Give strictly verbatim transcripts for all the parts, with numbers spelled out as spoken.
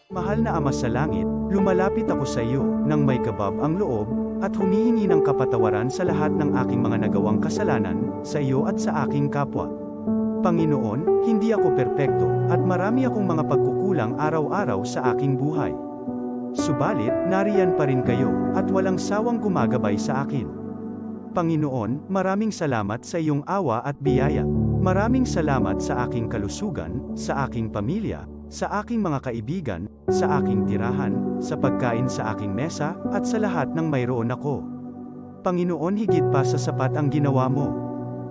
Mahal na Ama sa Langit, lumalapit ako sa iyo nang may kabab ang loob at humihingi ng kapatawaran sa lahat ng aking mga nagawang kasalanan sa iyo at sa aking kapwa. Panginoon, hindi ako perpekto at marami akong mga pagkukulang araw-araw sa aking buhay. Subalit, nariyan pa rin kayo at walang sawang gumagabay sa akin. Panginoon, maraming salamat sa iyong awa at biyaya. Maraming salamat sa aking kalusugan, sa aking pamilya, sa aking mga kaibigan, sa aking tirahan, sa pagkain sa aking mesa, at sa lahat ng mayroon ako. Panginoon, higit pa sa sapat ang ginawa mo.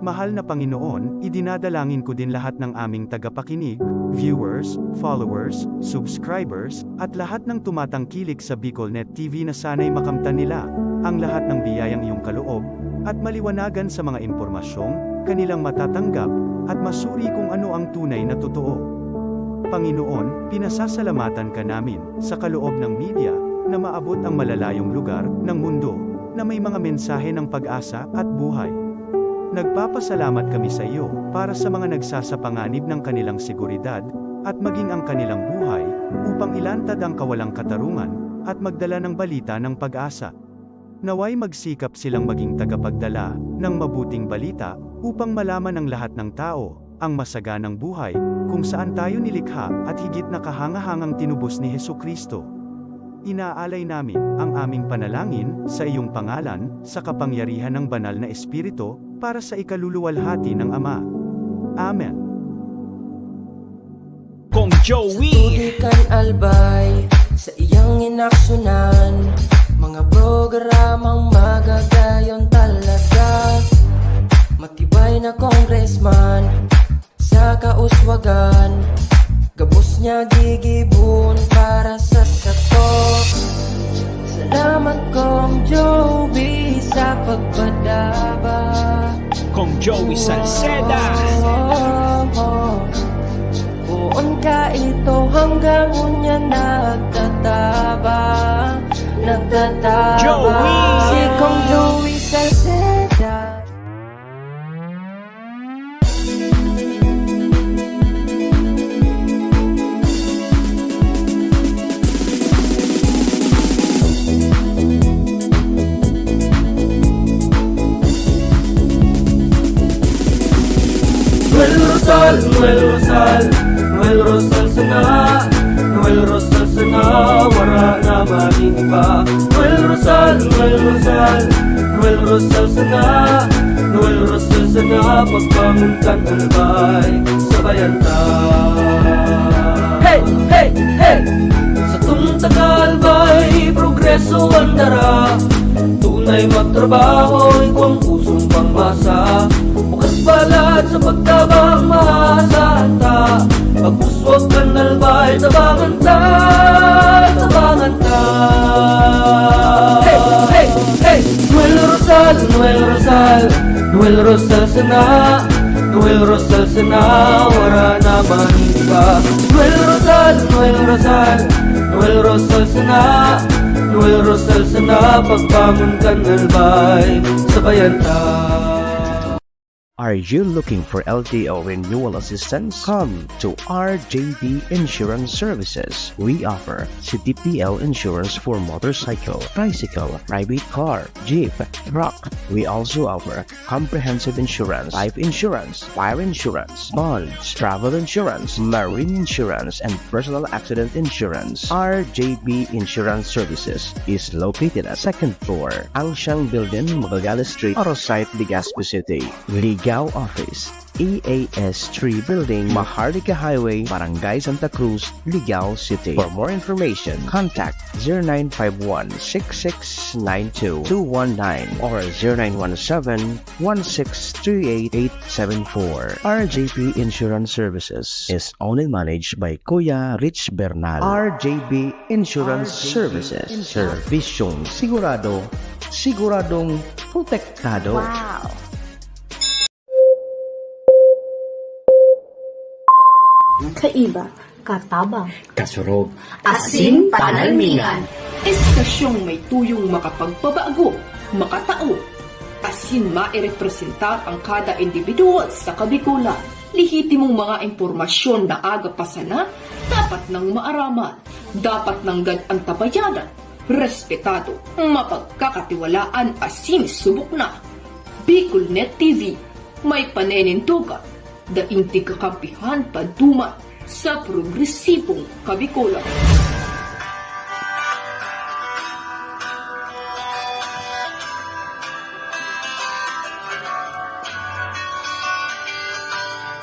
Mahal na Panginoon, idinadalangin ko din lahat ng aming tagapakinig, viewers, followers, subscribers, at lahat ng tumatangkilik sa BicolNet T V na sana'y makamtan nila ang lahat ng biyayang iyong kaloob at maliwanagan sa mga impormasyong kanilang matatanggap at masuri kung ano ang tunay na totoo. Panginoon, pinasasalamatan ka namin sa kaloob ng media na maabot ang malalayong lugar ng mundo na may mga mensahe ng pag-asa at buhay. Nagpapasalamat kami sa iyo para sa mga nagsasapanganib ng kanilang seguridad at maging ang kanilang buhay upang ilantad ang kawalang katarungan at magdala ng balita ng pag-asa. Naway magsikap silang maging tagapagdala ng mabuting balita upang malaman ng lahat ng tao ang masaganang buhay kung saan tayo nilikha at higit na kahangahangang tinubos ni Jesu-Cristo. Inaalay namin ang aming panalangin sa iyong pangalan, sa kapangyarihan ng Banal na Espiritu, para sa ikaluluwalhati ng Ama. Amen. Kong Joey. Tubig kan Albay, sa iyang inaksyonan, mga programang magagayon talaga. Matibay na congressman, sa kauswagan, gabos niya gigibon para sa sato. Salamat, Kong Joey, sa pagpadaba. Kong Joey Salceda. Poon ka ito hanggang unya nagtataba, nagtataba. Joey! Si Kong Joey Salceda. Noel Rosal, Noel Rosal, Noel Rosal sana, Noel Rosal sana, wara na man iba. Noel Rosal, Noel Rosal, Noel Rosal sana, Noel Rosal sana, pagbangon kan Albay, sabayan ta. Hey! Hey! Hey! Satong taga-Albay, progreso ang dara. Tunay magtrabaho, igwang pusong pangmasa. Bukas palad sa pagtabang, maasahan ta. Pag-uswag kan Albay, tabangan ta, tabangan ta. Hey! Hey! Hey! Noel Rosal, Noel Rosal, Noel Rosal sana, Noel Rosal sana, wara na man iba. Noel Rosal, Noel Rosal, Noel Rosal sana, Noel Rosal sana, pagbangon kan Albay, sabayan ta. Are you looking for L T O renewal assistance? Come to R J B Insurance Services. We offer C T P L insurance for motorcycle, tricycle, private car, jeep, truck. We also offer comprehensive insurance, life insurance, fire insurance, bonds, travel insurance, marine insurance, and personal accident insurance. R J B Insurance Services is located at second floor, Angshang Building, Magallanes Street, Arosite, Legazpi City. Ligao Office, E A S three Building, Maharlika Highway, Barangay Santa Cruz, Ligao City. For more information, contact zero nine five one six six nine two two one nine or zero nine one seven one six three eight eight seven four. R J P Insurance Services is owned and managed by Kuya Rich Bernal. R J P Insurance Services. Servisyong sigurado, siguradong protektado. Wow! Kaiba, katabang, kasurog, asin panalmingan. Estasyong may tuyong makapagpabago, makatao, asin mairepresentar ang kada individual sa Kabikolan. Lehitimong mga impormasyon na aga pa sana, dapat nang maaraman. Dapat nanggad an tabayanan, respetado, mapagkakatiwalaan asin subok na. Bicolnet T V, may panenindugan, daing tigkakampihan paduman sa progresibong Kabicolan.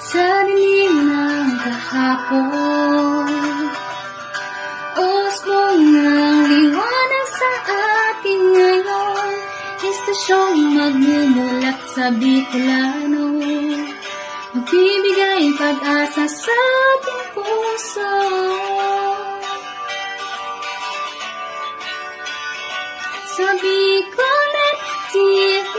Sa dilim ng kahapon, usbong ng liwanag sa atin ngayon, estasyong magmumulat sa Bicolano, magbibigay pag-asa sa ating puso. Sa Bicolnet T V,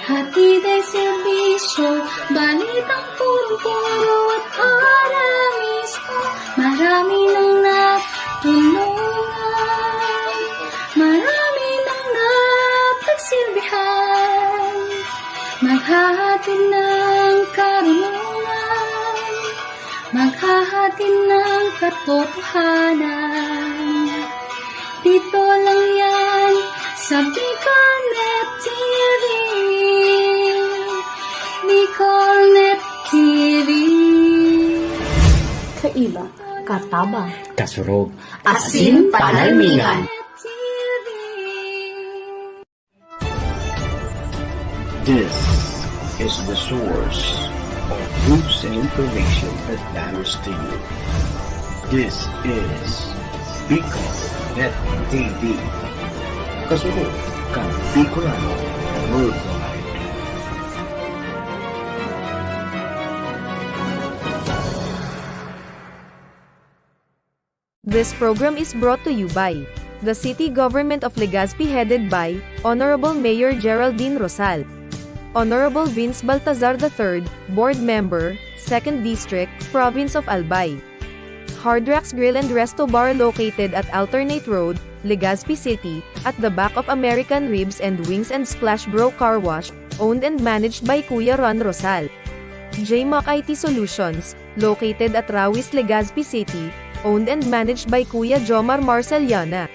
hatid ay serbisyo, balitang purong-puro at ora mismo. Marami nang natulungan, marami nang napagsilbihan, maghahatid ng karunungan, maghahatid ng katotohanan. Dito lang yan sa Bicolnet T V. Bicolnet T V. Kaiba, katabang, kasurog, asin panalmingan. T V. This is the source of news and information that matters to you. This is Bicol Net T V. Kasunod kan Bicolano Worldwide. This program is brought to you by the City Government of Legazpi, headed by Honorable Mayor Geraldine Rosal, Honorable Vince Baltazar the third, Board Member, Second District, Province of Albay. Hard Rocks Grill and Resto Bar, located at Alternate Road, Legazpi City, at the back of American Ribs and Wings and Splash Bro Car Wash, owned and managed by Kuya Ron Rosal. J Mac I T Solutions, located at Rawis, Legazpi City, owned and managed by Kuya Jomar Marceliana.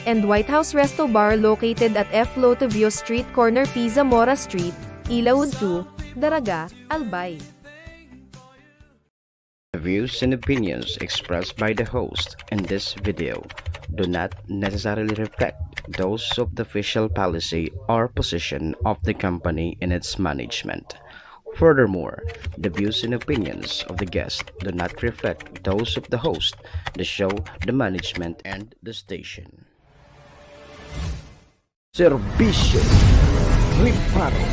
And White House Resto Bar, located at F Lotovio Street, corner P Zamora Street, Ilaud two, Daraga, Albay. The views and opinions expressed by the host in this video do not necessarily reflect those of the official policy or position of the company and its management. Furthermore, the views and opinions of the guest do not reflect those of the host, the show, the management, and the station. Serbisyo Reparo.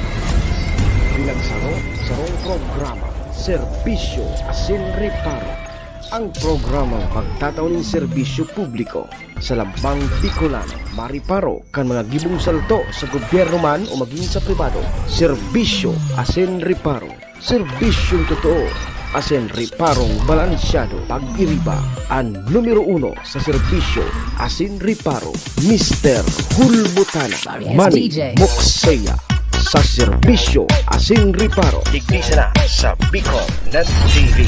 Bilang saro, sarong programa, Serbisyo asin Reparo. Ang programang magtatao nin serbisyo publiko sa lambang Bicolano, mareparo kan mga gibong salto sa gobyerno man o magin sa pribado. Serbisyo asin Reparo. Serbisyong totoo asin reparong balansyado. Pag-iriba, an numero uno sa serbisyo asin reparo, Mister Hulbutana. Manny Mokseya sa serbisyo asin reparo. Digdi sana sa Bicol Net T V.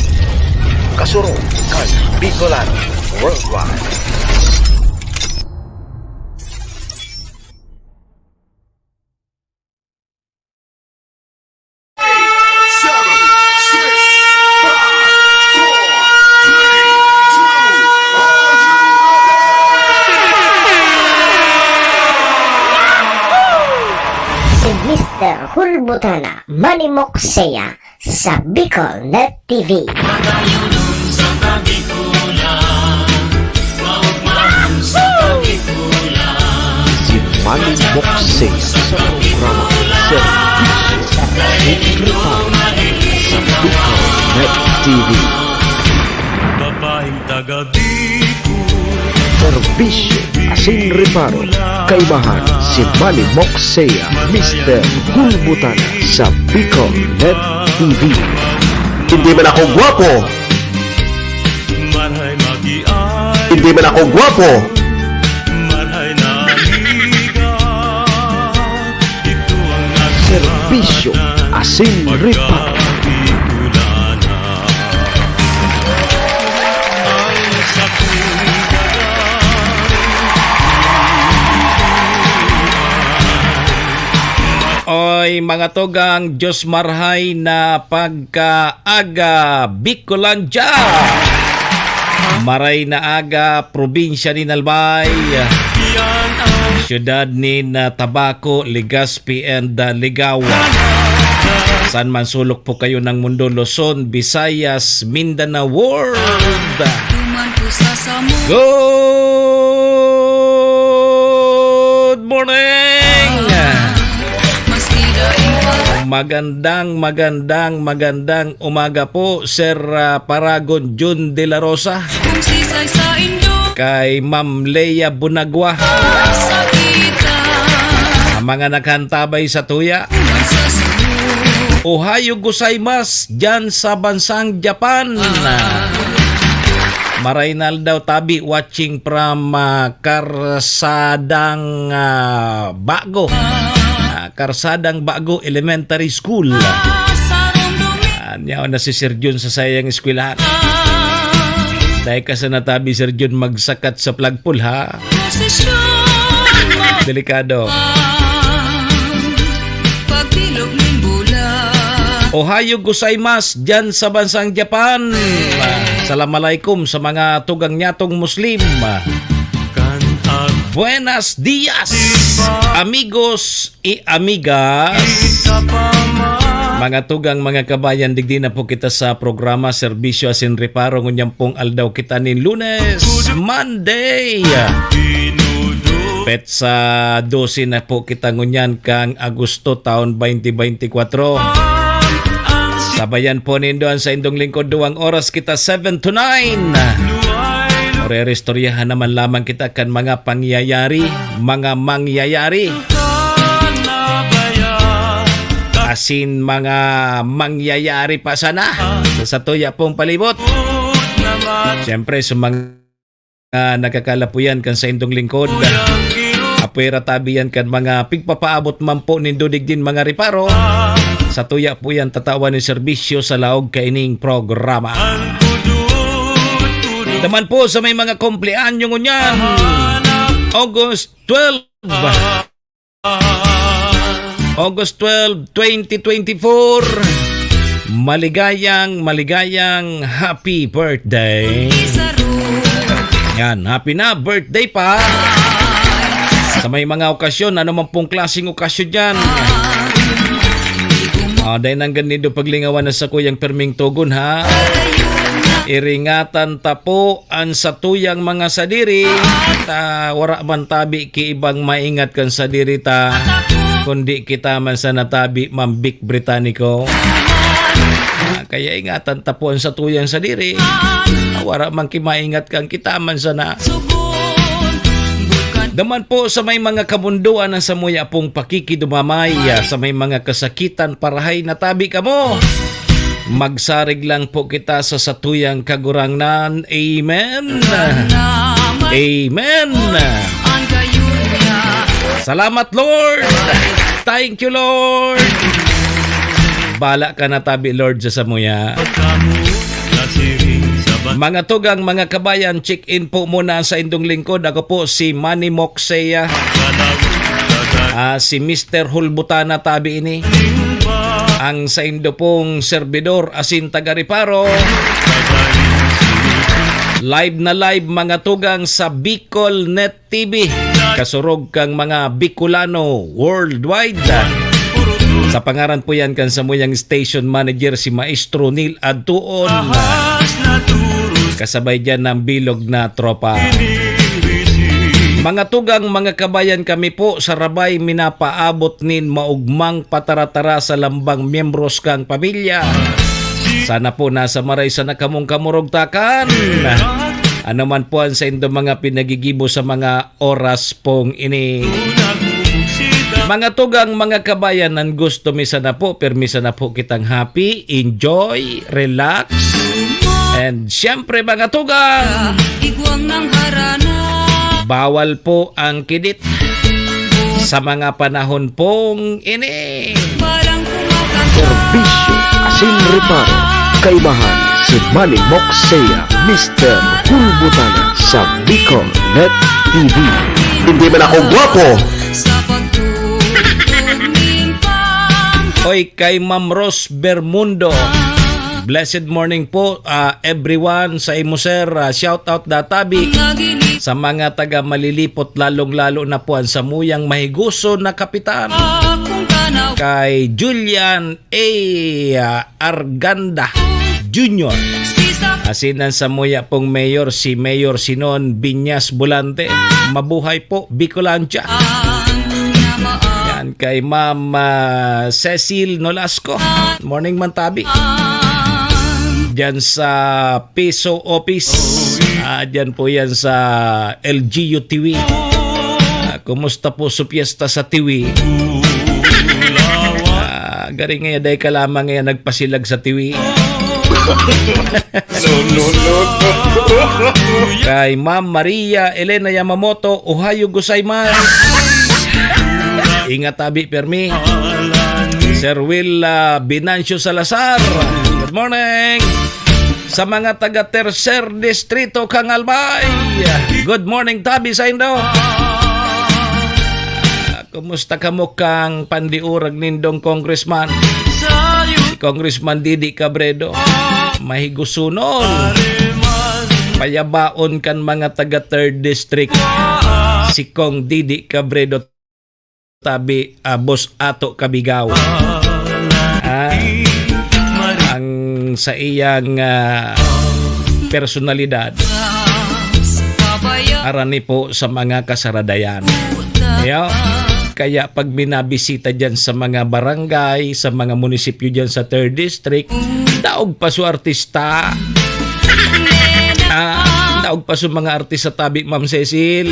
Kasurog kan Bicolano Worldwide. Seven, six, five, four, three, two, are you ready? Si Mister Hulbutana, Manny Mokseya, sa Bicol Net T V. Si Manny Mokse sa programa Serbisyo asin Reparo sa Bicol Net T V. Babaeng taga Bicol. Serbisyo asin reparo, kaibahan si Manny Mokseya, Mister Hulbutana sa Bicol Net T V. Hindi man ako gwapo. Hindi man ako gwapo. Serbisyo asin reparo. Oy, mga tugang, Diyos marhay na pagkaaga, Bicolandia! Maray na aga, probinsya nin Albay, siyudad nin, ah, Tabaco, Legazpi, and, ah, Ligao. Saan man sulok po kayo ng mundo, Luzon, Visayas, Mindanao, World! Duman po sa samo. Good morning! Maski daing pa. Magandang, magandang, magandang umaga po, Sir, ah, Paragon Jun de la Rosa. Kung sisay sa indo. Kay Ma'am Lea Bunagwa. Sa kita. Ang mga naghantabay sa tuya. Sa sumo. Ohayo gozaimasu, dyan sa bansang Japan. Maray na aldaw tabi, watching from, ah, Karsadang, ah, Bago. Ah, Karsadang Bago Elementary School. Ah, niyaon na si Sir Jun sa sayang eskwelahan. Dahil ka sa natabi, Sir Jun, magsakat sa flagpole, ha? Delikado. Pagbilog nin bulan. Ohayo gozaimasu, dyan sa bansang Japan. Salam alaikum sa mga tugang nyatong Muslim. Buenas dias, amigos y amigas. Mga tugang, mga kabayan, digdi na po kita sa programa, serbisyo asin reparo. Ngunyan pong aldaw kita nin Lunes, Monday. Petsa dose na po kita ngunyan kan Agosto taon twenty twenty-four. Sabayan po nindo an saindong lingkod, duwang oras kita, seven to nine. Orerestoryahan naman lamang kita kan mga pangyayari, mga mangyayari. Asin mga mangyayari pa sana sa satuya pong palibot. Siyempre, sa mga nakakalapuyan kan saindong lingkod, apwera tabi yan kan mga pigpapaabot man po nindo digdin mga reparo. Satuya po yan tatawan nin serbisyo sa laog kaining programa. Naman po sa may mga kumpleanyo ngunyan, August twelve. August twelve, twenty twenty-four. Maligayang, maligayang happy birthday. Yan, happy na birthday pa. Sa may mga okasyon, ano man pong klaseng okasyon yan. Ah, dahil nang ganido paglingawan na sa kuyang perming tugon, ha? Iringatan ta po an satuyang mga sadiri, ta wara man tabi ki ibang maingat kan sadiri ta, kundi kita man sana tabi, Ma'am Vic Britannico. Ah, kaya ingatan ta po an satuyang sadiri, ta wara man ki maingat kan kita man sana. Daman po sa may mga kabundoan ang samuya pong pakikidumamay, ah, sa may mga kasakitan, parahay na tabi kamo. Magsarig lang po kita sa satuyang Kagurangnan. Amen. Amen. Salamat, Lord. Thank you, Lord. Bala ka na tabi, Lord, sa samuya. Mga tugang, mga kabayan, check-in po muna sa indong lingkod. Ako po si Manny Moksea. Ah, si Mister Hulbutana tabi ini. Ang saindo pong serbidor asin taga-reparo. Live na live, mga tugang, sa Bicol Net T V. Kasurog kang mga Bicolano worldwide. Sa pangaran po yan kan samuyang station manager, si Maestro Neil Adtuon. Kasabay dyan ng bilog na tropa. Mga tugang, mga kabayan, kami po sa Rabay minapaabot nin maugmang pataratara sa lambang miyembros kang pamilya. Sana po nasa maray sana kamong kamurugtakan. Ano man po ang saindo mga pinagigibo sa mga oras pong ini. Mga tugang, mga kabayan, ang gusto mi sana po, pirmi sana po kitang happy, enjoy, relax. And siyempre, mga tugang, Igwang ng harana. Bawal po ang kidit sa mga panahon pong ini. Balang kumakanta. Serbisyo asin reparo. Kaibahan si Manny Moksea, Mister Hulbutana sa Bicol Net T V. Hindi man ako gwapo. Sa pagtutugming pa. Oy, kay Ma'am Rose Bermundo. Blessed morning po, ah, everyone. Sa imo, sir, ah, shout out da tabi sa mga taga Malilipot, lalong-lalo na po ang samuyang mahiguso na kapitan. Kay Julian A, ah, Arganda Junior. Asin ang samuya pong mayor, si Mayor Sinon Binyas Bolante. Mabuhay po, Bicolandia. Yan kay Ma'am, ah, Cecil Nolasco. Morning, Mantabi. Diyan sa Piso Office. Ah, diyan po yan sa L G U T V. Ah, kumusta po sa piyesta sa Tiwi? Ah, garing nga, day ka lamang nga nagpasilag sa Tiwi. No, no, no, no. Kay Ma'am Maria Elena Yamamoto, Ohayo gozaimasu. Ingat tabi, Permi. Sir Will, ah, Binancio Salazar. Good morning. Sa mga taga Tercer Distrito, Kangalbay. Good morning, tabi sa indo. Kumusta kamo kang pandiurag nindong congressman? Si Congressman Didi Cabredo. Mahigusunon. Payabaon kan mga taga Third District. Si Cong Didi Cabredo tabi, ah, Boss Ato Kabigaw. Ah, ang sa iyang, ah, personalidad, arani po sa mga kasaradayan. Yo? Kaya pag minabisita dyan sa mga barangay, sa mga munisipyo dyan sa Third District, daog pa su artista. Ah, daog pa su mga artista tabi, Ma'am Cecil.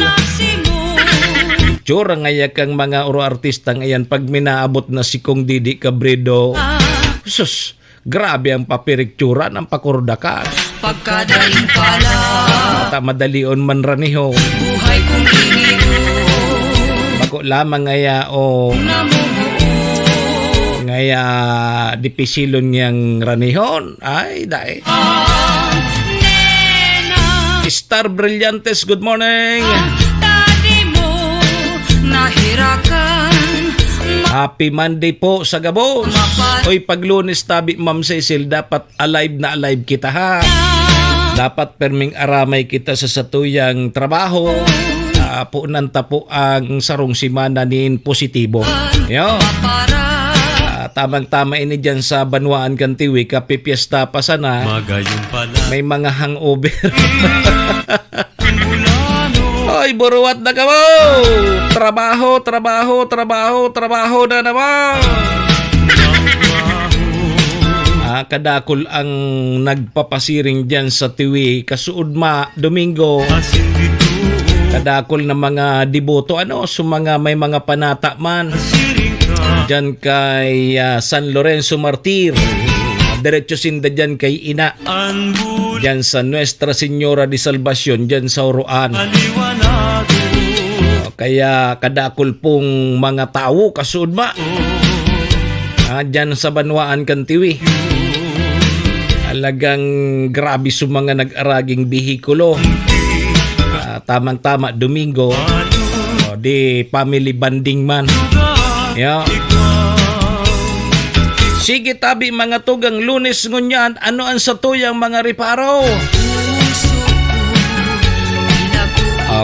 Tsura ngaya kang mga oro artista ngayan pag minaabot na si Cong Didi Cabredo. Sus, grabe ang papiriktura ng pakurdakan. Pagkadaing pala. Ata madalion man raniho. Buhay kong inigo. Bako lamang ngaya o namumuo. Ngaya dipisilon niyang ranihon. Ay, dai. Nena. Star Brillantes, good morning. Tadi mo nahirakan. Happy Monday po sa gabos. Oy, pag Lunes tabi, Ma'am Cecil, dapat alive na alive kita, ha? Dapat perming aramay kita sa satuyang trabaho. Ah, punan ta po ang sarong semana nin positibo. Yo. Ah, tamang-tama ini dyan sa banwaan kan Tiwi, kapipiyesta pa sana. Magayon pala. May mga hangover. Ay, buruwat na kamo! Trabaho, trabaho, trabaho, trabaho na naman! Ah, kadakol ang nagpapasiring diyan sa Tiwi, kasuodma, Domingo. Kadakol na mga deboto, ano, sa mga may mga panata man. Diyan kay, ah, San Lorenzo Martir. Diretso sinda diyan kay Ina. Diyan sa Nuestra Señora de Salvacion, diyan sa Oroan. O, kaya kadakol pong mga tawo, kasuodma. Ah, diyan sa banwaan kan Tiwi. Talagang grabe sa mga nag-araging behikulo. Ah, tamang-tama, Domingo. O, di family bonding man. Yeah. Sige, tabi, mga tugang Lunes ngunyan, ano ang satuyang mga reparo?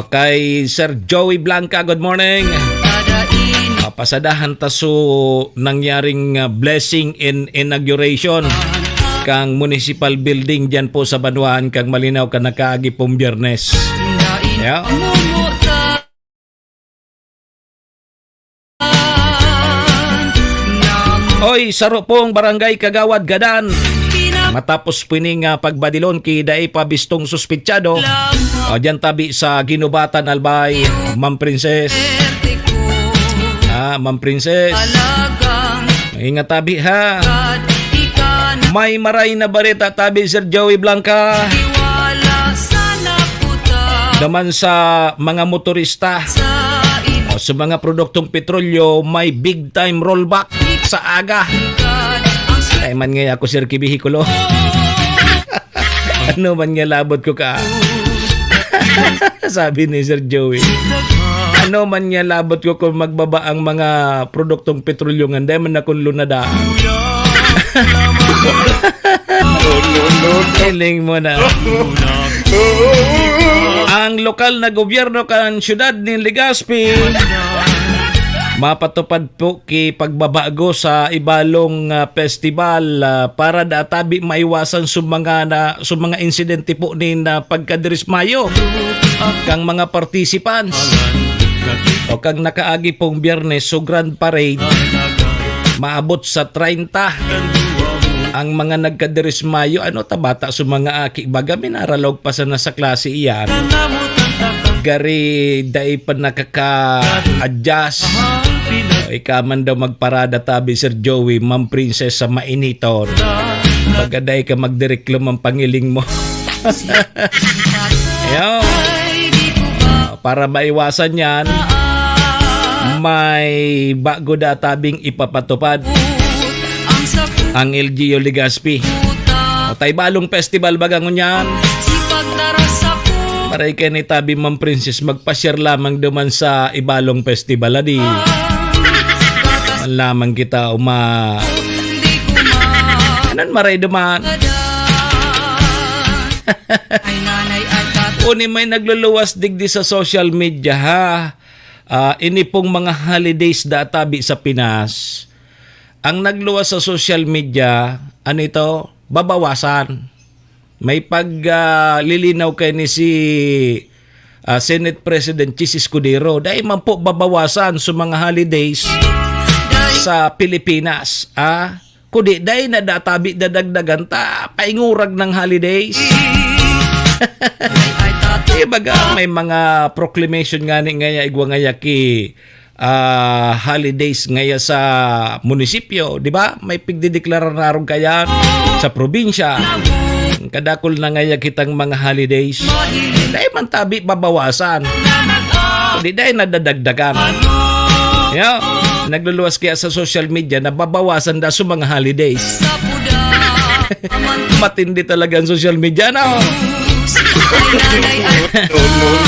Okay, Sir Joey Blanca, good morning. Ah, pasadahan ta su nangyaring, ah, blessing in inauguration kang municipal building diyan po sa banwaan kang Malinao kan nakaagi pong Biyernes. Yeah. Oy, saro pong barangay kagawad gadan. Matapos po ining, ah, pagbadilon ki dai pa bistong suspetsado. O, diyan tabi sa Ginubatan, Albay, Ma'am Princess. Ah, Ma'am Princess. Ingat tabi, ha. May maray na bareta tabi, Sir Joey Blanca. Naman sa mga motorista o sa mga produktong petrolyo, may big time rollback sa aga. Kaya man ngaya ako, Sir Kibihikulo. Ano man nga labot ko ka? Sabi ni Sir Joey. Ano man niya labot ko kung magbaba ang mga produktong petrolyo nga, dai man akong lunada. Feeling mo na. Ang lokal na gobyerno kan siyudad nin Legazpi mapatupad po ki pagbabago sa ibalong, ah, festival, ah, para databi maiwasan sa mga na, sa mga insidente po nin, ah, pagkadirismayo kang mga participants o kang nakaagi pong Biyernes, so grand parade, maabot sa treinta ang mga nagkadirismayo. Ano ta bata sa mga aki, baga minaralog pa sana sa klase iyan. Gari, dai pa nakaka-adjust. O, ika man daw magparada tabi, Sir Joey, Ma'am Princess, sa mainiton. Baga dai ka magdireklamo ang pangiling mo. Ayaw. Para maiwasan yan, may bago da tabing ipapatupad ang L G U Legazpi. O, tay balong festival baga ngunyan. Maray kayo ni tabi, Ma'am Princess, magpa-share lamang duman sa ibalong festival, adi. Man lamang kita uma-, anan maray duman? Uni may nagluluwas digdi sa social media, ha? Ah, ini pong mga holidays da tabi sa Pinas. Ang nagluwas sa social media, ano ito? Babawasan. May pag, ah, lilinaw kay ni si, ah, Senate President Chiz Escudero. Dai man po babawasan sa mga holidays sa Pilipinas. Ah, kundi dai na databi dadagdagan ta paingurag ng holidays. Di baga, may mga proclamation nga ni ngaya, igwa ngaya ki, ah, holidays ngaya sa munisipyo, di ba? May pigdideklarar na arog kaya sa probinsya. Kadakul na ngaya kitang mga holidays. Dai man tabi babawasan. Kundi dai nadadagdagan. Yo, nagluluwas kaya sa social media na babawasan da sa mga holidays. Matindi talaga ang social media, no?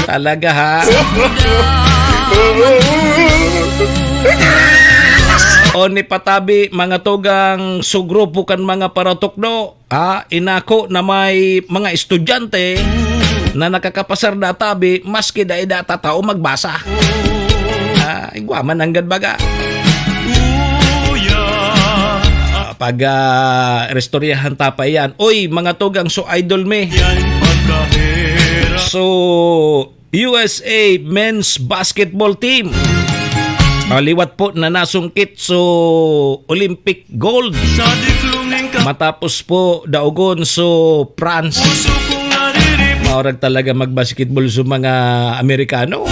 Talaga, ha? O ni patabi, mga tugang, sa grupo kan mga paratukdo, ah, inako na may mga estudyante na nakakapasar da tabi, maski dai da tatao magbasa. Ah, igwa man nanggad baga. Ah, pag, ah, restoryahan ta pa iyan. Uy, mga tugang, so idol mi. So, U S A men's basketball team. Ah, liwat po na nasungkit so Olympic gold. Matapos po daogon so France. Maurag talaga magbasketball so mga Amerikano.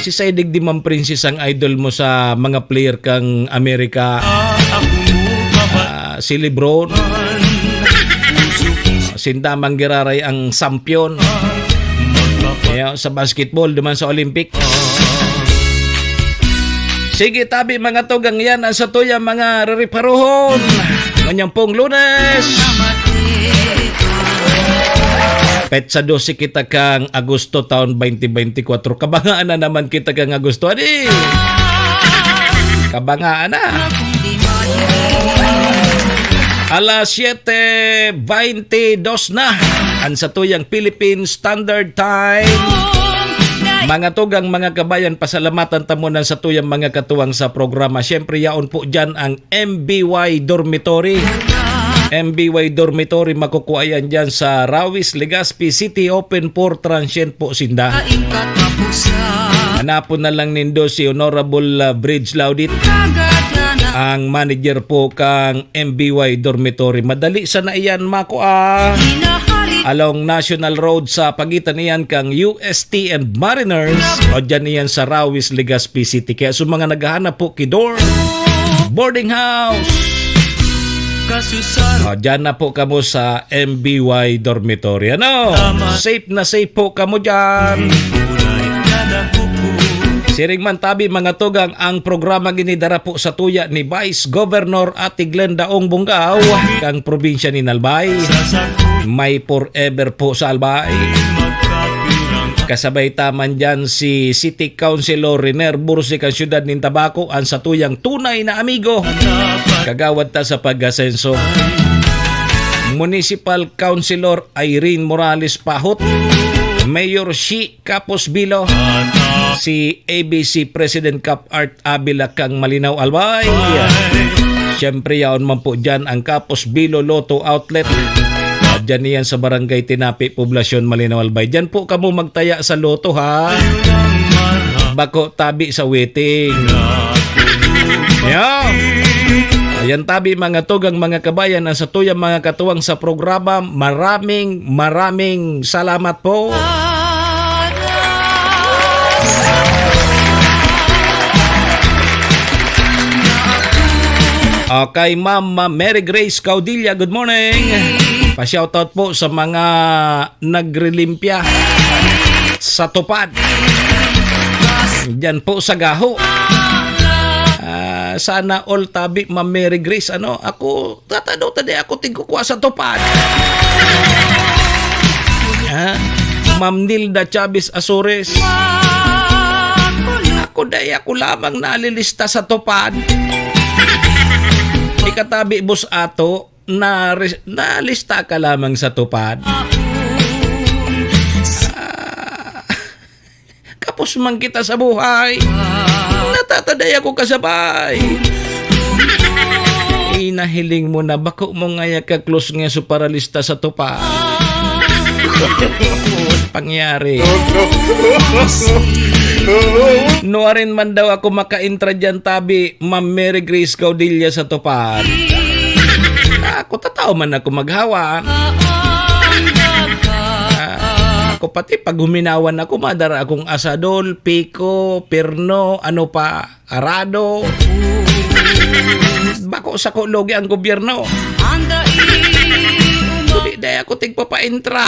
Si Saidig di man Princess ang idol mo sa mga player kang Amerika. Ah, si LeBron. Sinda man giraray ang champion. Kaya sa basketball, duman sa Olympic. Sige, tabi mga tugang, yan ang satuyang mga rereparohon. Nganyang pong Lunes. Petsa dose kita kang Agosto taon twenty twenty-four. Kabangaan na naman kita kang Agosto, adi. Kabangaan na. Alas siyete beintidos na an satuyang Philippine Standard Time. Mga tugang, mga kabayan, pasalamatan ta muna sa tuyang mga katuwang sa programa. Siyempre, yaon po dyan ang M B Y Dormitory. M B Y Dormitory, makukuha yan dyan sa Rawis, Legazpi City. Open for transient po sinda. Hanapon na lang nindo si Honorable, ah, Bridge Laudit, ang manager po kang M B Y Dormitory. Madali sana iyan makua. Along National Road sa pagitan niyan kang U S T and Mariners, o dyan niyan sa Rawis, Legazpi City. Kaya sa mga naghahanap po ki dorm, boarding house, o, dyan na po kamo sa M B Y Dormitory. Ano? Safe na safe po kamo dyan. Siring man tabi, mga tugang, ang programa ginidara po sa tuya ni Vice Governor Ate Glenda Ong Bungao, kang probinsya ni Albay. May forever po sa Albay. Kasabay ta man dyan si City Councilor Riner Bursi kan siyudad nin Tabaco, ang satuyang tunay na amigo. Kagawad ta sa pag-asenso. Municipal Councilor Irene Morales Pahot. Mayor Shi Capos Bilo. Si A B C President Cap Art Avila kang Malinao Albay. Siyempre, yaon man po dyan ang Capos Bilo Lotto Outlet. Ah, dyan iyan sa Barangay Tinapi, Poblacion Malinao Albay. Dyan po kamo magtaya sa lotto, ha? Bako tabi sa waiting. Yan. Ayan tabi, mga tugang, mga kabayan, ang satuyang mga katuwang sa programa. Maraming, maraming salamat po. Okay, Ma'am, Ma'am Mary Grace Caudilla, good morning. Pa-shoutout po sa mga nagrelimpya sa tupad. Diyan po sa Gaho. Ah, sana all tabi, Ma'am Mary Grace. Ano, ako, tatado ta di ako tigkukwa sa tupad. Ha? Ma'am Nilda Chavez Azores. Ako, dai ako lamang nalilista sa tupad. Ikatabi, boss, ato, na, nalista ka lamang sa tupad. Ah, kapos man kita sa buhay. Natataday ako kasabay. Inahiling mo na, bako mo ngaya ka-close nga so paralista sa tupad. Pangyari. Nuarin man daw ako makaintra dyan, tabi, Ma'am Mary Grace Caudilla sa tupad. Ako, tatao man ako maghawan. Ah, ako pati pag huminawan ako, madara akong asadol, piko, pirno, ano pa, arado. Bako sako lugi ang gobyerno. Kundi dai ako tigpapaintra.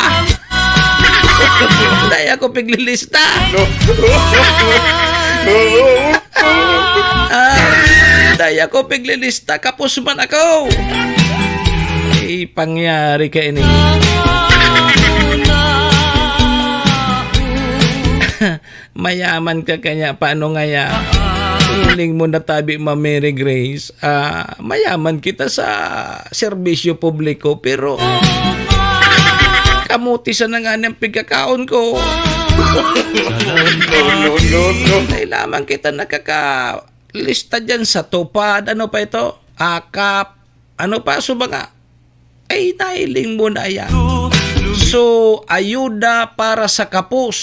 Dai ako piglilista. Ah, dai ako piglilista, kapos man ako. Ay, pangyari ka ini. Mayaman ka kanya, paano ngaya? Hiling mo na tabi, Ma'am Mary Grace. Ah, mayaman kita sa serbisyo publiko, pero kamuti sana nga ang pigkakaon ko. No, no, no, no. Dai lamang kita nakakalista dyan sa tupad. Ano pa ito? Akap. Ano pa? So, mga, ay, nahiling mo na yan. So, ayuda para sa kapos.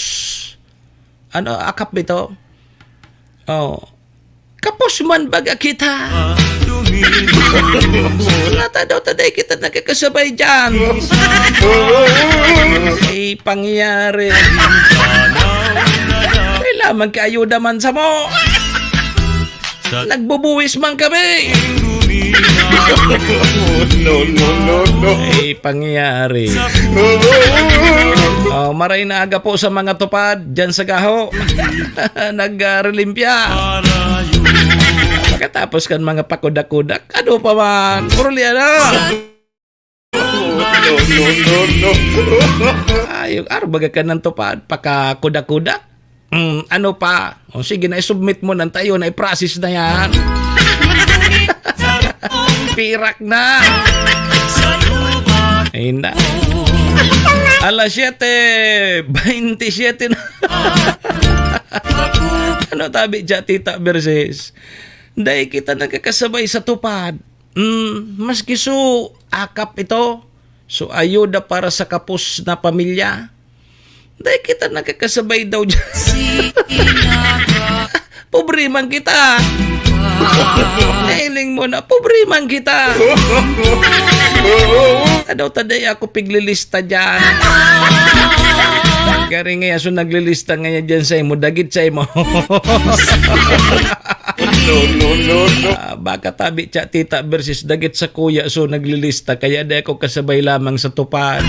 Ano, akap ba ito? Oh. Kapos man baga kita. Nata daw taday kita nagkakasabay dyan. Ay, pangyari. Kailangan ka ayuda man sa mo. Nagbubuwis man kami. No, no, no, no. Ay, pangyari. Oh, maray na aga po sa mga tupad dyan sa Gaho. Nagrelimpya. Pagkatapos kan mga pakudak-kudak, ano pa man? Puro liyan na. No, no, no, no. Ay, yung arbaga ka ng tupad, pakakudak-kudak. Mm, ano pa? O sige na, i-submit mo nang tayo na i-process na yan. Pirak na. Ayun na. Alas siyete baynte-siyete na. Ano tabi dyan, Tita Berses? Dai kita nagkakasabay sa tupad. Mm, maski su akap ito, su ayuda para sa kapos na pamilya. Dai kita nagkakasabay daw dyan. Pobre man kita. Nailing mo na, pobre man kita. Tadaw taday ako piglilista dyan. Gari nga yaso naglilista nga yan dyan sa imo, dagit sa imo. No, no, no, no. Ah, baka tabi siya, Tita, versus dagit sa kuya, so naglilista, kaya di ako kasabay lamang sa tupad.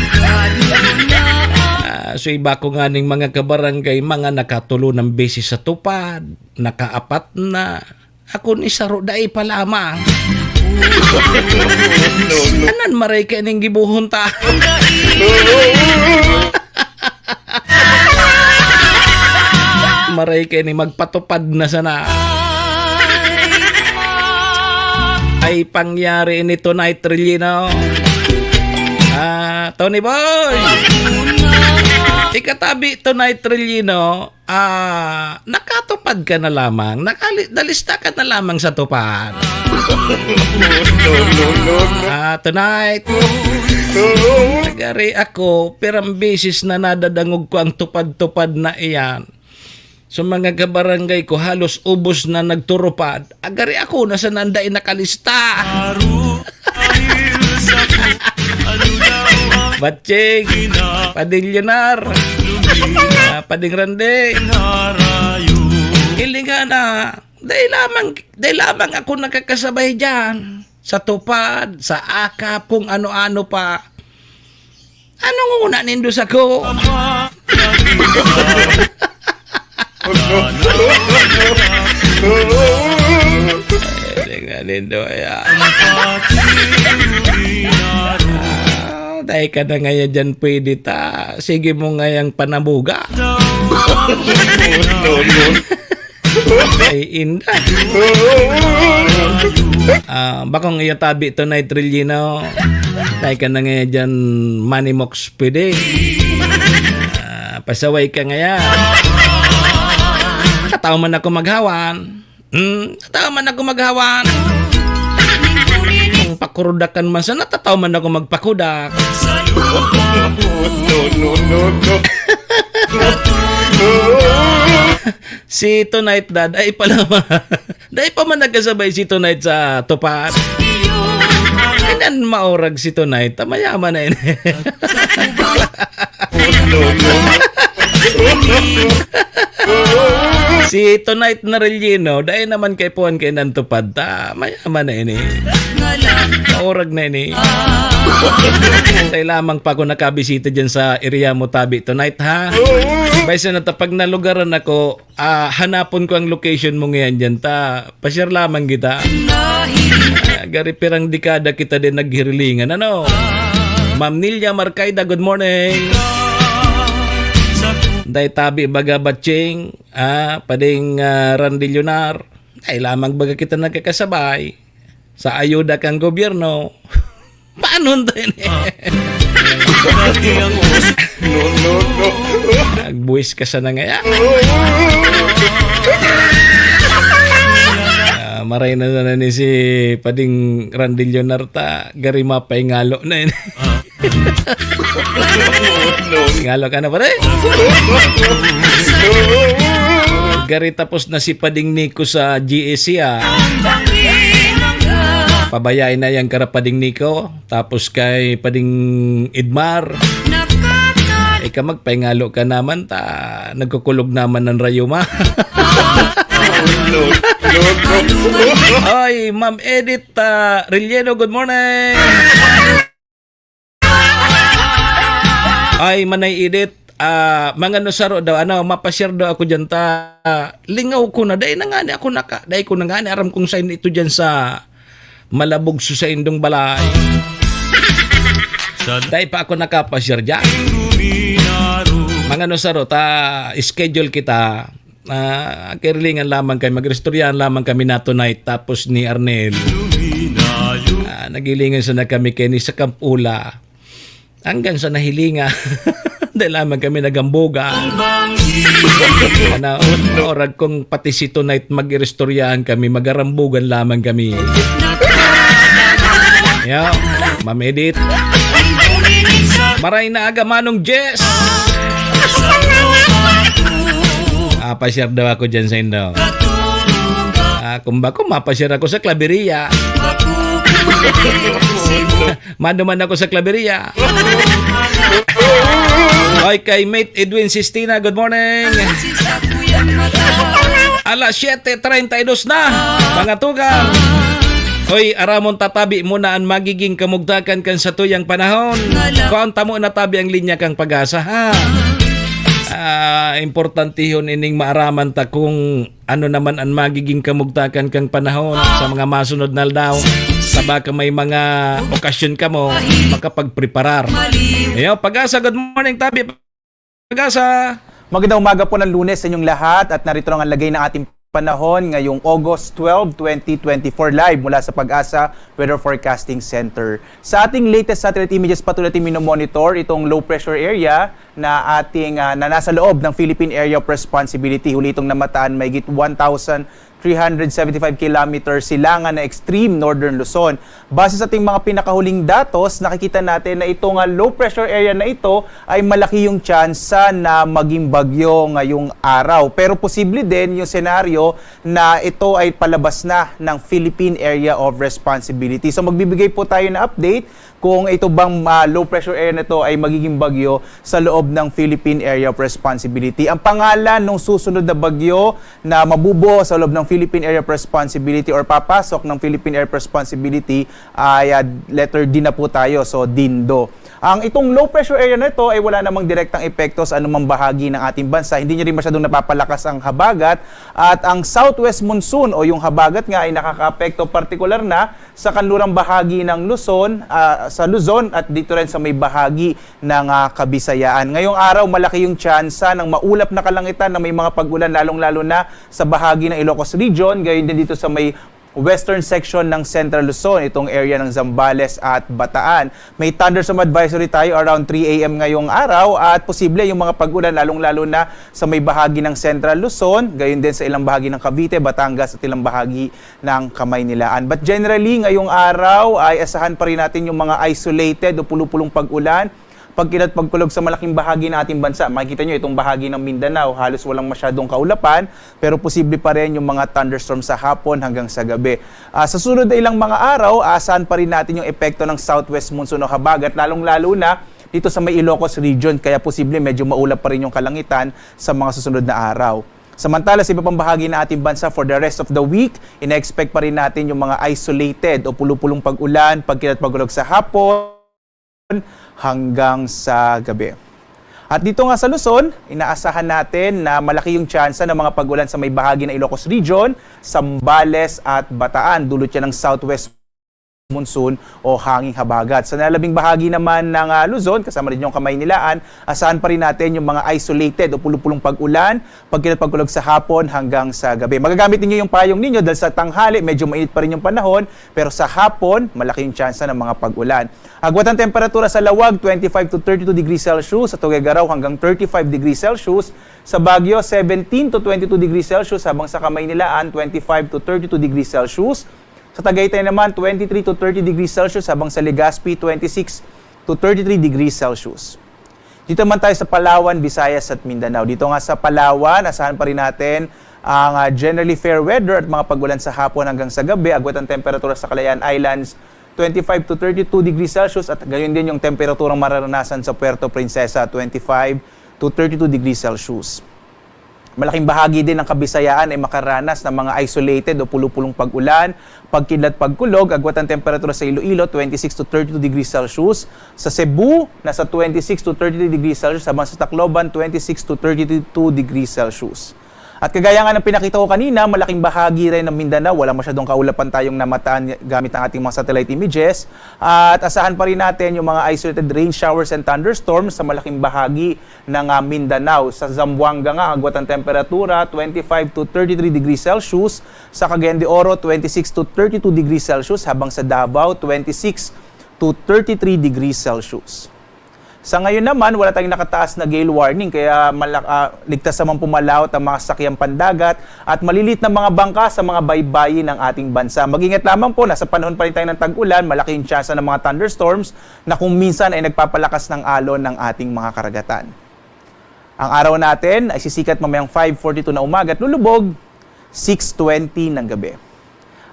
Ah, so iba ko nga ning mga kabarangay, mga nakatulo ng beses sa tupad, nakaapat na. Ako ni saro, dai pa lamang. No, no. Anan maray ka ning gibuhon ta. No, no. aray kaini, magpatupad na sana. Ay, pangyari ini tonight, Relino. Ah, Tony Boy! Ikatabi tonight, Relino. Ah, nakatupad ka na lamang. Nakali-, nalista ka na lamang sa tupad. Ah, tonight. Nagari ako, pirang beses na nadadangog ko ang tupad-tupad na iyan. So, mga kabarangay ko, halos ubos na nagturupad. Agari ako na sana an dai nakalista. Batching, Pading Leonar, ah, Pading Randy. Hilinga na, dai lamang, dai lamang ako nakakasabay diyan. Sa tupad, sa akap, kung ano-ano pa. Anong una nindo sako? Tingnan nindo, ayan. Ah, dai ka na ngayon dyan pwede ta. Sige mo ngayang panabuga. Ay, inda. Ah, bakong iyo tabi tonight, Relino. Dai ka na ngayon dyan, Manimox, pwede. Ah, pasaway ka ngayon. Tataw man ako maghawan. Hmm, tataw man ako maghawan. Kung pakurudakan man sana, tataw man ako magpakudak. No, no, no, no. Si Tonight Dad, ay pala ma-, dai pa man nagkasabay si Tonight sa tupad. Inan maurag si Tonight, ta mayaman na ini. Si Tonight na Relleno, dai naman kaipuhan kainan tupad ta. Mayaman na ini. Maurag na ini. Tay lamang pa ako nakabisita dyan sa area mo, tabi, Tonight, ha? Bay, sa nata, pag nalugaran ako, ah, hanapon ko ang location mo ngayon dyan, ta. Pa-share lamang kita. Ah, gari pirang dekada kita din naghirilingan, ano? Ma'am Nilia Marcaida, good morning. Dai tabi baga batching, ah, pading, ah, Randy Leonar. Dai lamang baga kita nagkakasabay sa ayuda kan gobyerno. Paano to ini? No, no, no. Nagbuwis ka sana ngaya. Ah, maray na sana ni si Pading Randy Leonarta, gari mapaingalo na ini. Ingalo ka na, pare? Gari tapos na si Pading Nico sa G S C, ah. Pabayain na yang kara Pading Nico. Tapos kay Pading Edmar, ika magpaingalo ka naman ta, nagkukulog naman ang rayuma. Oy, Ma'am Edith, ah, Relleno, good morning. Ay, Manay Edith, ah, mangano saro daw, ano, mapa-share daw ako diyan ta. Lingaw ko na, dai na ngani ako naka-, dai ko na ngani aram kung sain ito diyan sa malabog sa saindong balay. Dai pa ako nakapa-share diyan. Mangano saro ta, schedule kita. Ah, kirilingan lamang kami, mag-istoryahan lamang kami na tonight, tapos ni Arnel. Ah, nagilingan sana kami kay ni sa Kampula. Hanggang sa nahilinga. Dai lamang kami nagambuga. Ano, orag kong pati si tonight mag-iristoryahan kami, magarambugan lamang kami. Yo, Ma'am Edith. Maray na aga, Manong Jess. Ah, pa-share daw ako dyan sa indo. Ah, kung bako, mapa-share ako sa Claveria. Maduman ako sa Claveria. Oy, kay Mate Edwin Sistina, good morning. Alas siyete treinta y dos na, mga tugang. Oy, aramon tatabi mo na an magiging kamugtakan kan satuyang panahon. Kuan ta mo natabi ang linya kang Pag-asa, ha? Ah, importantehon ining maaraman ta kung ano naman an magiging kamugtakan kang panahon sa mga masunod na aldaw. Sa baka may mga okasyon kamo makapagpreparar. Ayo, Pag-asa, good morning, tabi. Pag-asa. Magandang umaga po ng Lunes sa inyong lahat at narito na ang lagay ng ating panahon ngayong August twelve, twenty twenty-four, live mula sa PAGASA Weather Forecasting Center. Sa ating latest satellite images, patuloy natin minomonitor itong low pressure area na ating, ah, na nasa loob ng Philippine Area of Responsibility. Huli itong namataan mahigit one thousand three hundred seventy-five kilometers silangan na extreme northern Luzon. Base sa ating mga pinakahuling datos, nakikita natin na itong, ah, low pressure area na ito ay malaki yung tsansa na maging bagyo ngayong araw. Pero posible din yung senaryo na ito ay palabas na ng Philippine Area of Responsibility. So magbibigay po tayo ng update kung ito bang, ah, low pressure area na ito ay magiging bagyo sa loob ng Philippine Area of Responsibility. Ang pangalan ng susunod na bagyo na mabubuo sa loob ng Philippine Area of Responsibility or papasok ng Philippine Area of Responsibility ay, ah, letter D na po tayo, so DINDO. Ang itong low pressure area na ito ay wala namang direktang epekto sa anumang bahagi ng ating bansa. Hindi niya rin masyadong napapalakas ang habagat at ang southwest monsoon o yung habagat nga ay nakakaapekto partikular na sa kanlurang bahagi ng Luzon, ah, sa Luzon at dito rin sa may bahagi ng, ah, Kabisayaan. Ngayong araw, malaki yung tsansa ng maulap na kalangitan na may mga pag-ulan, lalong-lalo na sa bahagi ng Ilocos Region, gayon din dito sa may western section ng Central Luzon, itong area ng Zambales at Bataan. May thunderstorm advisory tayo around three a m ngayong araw at posible yung mga pag-ulan, lalong-lalo na sa may bahagi ng Central Luzon, gayon din sa ilang bahagi ng Cavite, Batangas at ilang bahagi ng Kamaynilaan. But generally, ngayong araw ay asahan pa rin natin yung mga isolated o pulupulong pag-ulan, pagkinat pagkulog sa malaking bahagi ng ating bansa. Makikita nyo itong bahagi ng Mindanao, halos walang masyadong kaulapan, pero posible pa rin yung mga thunderstorm sa hapon hanggang sa gabi. Ah, sa sunod na ilang mga araw, asahan pa rin natin yung epekto ng southwest monsoon o habagat, lalong-lalo na dito sa may Ilocos region, kaya posible medyo maulap pa rin yung kalangitan sa mga susunod na araw. Samantala, sa iba pang bahagi ng ating bansa, for the rest of the week, ina-expect pa rin natin yung mga isolated o pulupulong pag-ulan, pagkinat pagkulog sa hapon hanggang sa gabi. At dito nga sa Luzon, inaasahan natin na malaki yung tsansa ng mga pag-ulan sa may bahagi ng Ilocos Region, Zambales at Bataan. Dulot yan ng southwest monsoon o hanging habagat. Sa nalabing bahagi naman ng, ah, Luzon, kasama rin yung Kamaynilaan, asahan pa rin natin yung mga isolated o pulupulong pag-ulan, pagkinat pagkulog sa hapon hanggang sa gabi. Magagamit ninyo yung payong ninyo dahil sa tanghali, medyo mainit pa rin yung panahon, pero sa hapon, malaki yung tsansa ng mga pag-ulan. Agwat ang temperatura sa Lawag, twenty-five to thirty-two degrees Celsius, sa Tuguegarao hanggang thirty-five degrees Celsius, sa Baguio, seventeen to twenty-two degrees Celsius, habang sa Kamaynilaan, twenty-five to thirty-two degrees Celsius. Sa Tagaytay naman, twenty-three to thirty degrees Celsius, habang sa Legazpi, twenty-six to thirty-three degrees Celsius. Dito naman tayo sa Palawan, Visayas at Mindanao. Dito nga sa Palawan, asahan pa rin natin ang, ah, generally fair weather at mga pag-ulan sa hapon hanggang sa gabi. Agwat ang temperatura sa Kalayaan Islands, twenty-five to thirty-two degrees Celsius at gayon din yung temperaturang mararanasan sa Puerto Princesa, twenty-five to thirty-two degrees Celsius. Malaking bahagi din ng Kabisayaan ay makaranas ng mga isolated o pulupulong pag-ulan, pagkidlat, pagkulog. Agwat ang temperatura sa Iloilo, twenty-six to thirty-two degrees Celsius. Sa Cebu, nasa twenty-six to thirty-three degrees Celsius, habang sa Tacloban, twenty-six to thirty-two degrees Celsius. At kagaya nga ng pinakita ko kanina, malaking bahagi rin ng Mindanao, wala masyadong kaulapan tayong namataan gamit ang ating mga satellite images. At asahan pa rin natin yung mga isolated rain showers and thunderstorms sa malaking bahagi ng, ah, Mindanao. Sa Zamboanga nga, agwat ang temperatura, twenty-five to thirty-three degrees Celsius. Sa Cagayan de Oro, twenty-six to thirty-two degrees Celsius. Habang sa Davao, twenty-six to thirty-three degrees Celsius. Sa ngayon naman, wala tayong nakataas na gale warning, kaya malak-, ah, ligtas naman pumalaot ang mga sasakyang pandagat at malilit na mga bangka sa mga baybayin ng ating bansa. Mag-ingat lamang po, nasa panahon pa rin tayo ng tag-ulan, malaki yung tsansa ng mga thunderstorms na kung minsan ay nagpapalakas ng alon ng ating mga karagatan. Ang araw natin ay sisikat mamayang five forty-two na umaga at lulubog six twenty ng gabi.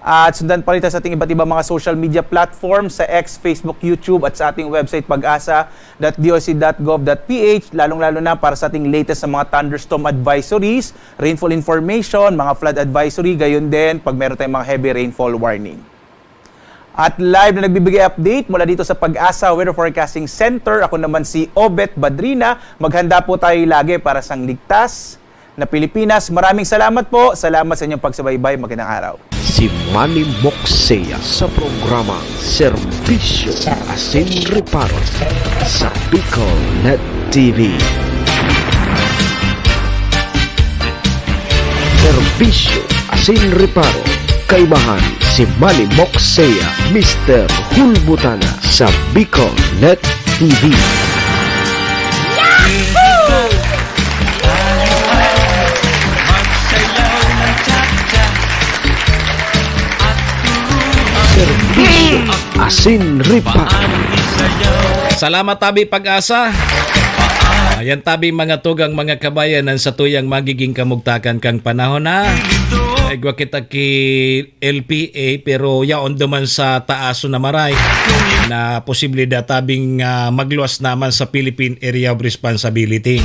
At sundan pa rin tayo sa ating iba't ibang mga social media platforms, sa X, Facebook, YouTube, at sa ating website, pag-asa dot D O C dot gov dot P H, lalong-lalo na para sa ating latest sa mga thunderstorm advisories, rainfall information, mga flood advisory, gayon din pag meron tayong mga heavy rainfall warning. At live na nagbibigay update mula dito sa Pag-asa Weather Forecasting Center. Ako naman si Obet Badrina. Maghanda po tayo lagi para sa ligtas na Pilipinas. Maraming salamat po. Salamat sa inyong pagsubaybay. Magandang araw. Si Manny Moxea sa programang Serbisyo Asin Reparo sa Bicol Net T V. serbisyo asin reparo. Kaibahan si Manny Moxea, Mister Hulbutana sa Bicol Net T V. Serbisyo asin reparo. Salamat, tabi Pag-asa. Ayan, tabi, mga tugang, mga kabayan, an satuyang magiging kamugtakan kan panahon, ha? Igwa kita ki L P A, pero yaon duman sa taason na maray na posible da tabing, ah, magluwas naman sa Philippine Area of Responsibility.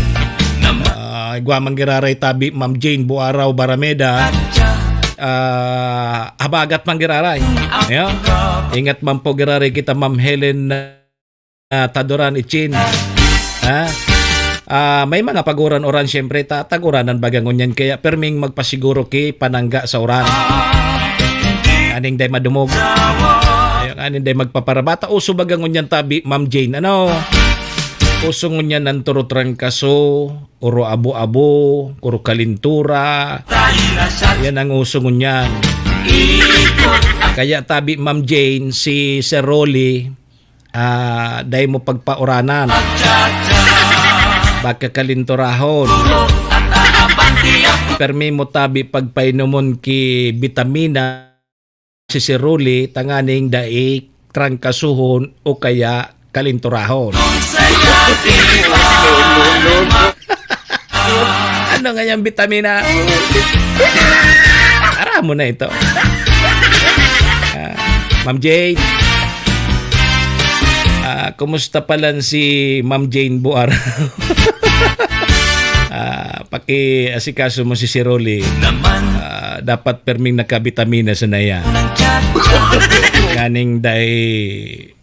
Ah, igwa man giraray, tabi, Ma'am Jane Buaraw Barameda. Ah, habagat man giraray. Ayan. Ingat man po giraray kita, Ma'am Helen, ah, Tadoran Ichin. Ha? Ah, may mga paguran-uran, siyempre, ta-, taguranan baga ngunyan. Kaya perming magpasiguro ki panangga sa uran. Aning day madumog. Ayan, aning day magpaparabata. Uso baga ngunyan, tabi, Ma'am Jane. Ano? Uso ngunyan ang turo trangkaso, uro abo-abo, uro kalintura. Yan ang uso ngunyan. Kaya, tabi, Ma'am Jane, si Sir Rolly, ah, dai mo pagpauranan. Baka kalinturahon. Permi mo, tabi, pagpainomon ki bitamina si Sir Rolly, tanganing dai trangkasuhon o kaya kalinturahon. Ano nga yung bitamina? Aram mo na ito. Ah, Ma'am Jane. Ah, kumusta palan si Ma'am Jane Buar? Ah, pakiasikaso mo si Sir Rolly. Ah, dapat perming nakabitamina sana yan. Nganing dai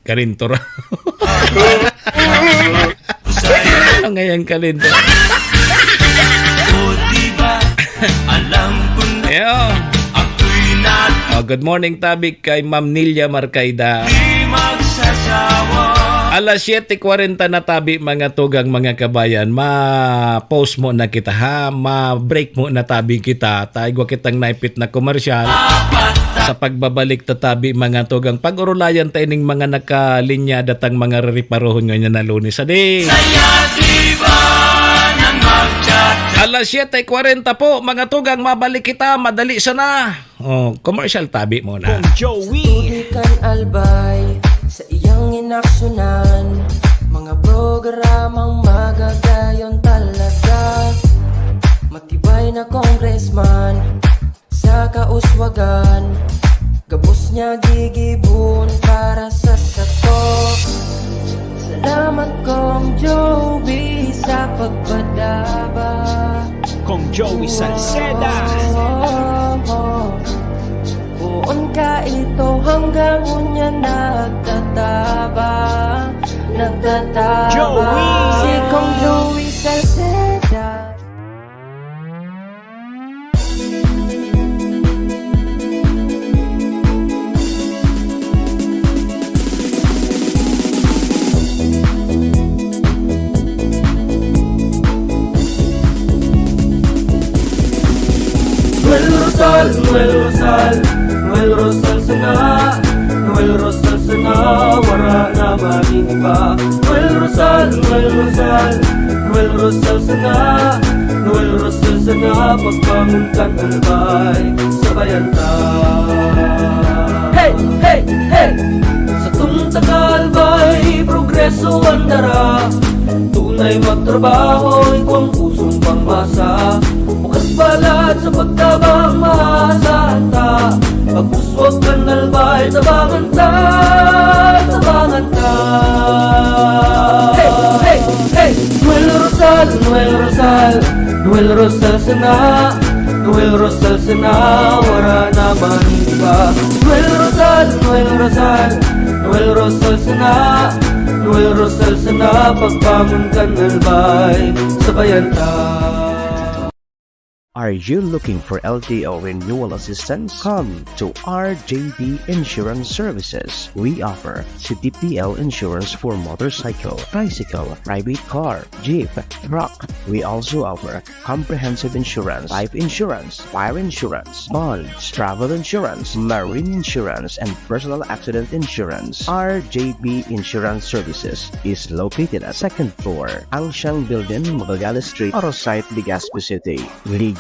karintura. Ano nga yan, karintura? Alam ko na. Ayo. Ako'y nat- Oh, good morning, tabi, kay Ma'am Nilia Marcaida. Di magsasawa. Alas siyete kwarenta na, tabi, mga tugang, mga kabayan. Ma-pause mo na kita, ha? Ma-break mo na, tabi, kita. Taigwa kitang naipit na komersyal. Sa pagbabalik ta, tabi, mga tugang, pag-urulayan ta ining mga nakalinya datang mga reriparohon ngunyan na Lunes. Adi! Saya, di ba, nang magchat-chat? Alas siyete kwarenta po, mga tugang, mabalik kita. Madali sana. Oh, commercial, tabi muna. Kong Joey. Sa tubig kan Albay, sa iyang inaksyonan, mga programang magagayon talaga. Matibay na congressman sa kauswagan, gabos niya gigibon para sa sato. Salamat, Kong Joey, sa pagpadaba. Kong Joey Salceda. Poon ka ito hanggang unya nagtatabang, nagtatabang. Joey! Si Kong Joey Salceda. Noel Rosal, Noel Rosal, Noel Rosal sana. Noel Rosal sana, wara na maning iba. Noel Rosal, Noel Rosal, Noel Rosal sana. Noel Rosal sana, pagbangon kan Albay, sabayan ta. Hey, hey, hey! Satong taga Albay, progreso an dara. Tunay magtrabaho, igwang pusong pangmasa. Bukas palad sa pagtabang, maasahan ta. Pag-uswag kan Albay, tabangan ta, tabangan ta. Hey, hey, hey! Noel Rosal, Noel Rosal, Noel Rosal sana. Noel Rosal sana, wara na man iba. Noel Rosal, Noel Rosal, Noel Rosal sana. Noel Rosal sana, pagbangon kan Albay, sabayan ta. Are you looking for L T O renewal assistance? Come to R J B Insurance Services. We offer C T P L insurance for motorcycle, tricycle, private car, jeep, truck. We also offer comprehensive insurance, life insurance, fire insurance, bonds, travel insurance, marine insurance, and personal accident insurance. R J B Insurance Services is located at second floor, Angsiang Building, Magallanes Street, Arosite, Legazpi City.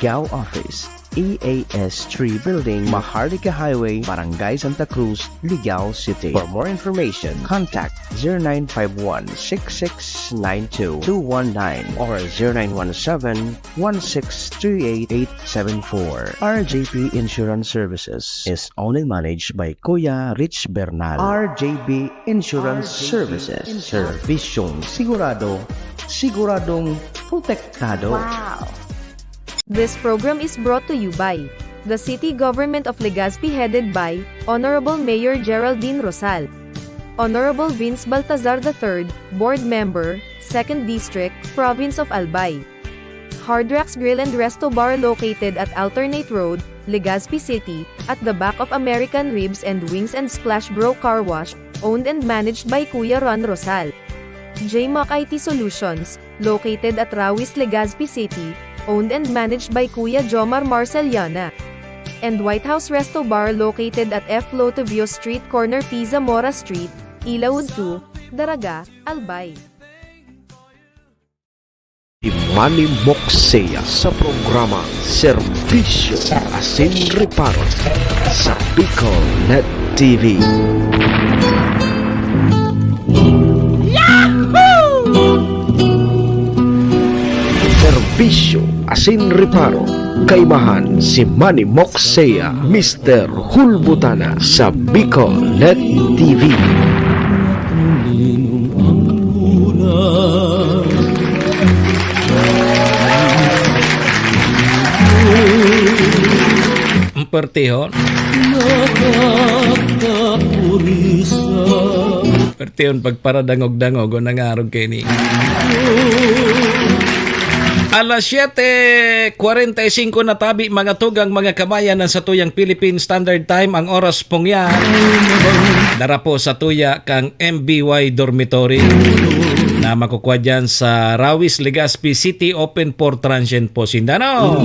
Ligao Office, E A S three Building, Maharlika Highway, Barangay Santa Cruz, Ligao City. For more information, contact zero nine five one, six six nine two, two one nine or zero nine one seven, one six three eight, eight seven four. R J P Insurance Services is owned and managed by Kuya Rich Bernal. R J B Insurance Services. Serbisyong sigurado, siguradong protektado. Wow! This program is brought to you by the City Government of Legazpi, headed by Honorable Mayor Geraldine Rosal, Honorable Vince Baltazar the third, Board Member, Second District, Province of Albay. Hard Rocks Grill and Resto Bar, located at Alternate Road, Legazpi City, at the back of American Ribs and Wings and Splash Bro Car Wash, owned and managed by Kuya Ron Rosal. J Mac I T Solutions, located at Rawis, Legazpi City, owned and managed by Kuya Jomar Marceliana. And White House Resto Bar, located at F Lotovio Street, corner P Zamora Street, Ilaud two, Daraga, Albay. Si Manny Moksea sa programa Serbisyo Asin Reparo sa Bicol Net T V. Serbisyo Asin Reparo, kaibahan si Manny Moksea, Mister Hulbutana sa Bicol Net T V. Ang pertihon. Pertihon pagparadangog-dangog o nangarog kaini. Alas siyete kwarenta y singko na tabi, mga tugang, mga kabayan, ang satuyang Philippine Standard Time, ang oras pong yan. Dara po sa tuya kang M B Y Dormitory na makukuha dyan sa Rawis, Legazpi City, open for transient po sinda, no?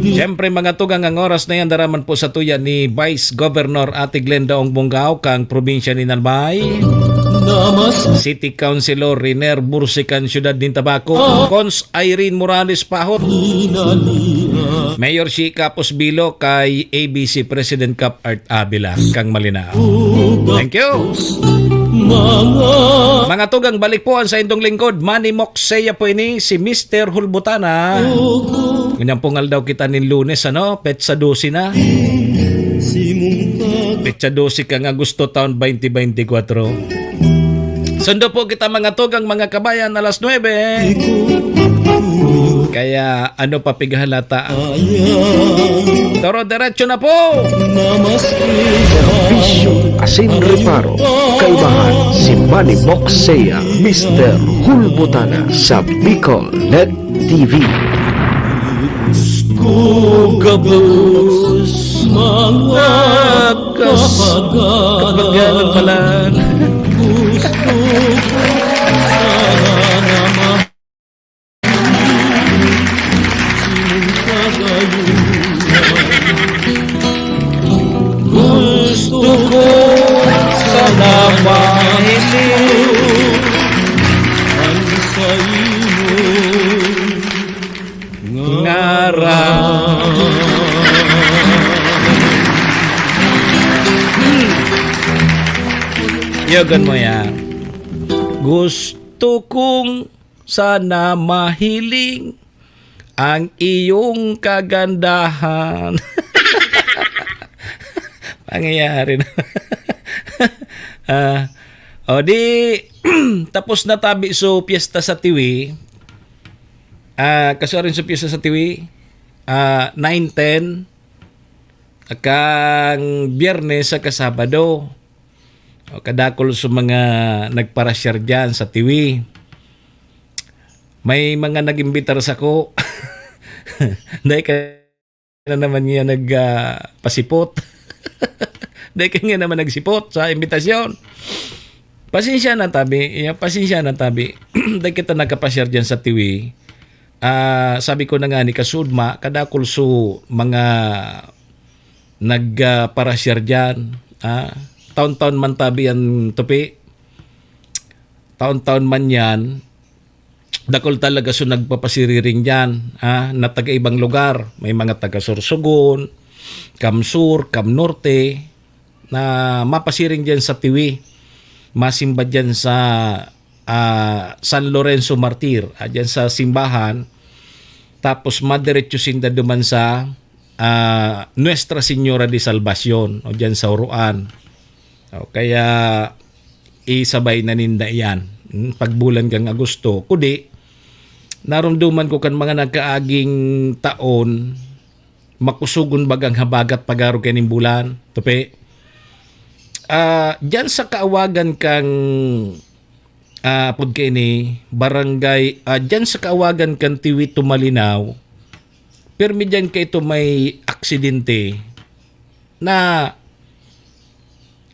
Siyempre, mga tugang, ang oras na yan, dara man po sa tuya ni Vice Governor Ate Glenda Ong Bongao kang probinsya ni Albay, City Councilor Riner Bursican, Siyudad nin Tabaco, Cons Irene Morales Pahot, Mayor Shi Capos Bilo, kay A B C President Cap Art Avila kang Malinao. Thank you. Mga tugang, balik po ang saindong lingkod, Manny Moksea po ini, si Mister Hulbutana. Ngunyan pong aldaw kita nin Lunes, ano? Petsa dose na. Petsa dose kang Agosto, taon twenty twenty-four. Sundo po kita, mga tugang, mga kabayan, alas nuebe. Kaya ano pa pighalata? Toro, diretso na po! Serbisyo Asin Reparo, kaibahan si Manny Moksea, Mister Hulbutana sa Bicol Net T V. Gusto gabos mga kas-, kapagalan. Kapagalan pala. Gusto ko sana na ma- Gusto ko sana mahiling ang saimong ngaran. Yogon mo yan. Gusto kong sana mahiling ang iyong kagandahan. Pangyayari na. Ah, o di, tapos na tabi so piyesta sa Tiwi. Ah, kasuarin so piyesta sa Tiwi, ah, nine ten, kang Biyernes saka Sabado. O, kadakul sa mga nagparasyar diyan sa Tiwi. May mga nag-imbitar sako. Dai ka na naman niya nag, ah, pasipot. Dai ka nga naman nagsipot sa imbitasyon. Pasensya na tabi, ya, pasensya na tabi. Dai kita nakapasyar diyan sa Tiwi. Ah, sabi ko na nga ni kasudma, kadakol so mga nag, ah, parasyar diyan, ah, taon-taon man tabi yan, Tupi. Taon-taon man yan, dakol talaga so nagpapasiriring diyan, ah, na taga-ibang lugar. May mga taga Sorsogon, Cam Sur, Cam Norte, na mapasiring diyan sa Tiwi. Masimba diyan sa, ah, San Lorenzo Martir, ah, diyan sa simbahan. Tapos madiretso sinda duman sa, ah, Nuestra Señora de Salvacion, o diyan sa Oroan. O, kaya isabay na ninda iyan, hmm, pagbulan kan Agosto. Kudi, narumduman ko kan mga nagkaaging taon, makusogon bagang habagat pag-arog kaning bulan, Tupi. Ah, diyan sa kaawagan kan, ah, apod kaini, barangay, ah, diyan sa kaawagan kan Tiwi, Tumalinaw, pirmi diyan kaito may aksidente na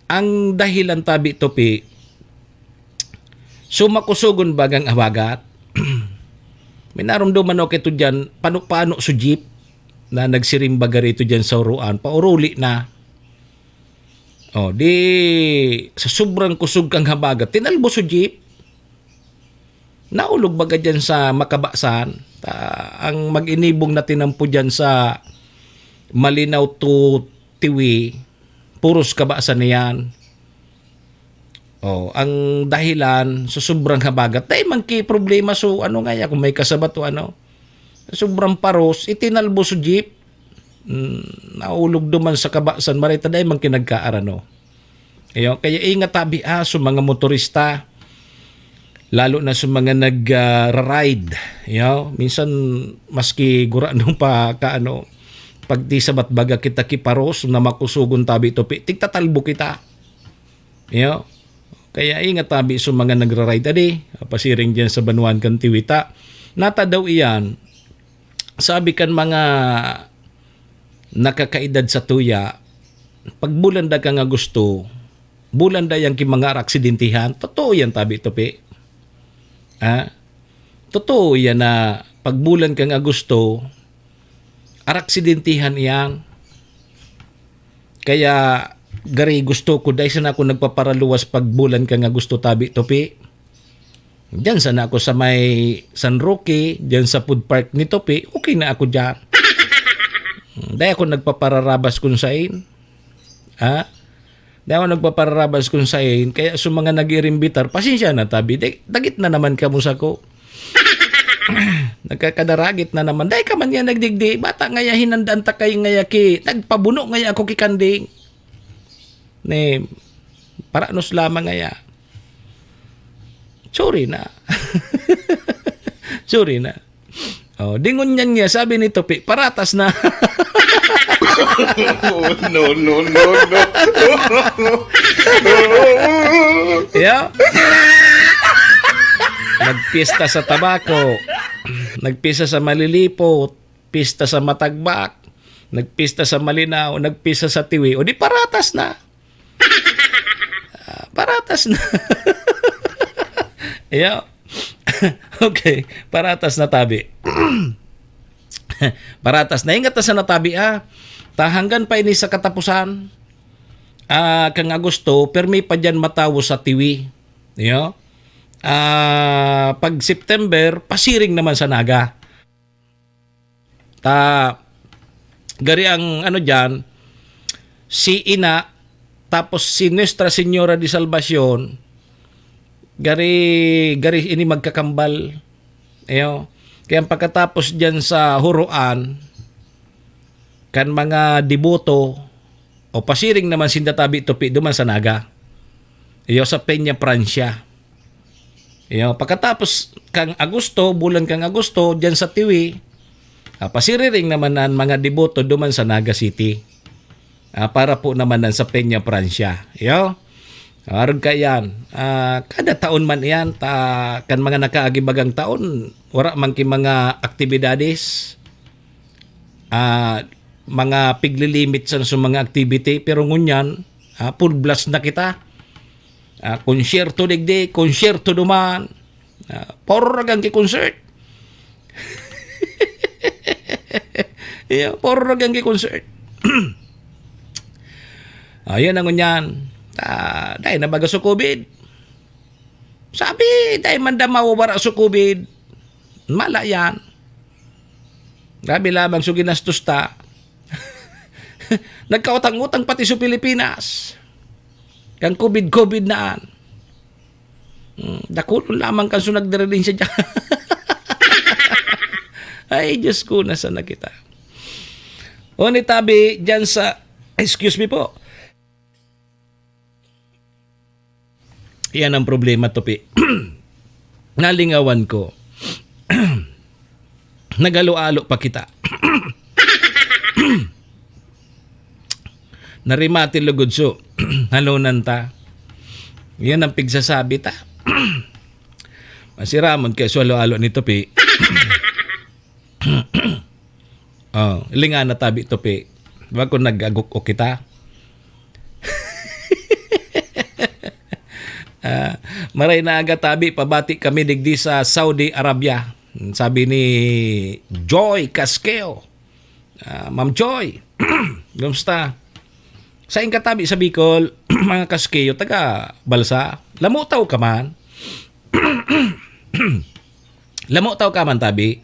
ang dahilan tabi, Tupi, so makusogon bagang habagat. May narumduman ako kaito diyan, pano-pano so jeep na nagsirimba gari ito diyan sa Oroan, pauruli na. O, di, sa sobrang kusog kan habagat, tinalbo so jeep. Naulog baga diyan sa makabasan. Ta-, ang mag-inibong na tinampo diyan sa Malinaw to Tiwi, puros kabasan na yan. O, ang dahilan, sa sobrang habagat, dai man ki problema. So, ano nga yan, kung may kasabat o ano, sobrang paros, itinalbo so jeep. Hmm, naulog duman sa kabasan, marita dai man ki nagkaarano. Iyo, kaya ingat tabi, ah, sa mga motorista, lalo na sa mga nag, ah, ra-ride. Iyo, minsan, maski gurano pa ka, ano, pag di sabat baga kita kiparos na makusogon tabi, Tupi, tigtatalbo kita. Iyo, kaya ingat tabi sa mga nagra-ride adi, pasiring diyan sa banwaan kan Tiwi ta. Nata daw iyan, sabi kan mga nakakaedad sa tuya, pag bulan da kan Agosto, bulan da yan ki mga araksidentihan. Totoo yan, tabi, Tupi. Ah? Totoo yan na pag bulan kan Agosto, araksidentihan iyan. Kaya, gari, gusto ko, dai sana ako nagpaparaluwas pag bulan kan Agosto, tabi, Tupi. Diyan sana ako sa may San Roque, diyan sa food park ni Tupi, okay na ako diyan. Dai ako nagpapararabas kun sain. Ha? Dai ako nagpapararabas kun sain. Kaya sa mga nag-irimbitar, pasensya na tabi. Dai, dagit na naman kamo sako. Nagkakadaragit na naman. Dai ka man yan nagdigdi. Bata ngaya hinandaan ta kayo ngaya ki. Nagpabuno ngaya ako ki Kanding. Ni, paranos lamang ngaya. Sorry na. Sorry na. Oh, dingon niyan niya, sabi ni Tupi, "Paratas na." No, no, no, no. Yeah. Nagpista sa Tabaco. Nagpista sa Malilipot. Pista sa Matagbak. Nagpista sa Malinaw. Nagpista sa Tiwi. O di paratas na. Ah, paratas na. Yeah. Okay. Paratas na tabi. Paratas na. Ingat ta sa natabi, ah. Ta hanggan pa ini sa katapusan. Ah, kang Agosto, permi pa diyan matawo sa Tiwi. Iyo. Ah, pag September, pasiring naman sa Naga. Ta, gari ang ano diyan, si Ina, tapos si Nuestra Señora de Salvacion, gari, gari ini magkakambal. Iyo. Kaya pagkatapos diyan sa Huroan, kan mga deboto, o pasiring naman sinda tabi Tupi duman sa Naga. Iyo sa Peña Francia. Iyo, pagkatapos kang Agosto, bulan kang Agosto, diyan sa Tiwi, ah, pasiriring naman an mga deboto duman sa Naga City. Ah, para po naman nan sa Peña Francia. Iyo. Arog ka iyan. Ah, kada taon man iyan, ta, kan mga nakaagi bagang taon, wara man ki mga aktibidades. ah, mga piglilimit sa, sa mga activity, pero ngunyan, ah, full blast na kita. Ah, konsyerto digdi, konsyerto duman. Ah, puro ragang ki-concert. Yeah, puro ragang ki-concert. Ayan ang ngunyan. Ah, dai na baga sa covid. Sabi, dai man daw mawawara sa covid. Mala yan. Grabe lamang so ginastos ta. Nagkautang-utang pati sa Pilipinas. Kan covid-covid na an. Hmm, dakulon lamang kan so nagdiridinsya diyan. Ay, Diyos ko, nasaan na kita? O, ni tabi, dyan sa, excuse me po. Yan ang problema, Topi. Nalingawan ko. Nagalo-alo pa kita. Narimati lugod so halonan ta. Yan ang pigsasabi ta. Masiramon kaya so halo-halo ni Topi. Oh, linga na tabi, Topi. Wa ko nag-agok-ok kita. Ah, maray na aga tabi, pabati kami digdi sa Saudi Arabia. Sabi ni Joy Casqueo. Ah, Ma'am Joy, kumusta? Sain ka tabi sa Bicol, mga Casqueo, taga Balsa? Lamutaw ka man? Lamutaw ka man, tabi?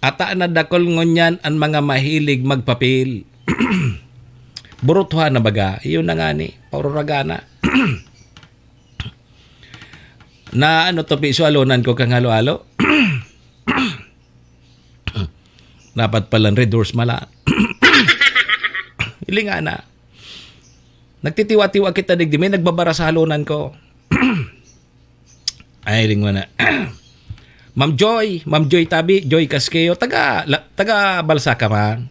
Ata na dakul ngunyan an mga mahilig magpapil. Burutwa na baga. Iyo na ngani, paururagana. Na ano to, piso alonan ko kang halo-halo? Dapat palan Red Horse mala. Hilinga na. Nagtitiwa-tiwa kita digdi, may nagbabara sa halonan ko. Ay, ring mo na. Ma'am Joy, Ma'am Joy Tabi, Joy Casqueo, taga, la, taga Balsa ka man?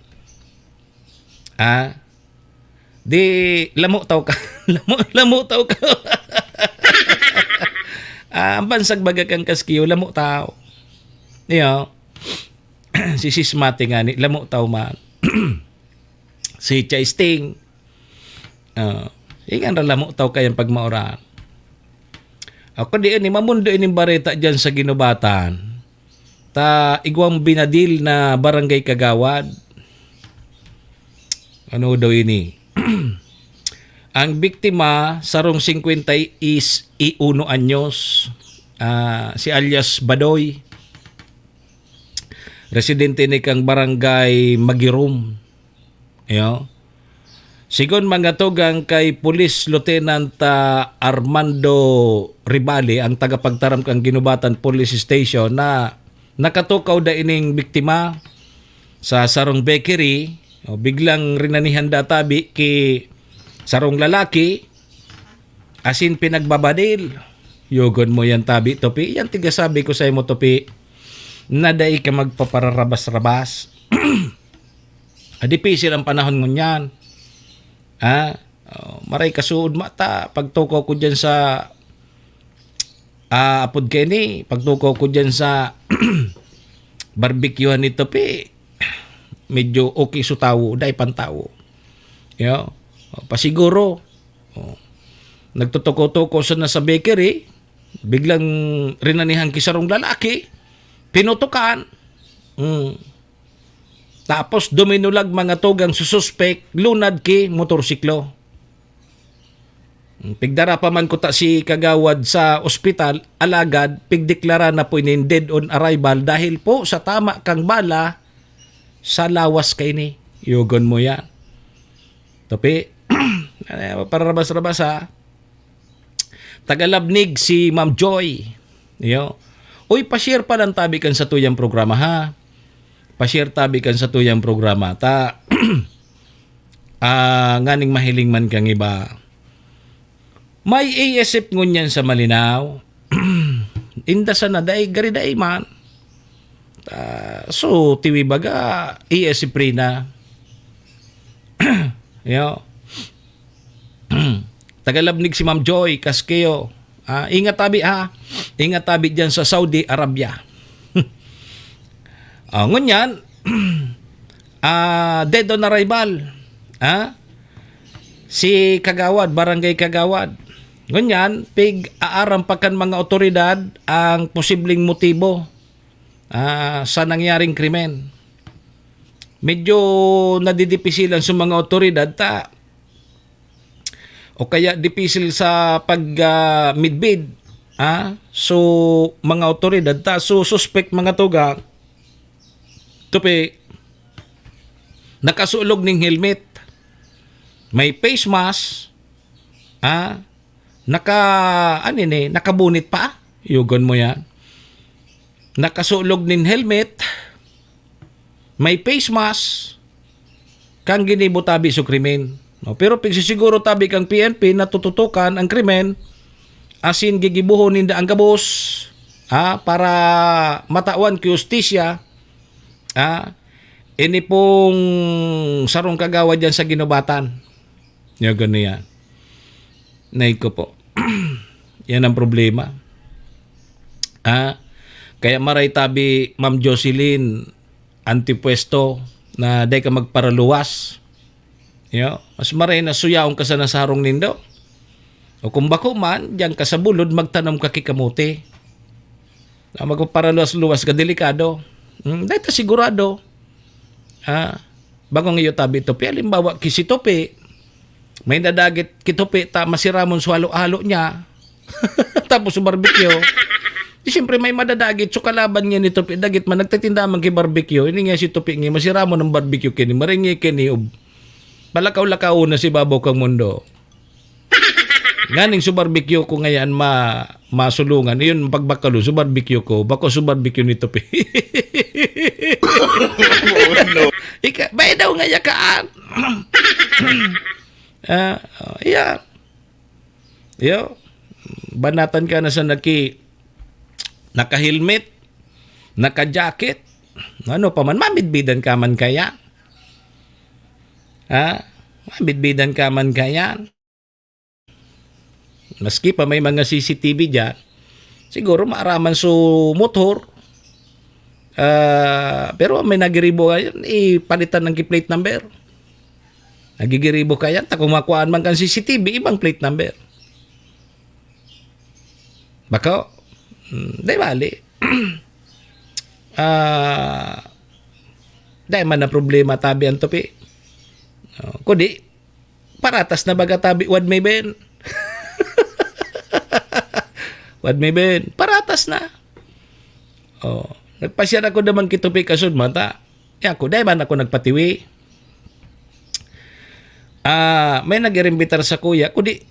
Ah? Di, lamutaw ka. Lamo, lamutaw ka. Ah, ang bansag baga kang Casqueo, lamutaw. Iyo. Si Sis Mati nga ni, lamutaw man. Si Chai Sting. Ah, ingan ra lamutaw kayang pagmauran. Ako di ini, mamundo ining bareta diyan sa Ginubatan. Ta igwang binadil na barangay kagawad. Ano daw ini? Ang biktima, sarong singkwenta y uno anyos, ah, si alias Badoy. Residente ni kang barangay Magirom. Iyo. Sigon mga tugang kay Police Lieutenant, ah, Armando Ribali, ang tagapagtaram kan Ginubatan Police Station, na nakatukaw da ining biktima sa sarong bakery, o, biglang rinanihan da tabi ki sarong lalaki, asin pinagbabadil. Yogon mo yan tabi, Topi. Yan tiga sabi ko sa imo, Topi, na dai ka magpapararabas-rabas. Ah, dipisil ang panahon ngunyan. Ha? Oh, maray kasuod mata, pagtukaw ko dyan sa, ah, apod kaini, pagtukaw ko dyan sa barbecuehan ni Topi, medyo okay so tawo, dai pang tawo. Yo, pasiguro. Oh. Nagtutuko-tuko sana sa bakery, biglang rinanihan ki sarong lalaki, pinutukan. Mm. Tapos duminulag mga tugang sa suspek, lunad ki motorsiklo. Pigdara pa man kuta si Kagawad sa ospital, alagad pigdeklara na po inin dead on arrival dahil po sa tama kang bala sa lawas kaini. Yogon mo yan. Topi, pararabas-rabas ha. Tagalabnig si Ma'am Joy. Iyo. Uy, pa-share pa lang tabi kan satuyang programa, ha? Pa-share tabi kan satuyang programa. Ta, ah, nganing mahiling man kang iba. May A S F ngunyan sa Malinao. Inda sana dai, gari dai man. Ah, so, tiwi baga, A S F rin na. Yo. Tagalabnig si Ma'am Joy Casqueo. Ah, ingat tabi, ha. Ingat tabi diyan sa Saudi Arabia. Ah, ngunyan, ah, dead on arrival. Ha? Si Kagawad, Barangay Kagawad. Ngunyan, pig-aaram pa kan mga otoridad ang posibleng motibo, ah, sa nangyaring krimen. Medyo nadidipisilan sa mga otoridad ta, o kaya dipisil sa pag, ah, midbid, ah, so mga otoridad ta, so suspect mga tugang, tupi, nakasulog ning helmet, may face mask, ah, naka, ano ni, nakabunit pa, yugon mo yan. Nakasulog nin helmet, may face mask, kan ginibo tabi so krimen. No, pero pigsisiguro tabi kang P N P na tututukan ang krimen, asin gigibohon ninda ang gabos, ha, para matawan ki hustisya, ha, ini pong sarong kagawad diyan sa ginubatan. Yagon niya. Nay ko po. Yan ang problema. Ha? Kaya maray tabi, Ma'am Jocelyn, antipuesto, na dai ka magparaluwas. Yo, mas maray na suyaon ka sa nasarong nindo. O kung bako man, diyan ka sa bulod, magtanom ka ki kamote. Na magpaparaluwas-luwas ka, delikado. Hmm, dai ta sigurado. Ah, bako nga iyo tabi Topi. Halimbawa, ki si Topi, may nadagit ki Topi ta masiramon sa halo-halo niya. Tapos sa barbecue, di siyempre may madadagit. So, kalaban niya ni Topi, dagit man, nagtitinda man ki barbecue. Ini nga si Topi nga, masiramon ang barbecue kini, maringi kini, ub-, palakaw-lakaw na si babaw kang mundo. Nganing su barbecue ko ngayan ma-, masulungan. Iyon, pagbakalo, su barbecue ko. Bako su barbecue ni Topi. Oh, no. Ika, bay daw nga yakaan. Ah, oh, iya. Yo, banatan ka na sa naki-, naka-helmet, naka-jacket. Ano pa man, mamidbidan ka man kaya? Ha? Mamidbidan ka man kaya? Maski pa may mga C C T V diyan, siguro maaraman su motor. Ah, pero may nagiribo ngayon, ipalitan ng plate number. Nagigiribo kaya, ta kung makuhaan man kan C C T V, ibang plate number. Bako? Hmm, di bali. Ah, dai man na problema tabi ang Topi. Oh, kundi, paratas na baga tabi, Wad May Ben. Wad May Ben, paratas na. Oh, nagpasyar ako naman ki Topi kasud mata. Ako, dai man ako nagpatiwi. Ah, may nag-irimbitar sa kuya, kundi,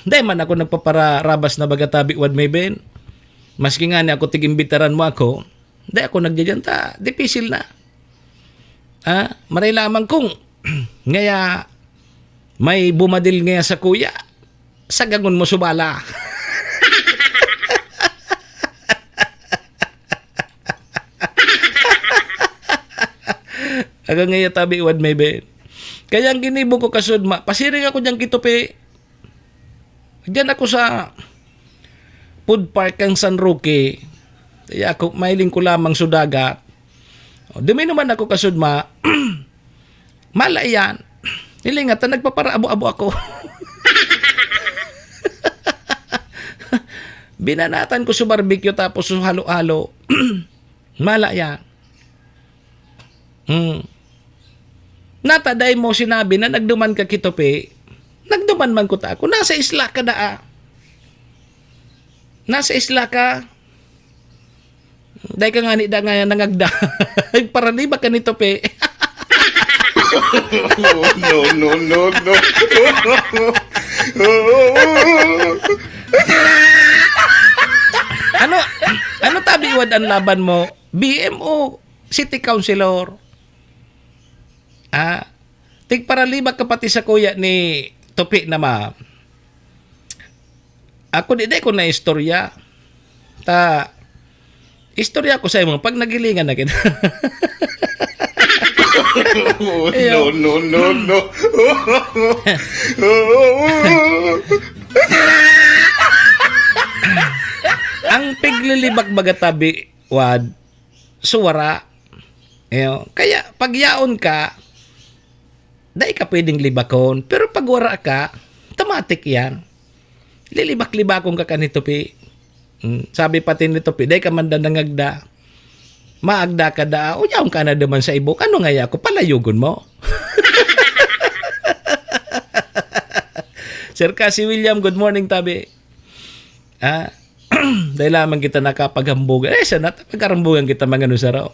dai man ako nagpapararabas na baga tabi, Wad May Ben. Maski nga ni ako tig-imbitaran mo ako, dai ako nagdadyan ta, dipisil na. Ah, maray lamang kung ngaya may bumadil ngaya sa kuya, sagangon mo su bala. Aga ngaya tabi, Wad May Ben. Kaya ang ginibo ko kasud ma-, pasiring ako diyan ki Topi. Diyan ako sa food park kang San Roque. Kaya ako, mahiling ko lamang su dagat. O, duminuman ako kasud ma-, mala iyan. Hilingat na nagpaparaabo-abo ako. Binanatan ko su barbecue tapos su halo-halo. Mala iyan. Hmm. Nata, dai mo sinabi na nagduman ka ki Topi. Nagduman man kuta ako. Nasa isla ka daa. Nasa isla ka. Dai ka ngani da nga nangagda. Paraliba ka ni Topi. No, no, no, no, no. Ano, ano tabi, Wad, ang laban mo? B M o city councilor? Ah, tigparalibak ka pati sa kuya ni Topi na ma-, ako di, di ko na istorya. Ta, istorya ko sa imo pag nagilingan na kita. Oh, no, no, no, no. Ang piglilibak baga tabi, Wad, suwara. Iyo, kaya pag yaon ka, dai ka pwedeng libakon. Pero pag wara ka, automatic yan. Lilibak-libakon ka kan ni Tupi. Mm, sabi pati ni Tupi, "Dai ka man da nangagda. Maagda ka da, o yaon ka na duman sa ibok. Ano ngaya ako, palayogon mo?" Sir Cassie William, good morning, tabi. Ah, dai lamang kita nakapaghambugan. Eh, sana ta, pagharambugan kita, mga nusaro.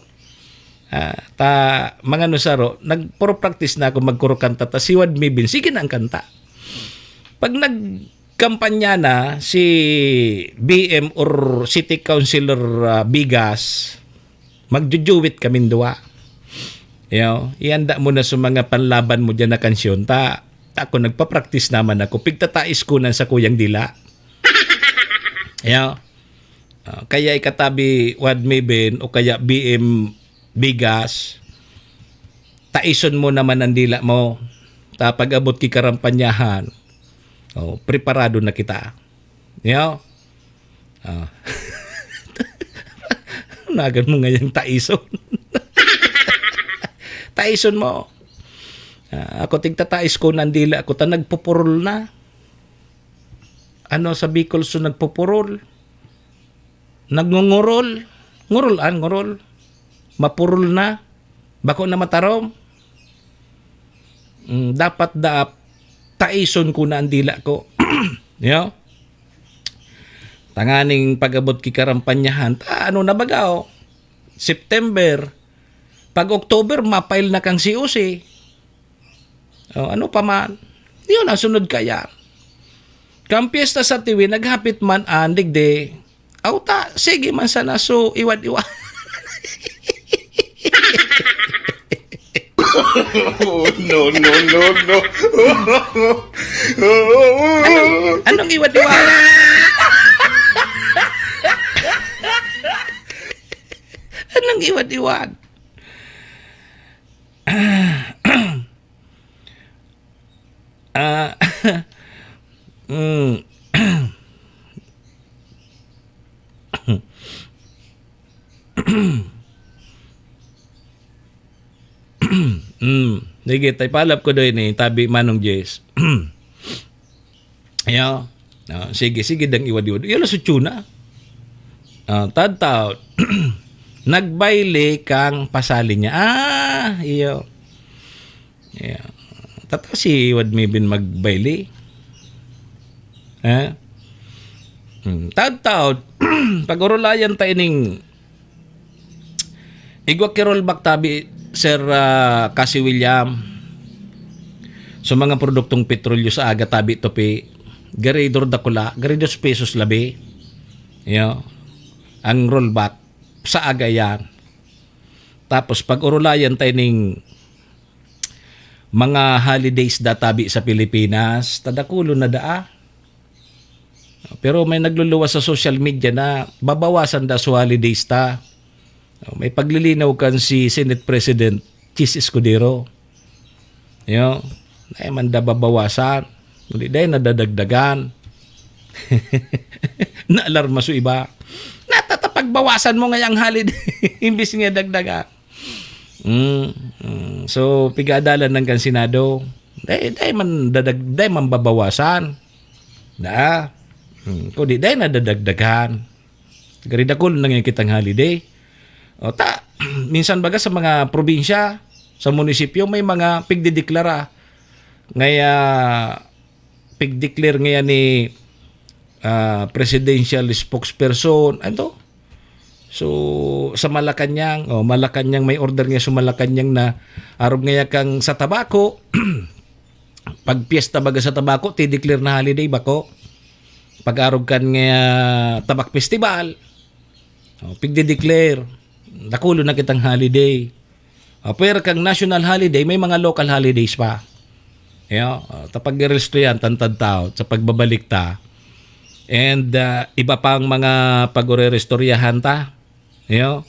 Ah, ta, mga nusaro, nagpro-practice na ako magkurukanta, ta si Wad Mibin, sige na ang kanta. Pag nagkampanya na si B M or City Councilor, ah, Bigas, magjujuwit kaming duwa. Yo, ihanda mo na sa mga panlaban mo diyan na kansyon, ta, ta ako nagpa-practice naman ako, pigtatais ko na sa kuyang dila. Yo. Ah, kaya ikatabi Wad Mibin o kaya B M Bigas, taison mo naman ang dila mo. Ta pag-abot ki karampanyahan, oh, preparado na kita. Yo? Ah. Nagan mo ngayang taison. Taison mo. Ah, ako tigtatais ko na ang dila ko, ta nagpupurol na. Ano sa Bicol so nagpupurol? Nagngungurol. Ngurol an, ngurol. Mapurol na. Bako na matarom. Mm, dapat daap, taison ko na ang dila ko. Yo? Tanganing pag-abot ki karampanyahan, ta, ano na baga, oh? September. Pag October, mapail na kang C O C. Oh, ano pa man? Yun ang sunod kaya. Kan piyesta sa Tiwi, naghapit man an digdi. Aw ta, sige man sana, so, iwad-iwad. Oh, no, no, no, no. Anong, anong iwad-iwad? Anong iwad-iwad? Ah, mm. Mm. Sige, tay palap ko doy ni tabi Manong Jess. Yo. Ah, sige, sige, dang iwad-iwad. Yala, sutyo na. Ah, tadtaw. Nagbayle kang pasali niya. Ah, iyo. Yeah. Tata si Wad Mibin magbayle. Eh? Hmm. Taod-taod, pag-orolayan ta ining igwa ki rollback tabi, Sir, ah, Cassie William. So, mga produktong petrolyo sa aga tabi, tupi, gari dor dakula, gari dos pesos labi. Yo. Ang rollback sa aga yan. Tapos, pag-orolayan ta ining mga holidays da tabi sa Pilipinas, tadakulon na daa. Pero may nagluluwas sa social media na babawasan da sa holidays ta. May paglilinaw kan si Senate President Chiz Escudero. Yo, dai man da babawasan, kundi dai nadadagdagan. Naalarma so iba. Natatapagbawasan mo ngayang holiday, imbis nga dagdagan. Mm, mm. So, pigadalan lang kan Senado. Dai, dai man dadag-, dai man babawasan. Da. Mm, kundi dai nadadagdagan. Gari dakul na nga kitang holiday. O, ta, minsan baga sa mga probinsya, sa munisipyo, may mga pigdideklara. Ngaya, pigdeclare ngaya ni, ah, presidential spokesperson, ano to? So, sa Malacañang, oh, Malacañang may order nga sa Malacañang na arog ngaya kang sa tabako, pag piyesta baga sa tabako, ti-declare na holiday, bako. Pag arog kan ngaya tabak festival, oh, pigde-declare. Dakulon na kitang holiday. Ah, pwera kang national holiday, may mga local holidays pa. Yo, ah, ta pag-resto yan, tantad tao, sa pagbabalik ta. And, ah, iba pang mga pag-orerestoryahan ta. Yo.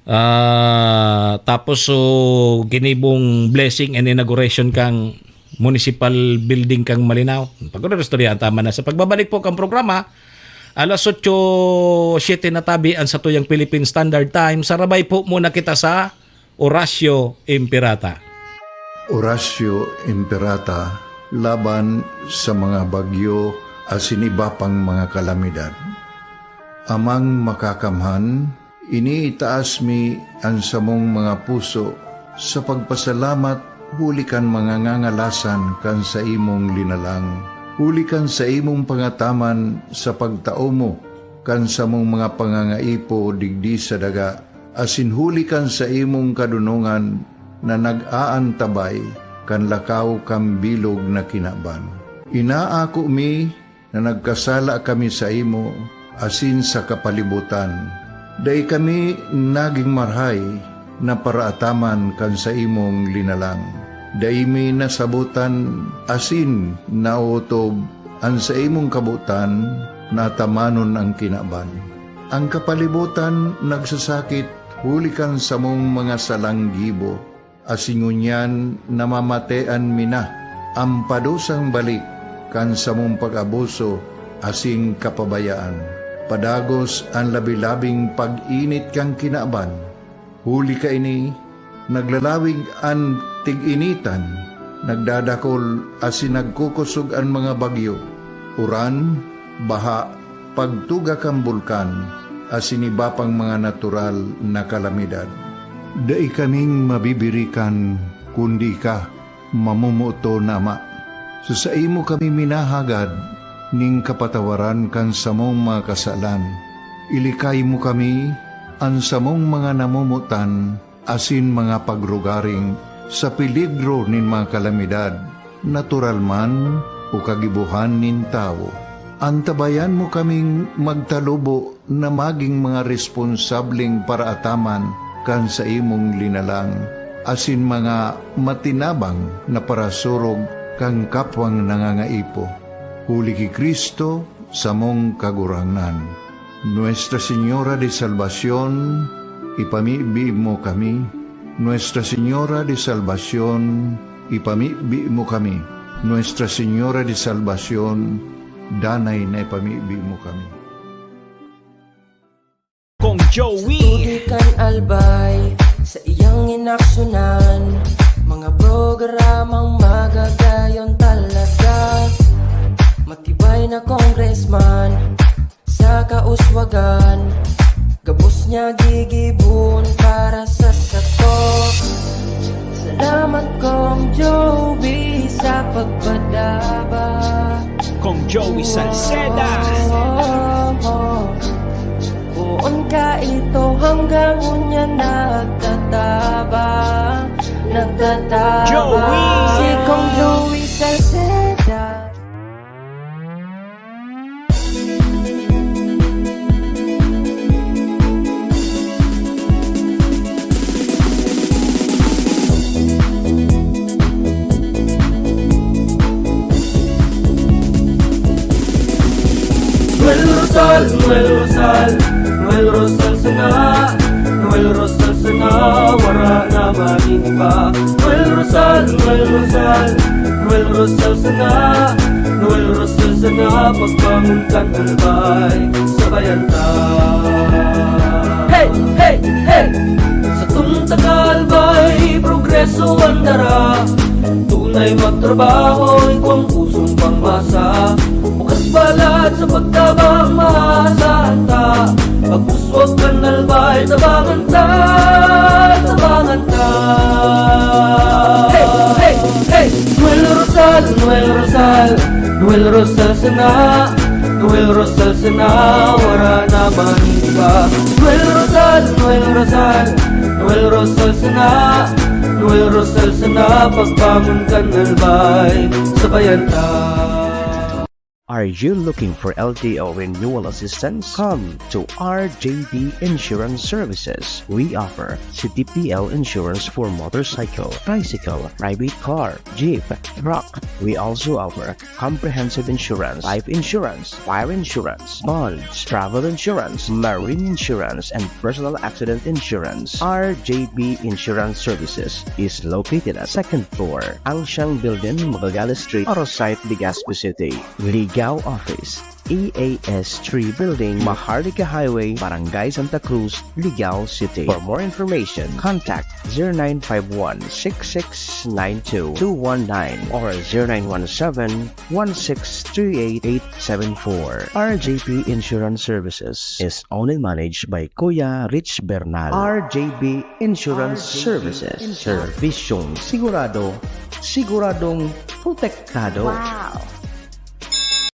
Ah, tapos, so, ginibong blessing and inauguration kang municipal building kang Malinao. Pag-orerestoryahan ta man na. Sa pagbabalik po kang programa, alas otso, siyete na tabi ang satuyang Philippine Standard Time. Sarabay po muna kita sa Horacio Imperata. Horacio Imperata laban sa mga bagyo asin iba pang mga kalamidad. Amang Makakamhan, iniitaas mi an samong mga puso sa pagpasalamat huli kan mga ngangalasan kan saimong linalang, huli kan saimong pangataman sa pagtao mo kan samong mga pangangaipo digdi sa daga, asin huli kan saimong kadonongan na nag-aantabay kan lakaw kan bilog na kinaban. Inaako mi na nagkasala kami saimo asin sa kapalibotan. Dai kami nagin marahay na paraataman kan saimong linalang. Dai mi nasabotan asin naotob an saimong kabotan na atamanon an kinaban. An kapalibotan nagsasakit huli kan samong mga salang gibo, asin ngunyan namamatean mi na an padusang balik kan samong pag-abuso asin kapabayaan. Padagos an labi-labing pag-init kan kinaban. Huli kaini, naglalawig an tig-initan, nagdadakol asin nagkukosog an mga bagyo, uran, baha, pagtuga kan bulkan, asin iba pang mga natural na kalamidad. Dai kaming mabibirikan, kundi ika, mamomoton na Ama. Sa saimo kami minahagad nin kapatawaran kan samong mga kasalan. Ilikay mo kami, an samong mga namomotan, asin mga pagrugaring sa peligro nin mga kalamidad, natural man o kagibohan nin tawo. Antabayan mo kaming magtalubo na magin mga responsableng paraataman kan saimong linalang, asin mga matinabang na parasurog kan kapwang nangangaipo. Huli ki Cristo, samong Kagurangnan. Nuestra Señora de Salvacion, ipamibi mo kami. Nuestra Señora de Salvacion, ipamibi mo kami. Nuestra Señora de Salvacion, danay na ipamibi mo kami. Kong Joey. Tubig kan albay sa iyang inaksyunan, mga programang magagayon talaga. Matibay na congressman sa kauswagan, gabos niya gigibon para sa sato. Salamat, Kong Joey, sa pagpadaba. Kong Joey Salceda. Poon ka ito hanggang unya nagtatabang, nagtatabang. Joey! Si Kong Joey Salceda. Noel Rosal, Noel Rosal, Noel Rosal sana, Noel Rosal sana, wara na man iba. Noel Rosal, Noel Rosal, Noel Rosal sana, Noel Rosal sana, pagbangon kan albay, sabayan ta. Hey, hey, hey! Satong taga-albay, progreso an dara. Tunay magtrabaho, igwang pusong pangmasa. Bukas balat sa pagtabang, maasahan ta. Pag-uswag kan albay, tabangan ta, tabangan ta. Hey, hey, hey! Noel Rosal, Noel Rosal, Noel Rosal sana, Noel Rosal sana, wara na man iba. Noel Rosal, Noel Rosal, Noel Rosal sana, Noel Rosal sana, pagbangon kan albay, sabayan ta. Are you looking for L T O renewal assistance? Come to R J D Insurance Services. We offer C T P L insurance for motorcycle, tricycle, private car, jeep, truck. We also offer comprehensive insurance, life insurance, fire insurance, bonds, travel insurance, marine insurance, and personal accident insurance. R J B Insurance Services is located at second floor, Angshang Building, Magallanes Street, Arosite, Legazpi City. Ligao Office, E A S three Building, Maharlika Highway, Barangay Santa Cruz, Ligao City. For more information, contact zero nine five one six six nine two two one nine or zero nine one seven one six three eight eight seven four. R J P Insurance Services is owned and managed by Kuya Rich Bernal. R J B Insurance Services. Serbisyong sigurado, siguradong protektado. Wow!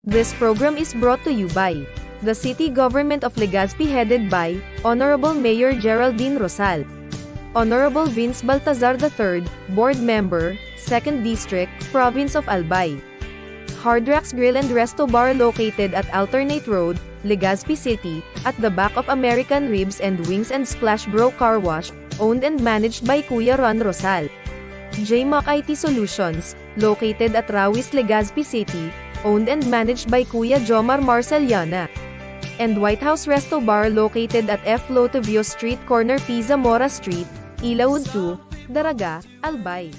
This program is brought to you by the City Government of Legazpi, headed by Honorable Mayor Geraldine Rosal, Honorable Vince Baltazar the third, Board Member, Second District, Province of Albay. Hard Rocks Grill and Resto Bar, located at Alternate Road, Legazpi City, at the back of American Ribs and Wings and Splash Bro Car Wash, owned and managed by Kuya Ron Rosal. J Mac I T Solutions, located at Rawis, Legazpi City, owned and managed by Kuya Jomar Marceliana. And White House Resto Bar, located at F Lotovio Street, corner P Zamora Street, Ilaud two, Daraga, Albay.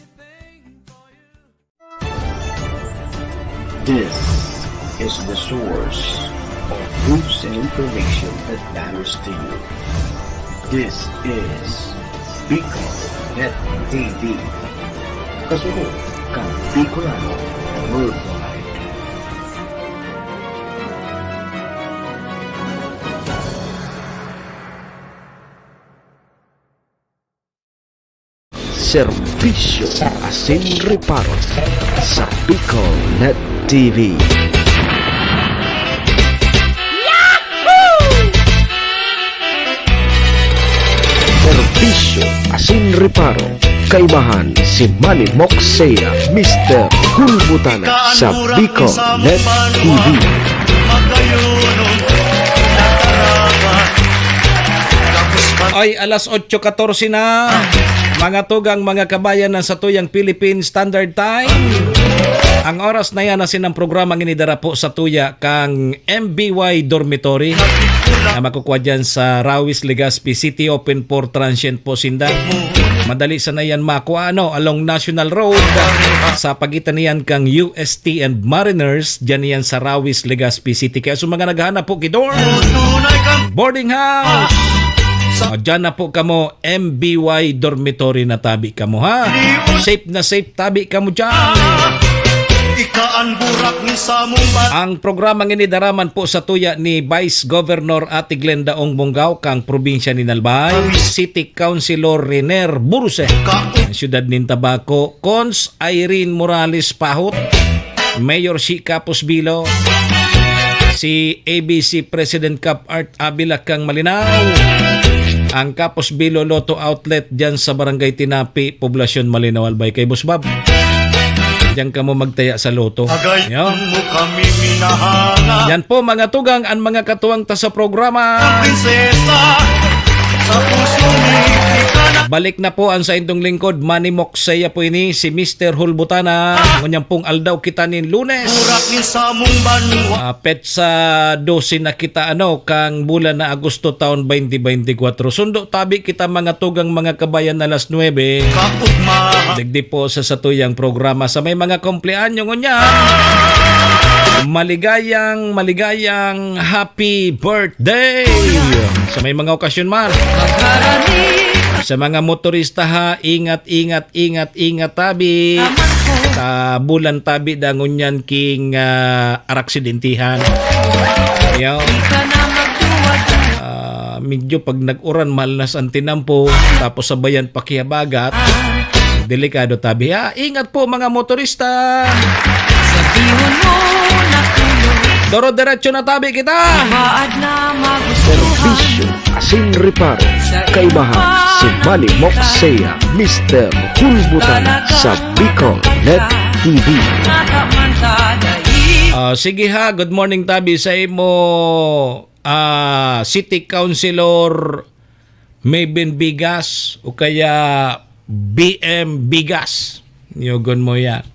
This is the source of news and information that matters to you. This is Bicol Net T V. Kasunod kan Bicolano Worldwide. Serbisyo asin reparo sa Bicol Net T V. Serbisyo asin reparo, kaibahan si Manny Moksea, Mister Hulbutana sa Bicol Net T V. Ay, alas otso katorse na. Mga tugang, mga kabayan, na satuyang Philippine Standard Time. Ang oras na yan, asin ang programa ngini dara po sa tuya kang M B Y Dormitory na makukuha dyan sa Rawis, Legazpi City. Open for transient po sinda. Madali sana yan makuha, ano, along National Road, sa pagitan niyan kang U S T and Mariners, dyan yan sa Rawis, Legazpi City. Kaya sa mga naghahanap po, Kidor, boarding house. O, dyan na po kamo, M B Y Dormitory na tabi kamo, ha? Safe na safe tabi kamo dyan. Ika an burak nin samong ba- Ang programa ngini dara man po sa tuya ni Vice Governor Ate Glenda Ong Bongao kang probinsya ni Albay, City Councilor Riner Burse, ang siyudad nin Tabaco, Cons Irene Morales Pahot, Mayor si Capos Bilo, si A B C President Cap Art Avila kang Malinao, ang Capos Bilo Lotto Outlet dyan sa Barangay Tinapi, Poblasyon Malinao, Albay kay Boss Bob. Diyan kamo magtaya sa loto. Agay Yo. Mo kami minahanga. Yan po, mga tugang, ang mga katuwang ta sa programa. Prinsesa, sa puso mi, ika na. Balik na po ang saindong lingkod, Manny Moksea po ini, si Mister Hulbutana. Ngunyan pong aldaw kita nin Lunes. Burak nin samong banwa. Ah, petsa dose na kita, ano, kang bulan na Agosto taon twenty twenty-four. Sundo tabi kita, mga tugang, mga kabayan, alas nuebe. Kaugma. Digdi po sa satuyang programa sa may mga kumpleanyo ngunyan. Maligayang, maligayang happy birthday! Sa may mga okasyon man. Sa mga motorista ha, ingat, ingat, ingat, ingat tabi. Sa bulan tabi da ngunyan king, ah, araksidentihan. Yo. Ah, medyo pag nag-uran, malnas ang tinampo, tapos sabayan pakihabagat, delikado tabi. Ah, ingat po, mga motorista. Sabihon mo na kuno. Doro-derecho na tabi kita. Maad na magustuhan. Serbisyo asin reparo. Kaibahan si Manny Moksea, Mister Hulbutan sa Bicol Net T V. Ah, sige ha, good morning tabi sa imo, ah, City Councilor Mebin Bigas o kaya B M Bigas. Yogon mo yan.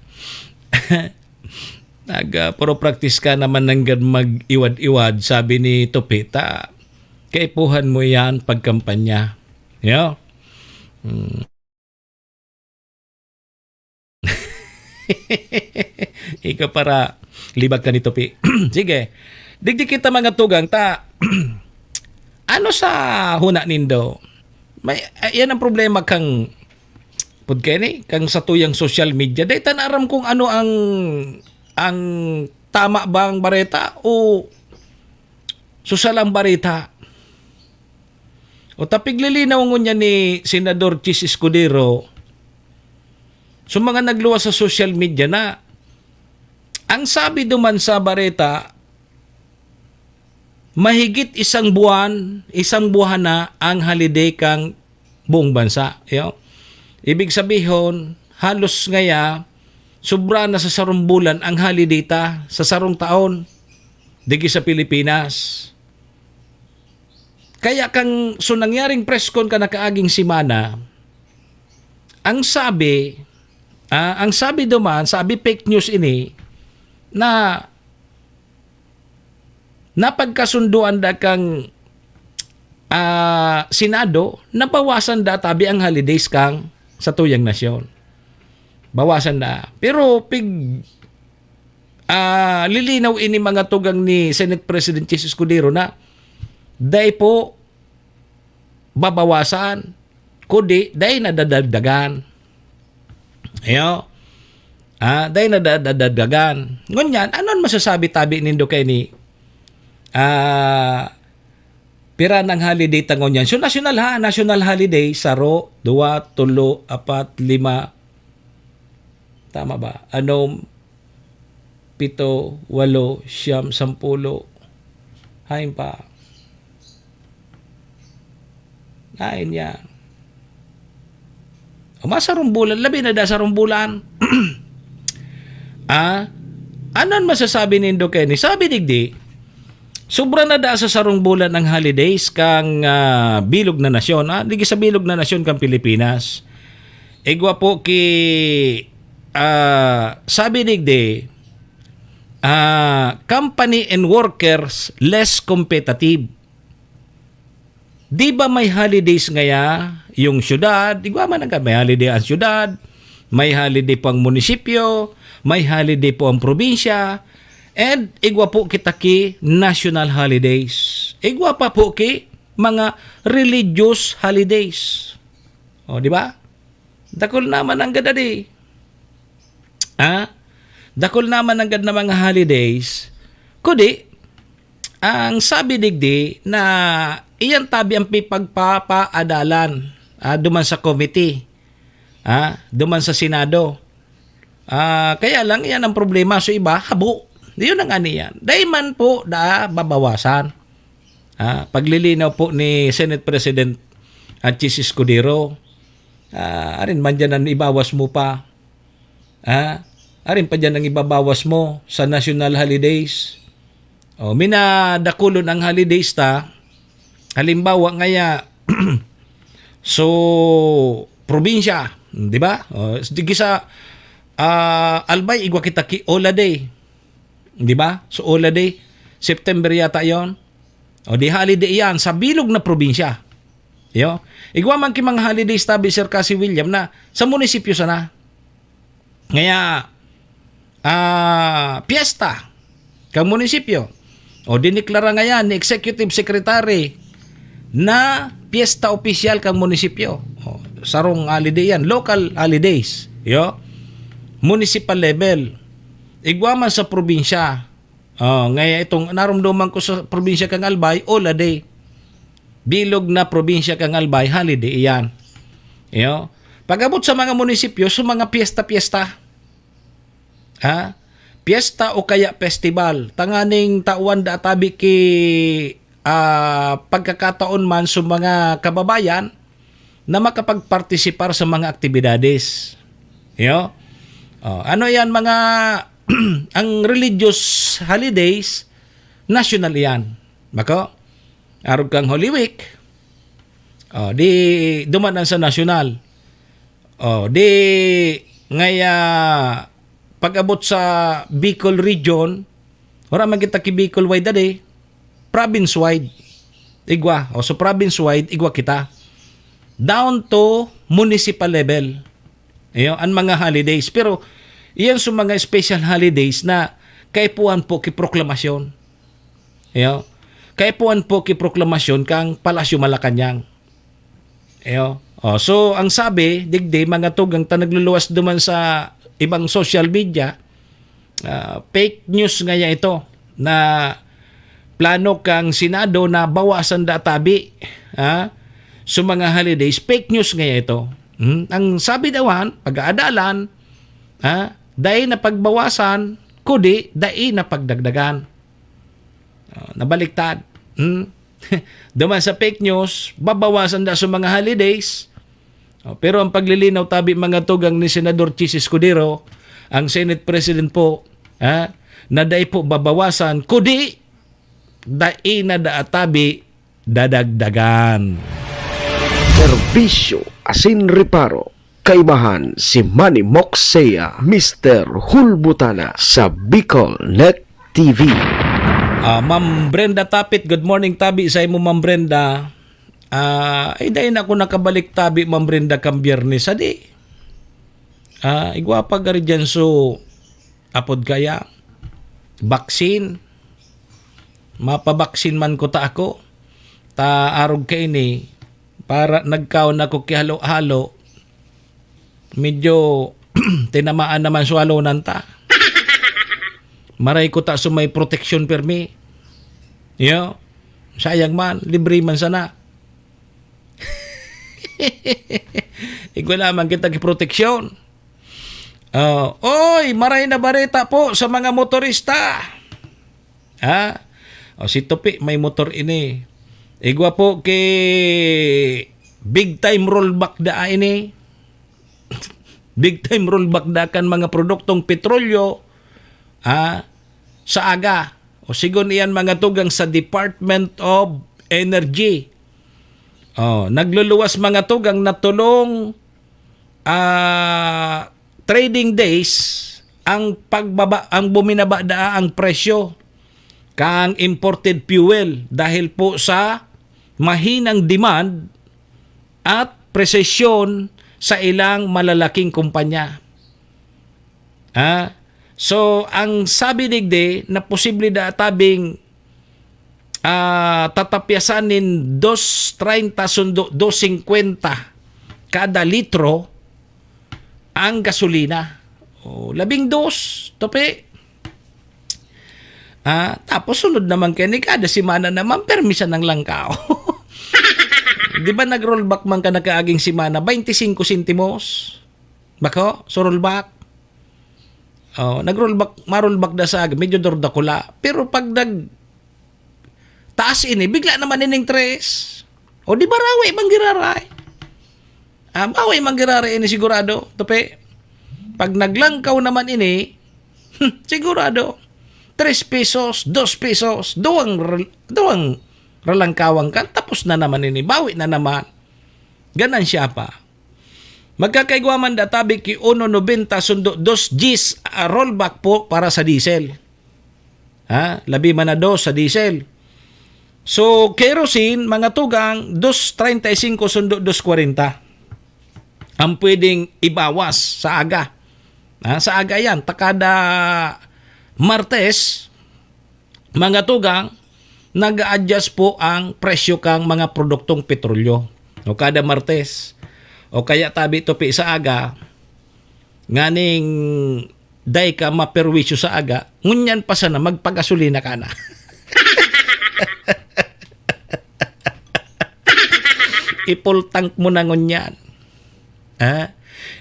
Nag, ah, puro practice ka naman nanggad mag-iwad-iwad, sabi ni Tupita. Kaipuhan mo yan pagkampanya. Yo? Hmm. Ikaw para libag ka ni Tupi. Sige. Digdi kita mga tugang ta, ano sa huna nindo? May, ah, yan ang problema kang, pud kaya ni, kang satuyang social media. Dahil ta na aram kung ano ang, ang tama bang bareta o social ang bareta. O tapiglilinaw ngunyan ni Senador Chiz Escudero, so mga nagluwas sa social media na, ang sabi duman sa bareta, mahigit isang buwan, isang buwan na ang holiday kang buong bansa. Yo? Ibig sabihon, halos ngaya, sobra na sa sarong bulan ang holiday ta sa sarong taon, digi sa Pilipinas. Kaya kang, so nangyaring press con ka nakaaging semana, ang sabi, ah, ang sabi duman, sabi fake news ini, na napagkasunduan da kang, ah, Senado, nabawasan da tabi ang holidays kang sa tuyang nasyon. Bawasan da. Pero pig, ah, lilinaw ini mga tugang ni Senate President Chiz Escudero na dai po babawasan, kundi dai nadadagdagan. Ayo. Ah, dai nadadagdagan. Ngunyan, ano an masasabi tabi nindo kay ni, ah, pira nang holiday ta ngunyan? So, national ha, national holiday, saro, duwa, tulo, apat, lima. Tama ba? Anom, pito, walo, siyam, sampulo. Hain pa. Hain niya. O, masarong bulan, labi na da sarong bulan. Ah, ano an masasabi nindo kay ni? Sabi digdi, sobra na da sa sarong bulan ang holidays kang, ah, bilog na nasyon, ah, digi sa bilog na nasyon kang Pilipinas. Igwa po ki, ah, sabi digdi, ah, company and workers less competitive. Di ba may holidays ngaya yung syudad? Igwa man ang, may holiday ang syudad, may holiday po ang munisipyo, may holiday po ang probinsya, and igwa po kita ki national holidays. Igwa pa po ki mga religious holidays. O, di ba? Dakul na man nanggad adi. Ha? Dakul na man nanggad na mga holidays. Kudi, ang sabi digdi na iyan tabi ang pipagpapaadalan, ah, duman sa committee, ah, duman sa Senado. Ah, kaya lang, iyan ang problema. So, iba, habo. Yun ang ani yan. Dai man po da babawasan. Ah, paglilinaw po ni Senate President at Chiz Escudero, ah, arin man dyan ang ibawas mo pa. Ah, arin pa dyan ang ibabawas mo sa national holidays. O, minadakulon ang holidays ta. Halimbawa ngaya, so, probinsya, di ba? O, digi sa, ah, Albay, igwa kita ki Ola Day. Di ba? So, Ola Day, September yata yon. O, di holiday yan sa bilog na probinsya. Yo? Igwa man ki mga holidays tabi, Sir Cassie William, na sa munisipyo sana. Ngaya, ah, piyesta kang munisipyo. O, dineklara ngayan ni Executive Secretary na piyesta opisyal kang munisipyo. O, sarong holiday yan, local holidays. Yo? Municipal level. Igwa man sa probinsya. O, ngaya itong narumduman ko sa probinsya kang Albay, Ola Day. Bilog na probinsya kang Albay, holiday iyan. Yo? Pag-abot sa mga munisipyo, sa mga piyesta-piyesta. Ha? Piyesta o kaya festival. Tanganing tawan da tabi ki, ah, pagkakataon man sa mga kababayan na makapagpartisipar sa mga aktibidades. Yo? O, ano yan, mga, ang religious holidays, national yan. Bako? Arog kang Holy Week, o, di duman sa national. O, di ngaya pag-abot sa Bicol region, wala man kita ki Bicol wide adi, province wide. Igwa. O, so province wide, igwa kita. Down to municipal level. Iyo, ang mga holidays. Pero, iyan sa mga special holidays na kaipuhan po ki proklamasyon. Iyo. Kaipuhan po ki proklamasyon kang Palasyo Malacañang. Iyo. Oh, so, ang sabi, digdi, mga tugang ta nagluluwas duman sa ibang social media, ah, fake news ngaya ito na plano kang Senado na bawasan da tabi, ha, sa mga holidays. Fake news ngaya ito. Hmm? Ang sabi dawan, pag-aadalan, ha, dai na pagbawasan, kudi dai na pagdagdagan. Ah, nabaliktad. Hmm? Duman sa fake news, babawasan da sa mga holidays. Oh, pero ang paglilinaw tabi, mga tugang, ni Senador Chiz Escudero, ang Senate President po, ha, na dai po babawasan, kudi dai na da tabi dadagdagan. Serbisyo asin reparo. Kaibahan si Manny Moksea, Mister Hulbutana sa Bicol Net T V. Ah, Ma'am Brenda Tapit, good morning tabi sa imo, Ma'am Brenda. Ah, ay, dai na ako nakabalik tabi, Ma'am Brenda, kan Biyernes, adi. Ah, igwa pa gari dyan, so, apod kaya, vaccine. Mapabaksin man ko ta ako. Ta arog kaini, para nagkaon ako ki halo-halo. Medyo tinamaan naman swalonan ta. Maray ko ta so may proteksyon permi. Yo, sayang man, libre man sana. Igwa lamang kita ki proteksyon. Ah, oy, maray na bareta po sa mga motorista. Ha? O, si Tupi, may motor ini. Igwa po ki big time rollback da ini. Big time rollback da kan mga produktong petrolyo, ha? Sa aga. O, sigon iyan, mga tugang sa Department of Energy. Oh, nagluluwas, mga tugang, na tolong, ah, trading days ang pagbaba, ang buminaba daa ang presyo kang imported fuel dahil po sa mahinang demand at presesyon sa ilang malalaking kumpanya. Ah, so, ang sabi digdi na posible da tabing, ah, tatapyasan nin dos treinta sundo dos singkwenta kada litro ang gasolina. O, labing dos, tope. Ah, tapos sunod naman kaya ni kada semana naman, permi siya ng langkaw. Di ba nag-rollback man ka na kaaging semana, baynte singko sentimos? Bako, so rollback. Oh, nag-rollback, ma-rollback da sa aga, medyo dordakula. Pero pag nag taas ini, bigla naman ining tres. O di ba rawi manggiraray? Ah, bawi manggiraray ini sigurado, tope. Pag naglangkaw naman ini, hmm, sigurado, tres pesos, dos pesos, duwang rel-, duwang ralangkawan kan, tapos na naman ini, bawi na naman. Ganansya pa. Magkakaigwa man da tabi ki uno nobenta sundo dos diyes, ah, rollback po para sa diesel. Ha? Labi man na dos sa diesel. So, kerosene, mga tugang, dos treinta y cinco sundo dos kwarenta ang pwedeng ibawas sa aga. Ha? Sa aga yan, ta kada Martes, mga tugang, nag-a-adjust po ang presyo kang mga produktong petrolyo. O kada Martes, o kaya tabi tupi sa aga, nganing dai ka maperwisyo sa aga, ngunyan pa sana magpagasolina ka na. I-full tank mo na ngunyan. Ha?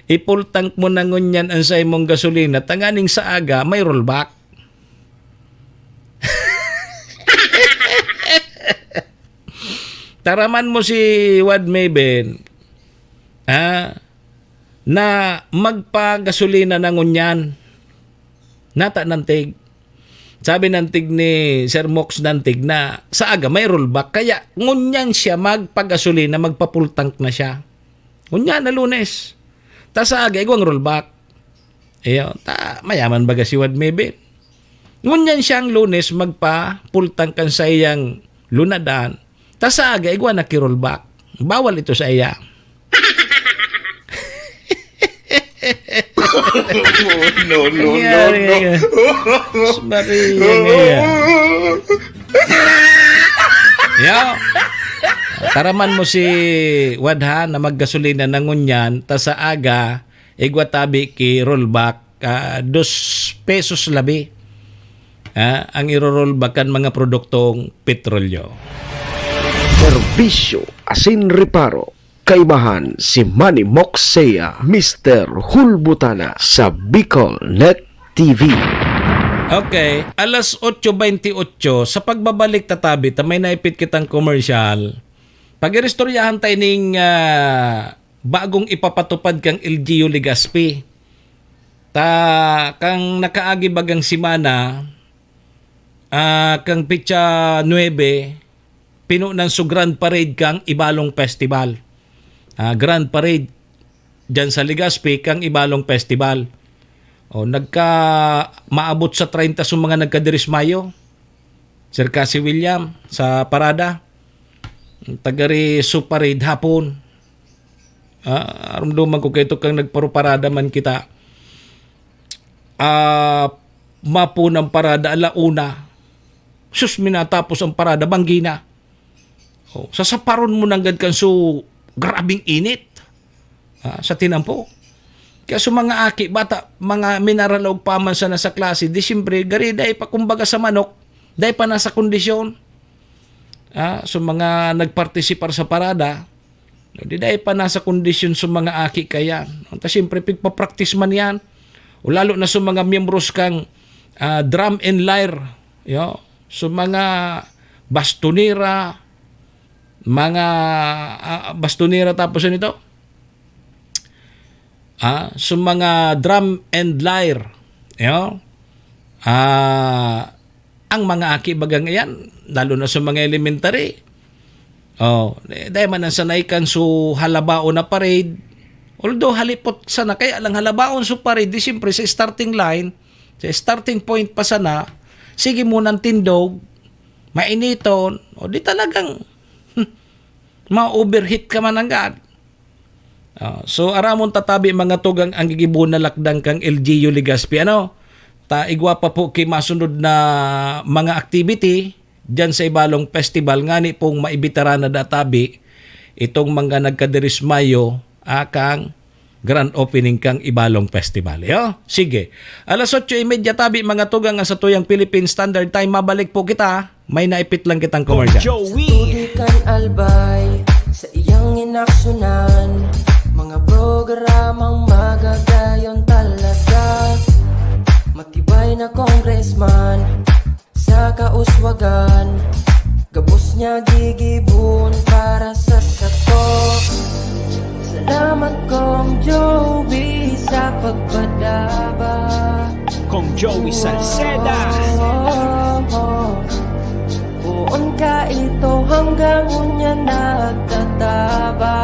I-full tank mo na ngunyan ang sa imong gasolina, tanganing sa aga, may rollback. Taraman mo si Wad Maven, ha? Na magpagasolina na ngunyan. Nata nantig. Sabi nantig ni Sir Mox nantig na sa aga may rollback. Kaya ngunyan siya magpagasolina, magpa-full tank na siya. Ngunyan na Lunes. Ta sa aga, igwang rollback. Iyo, ta, mayaman baga si Wad Maven. Ngunyan siyang Lunes magpa-full tank kan saiyang lunadan. Ta sa aga, igwa na ki-rollback. Bawal ito sa iya. No, no, no, Nangyari no. ngayon. Mas Maria ngayon. Yo! Taraman mo si Wadha na maggasolina na ngunyan, ta sa aga, igwa tabi ki rollback, ah, dos pesos labi. Ah, ang iro-rollback kan mga produktong petrolyo. Serbisyo asin reparo. Kaibahan si Manny Moxea, Mister Hulbutana sa Bicol Net T V. Okay, alas otso bentiocho, sa pagbabalik tatabi, ta may naipit kitang komersyal. Pag-iristoryahan tayo ning, ah, bagong ipapatupad kang L G U Legazpi. Ta, kang nakaagi bagang semana, ah, kang petsa nuebe, pinunan so Grand Parade kang Ibalong Festival. Ah, Grand Parade diyan sa Legazpi kang Ibalong Festival. O, nagka-, maabot sa treinta so mga nagkadirismayo. Sir Cassie William, sa parada. Tagari so parade hapon. Ah, aramdaman ko kaito kang nagparuparada man kita. Ah, mapo ng parada, ala una. Sus, minatapos ang parada, banggi na. Oh, sasaparon mo nanggad kan so grabing init. Ah, sa tinampo. Kaya so mga aki, bata, mga minaralaog pa man sana sa klase, di siyempre, gari, dai pa kumbaga sa manok, dai pa nasa kondisyon. Ah, so mga nagpartisipar sa parada, di dai pa nasa kondisyon so mga aki kayan. Ta siyempre, pigpa-practice man yan. O lalo na so mga miyembros kang, ah, drum and lyre, yo, so mga bastonera, mga, ah, bastonera tapos ano ito? Ah, so mga drum and lyre, yo. Ah, ang mga aki bagang iyan, lalo na sa mga elementary, oh, eh, dai man ang sanay kan so halabaon na parade. Although halipot sana, kaya lang halabaon so parade, di siyempre sa starting line, sa starting point pa sana, sige munang tindog, mainiton, o di talagang ma-overheat ka man nanggad. Ah, so, aramon tatabi mga tugang ang gigibohon na lakdang kang L G U Legazpi, ano? Ta igwa pa po ki masunod na mga activity diyan sa Ibalong Festival, ngani pong maibitaran na da tabi itong mga nagkadirismayo, ah, kang grand opening kang Ibalong Festival. Yo? Sige. Alas otso y media tabi, mga tugang, ang satuyang Philippine Standard Time. Mabalik po kita. May naipit lang kitang commercial. Joey. Sa tubig kan Albay, sa iyang inaksyonan, mga programang magagayon talaga. Matibay na congressman, sa kauswagan, gabos niya gigibon para sa sato. Salamat, Kong Joey, sa pagpadaba. Kong Joey Salceda. Poon ka ito hanggang unya nagtataba,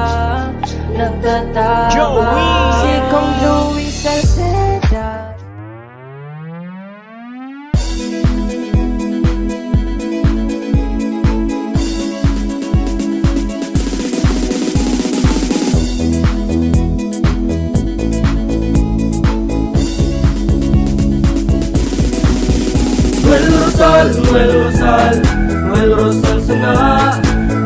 nagtataba. Joey! Si Kong Joey Salceda. Noel Rosal, Noel Rosal, Noel Rosal sana,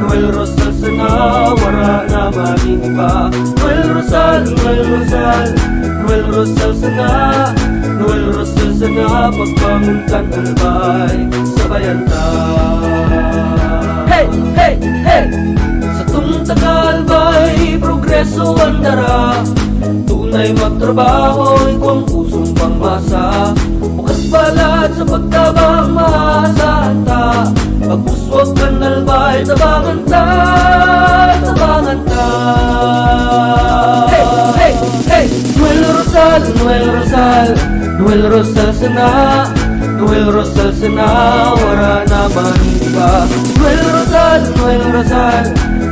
Noel Rosal sana, wara na magin iba. Noel Rosal, Noel Rosal, Noel Rosal sana, Noel Rosal sana, pagbangon kan Albay, sabayan ta. Hey, hey, hey! Satong taga Albay, progreso an dara. Tunay magtrabaho, igwang pusong pangmasa. Bukas balat sa pagtabang, maasahan ta. Pag-uswag kan Albay, tabangan ta, tabangan ta. Hey, hey, hey! Noel Rosal, Noel Rosal, Noel Rosal sana, Noel Rosal sana, wara na man iba. Noel Rosal, Noel Rosal,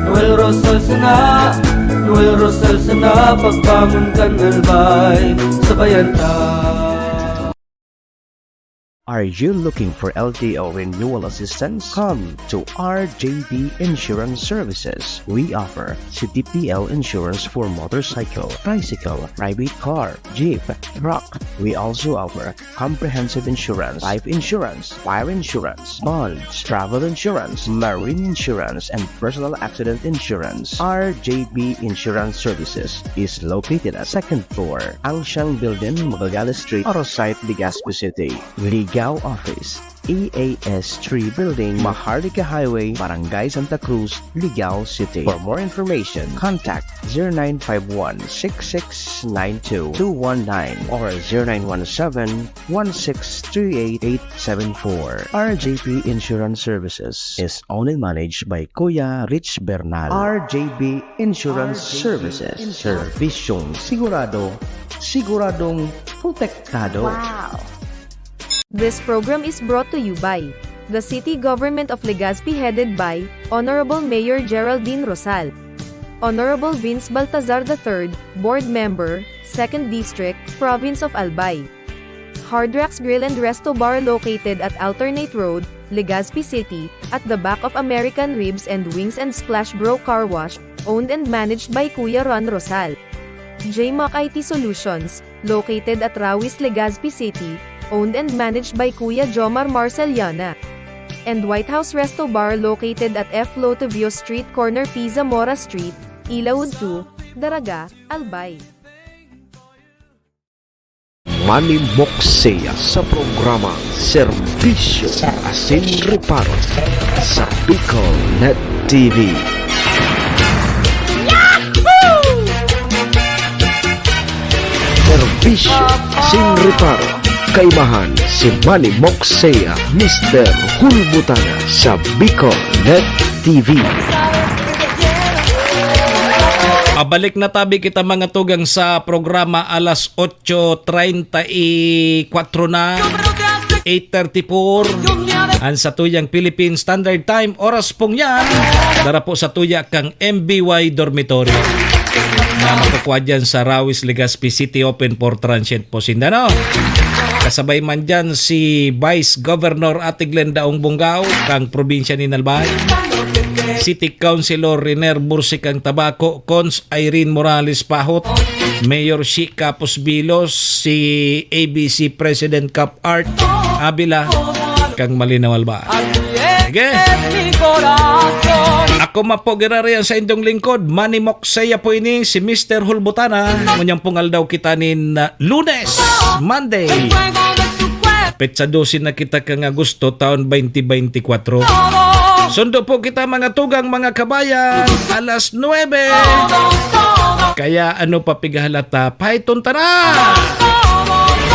Noel Rosal sana, Noel Rosal sana, pagbangon kan Albay, sabayan ta. Are you looking for L T O renewal assistance? Come to R J B Insurance Services. We offer C T P L insurance for motorcycle, tricycle, private car, jeep, truck. We also offer comprehensive insurance, life insurance, fire insurance, bonds, travel insurance, marine insurance, and personal accident insurance. R J B Insurance Services is located at second floor, Angsiang Building, Magallanes Street, Orosite, Legazpi City. Ligao Office, E A S three Building, Maharlika Highway, Barangay Santa Cruz, Ligao City. For more information, contact zero nine five one six six nine two two one nine or zero nine one seven one six three eight eight seven four. R J P Insurance Services is owned and managed by Kuya Rich Bernal. R J B Insurance Services. Serbisyong sigurado, siguradong protektado. Wow! This program is brought to you by the City Government of Legazpi, headed by Honorable Mayor Geraldine Rosal, Honorable Vince Baltazar the third, Board Member, Second District, Province of Albay. Hard Rocks Grill and Resto Bar, located at Alternate Road, Legazpi City, at the back of American Ribs and Wings and Splash Bro Car Wash, owned and managed by Kuya Ron Rosal. J Mac I T Solutions, located at Rawis, Legazpi City, owned and managed by Kuya Jomar Marceliana. And White House Resto Bar, located at F Lotevio Street, corner P Zamora Street, Ilawod two, Daraga, Albay. Manimokseya sa programang Serbisyo Asin Reparo sa Bicol Net T V. Serbisyo Asin Reparo, kaimahan si Manimokseya, Mister Hulbutana sa Bicol Net T V. Pabalik na tabi kita, mga tugang, sa programa. Alas otso treinta y cuatro na, eight thirty-four. Ang satuyang Philippine Standard Time, oras pong yan, dara po sa tuya kang M B Y Dormitory na makukuha dyan sa Rawis, Legazpi City, open for transient po sinda, no? Kasabay man dyan si Vice Governor Ate Glenda Ong Bongao, kang probinsya nin Albay. City Councilor Riner Bursi kang Tabaco, Cons Irene Morales Pahot, Mayor Shi Capos Bilos, si A B C President Cap Art Avila, kang Malinaw Albay. Sige. Ako man po, giraray ang saindong lingkod, Manny Moksaya po ini, si Mister Hulbutana. Ngunyan pong aldaw kita nin, ah, Lunes, Monday. Petsa dose na kita kan Agosto, taon twenty twenty-four. Sundo po kita, mga tugang, mga kabayan, alas nuebe. Kaya ano pa pighahalata, paiton ta na!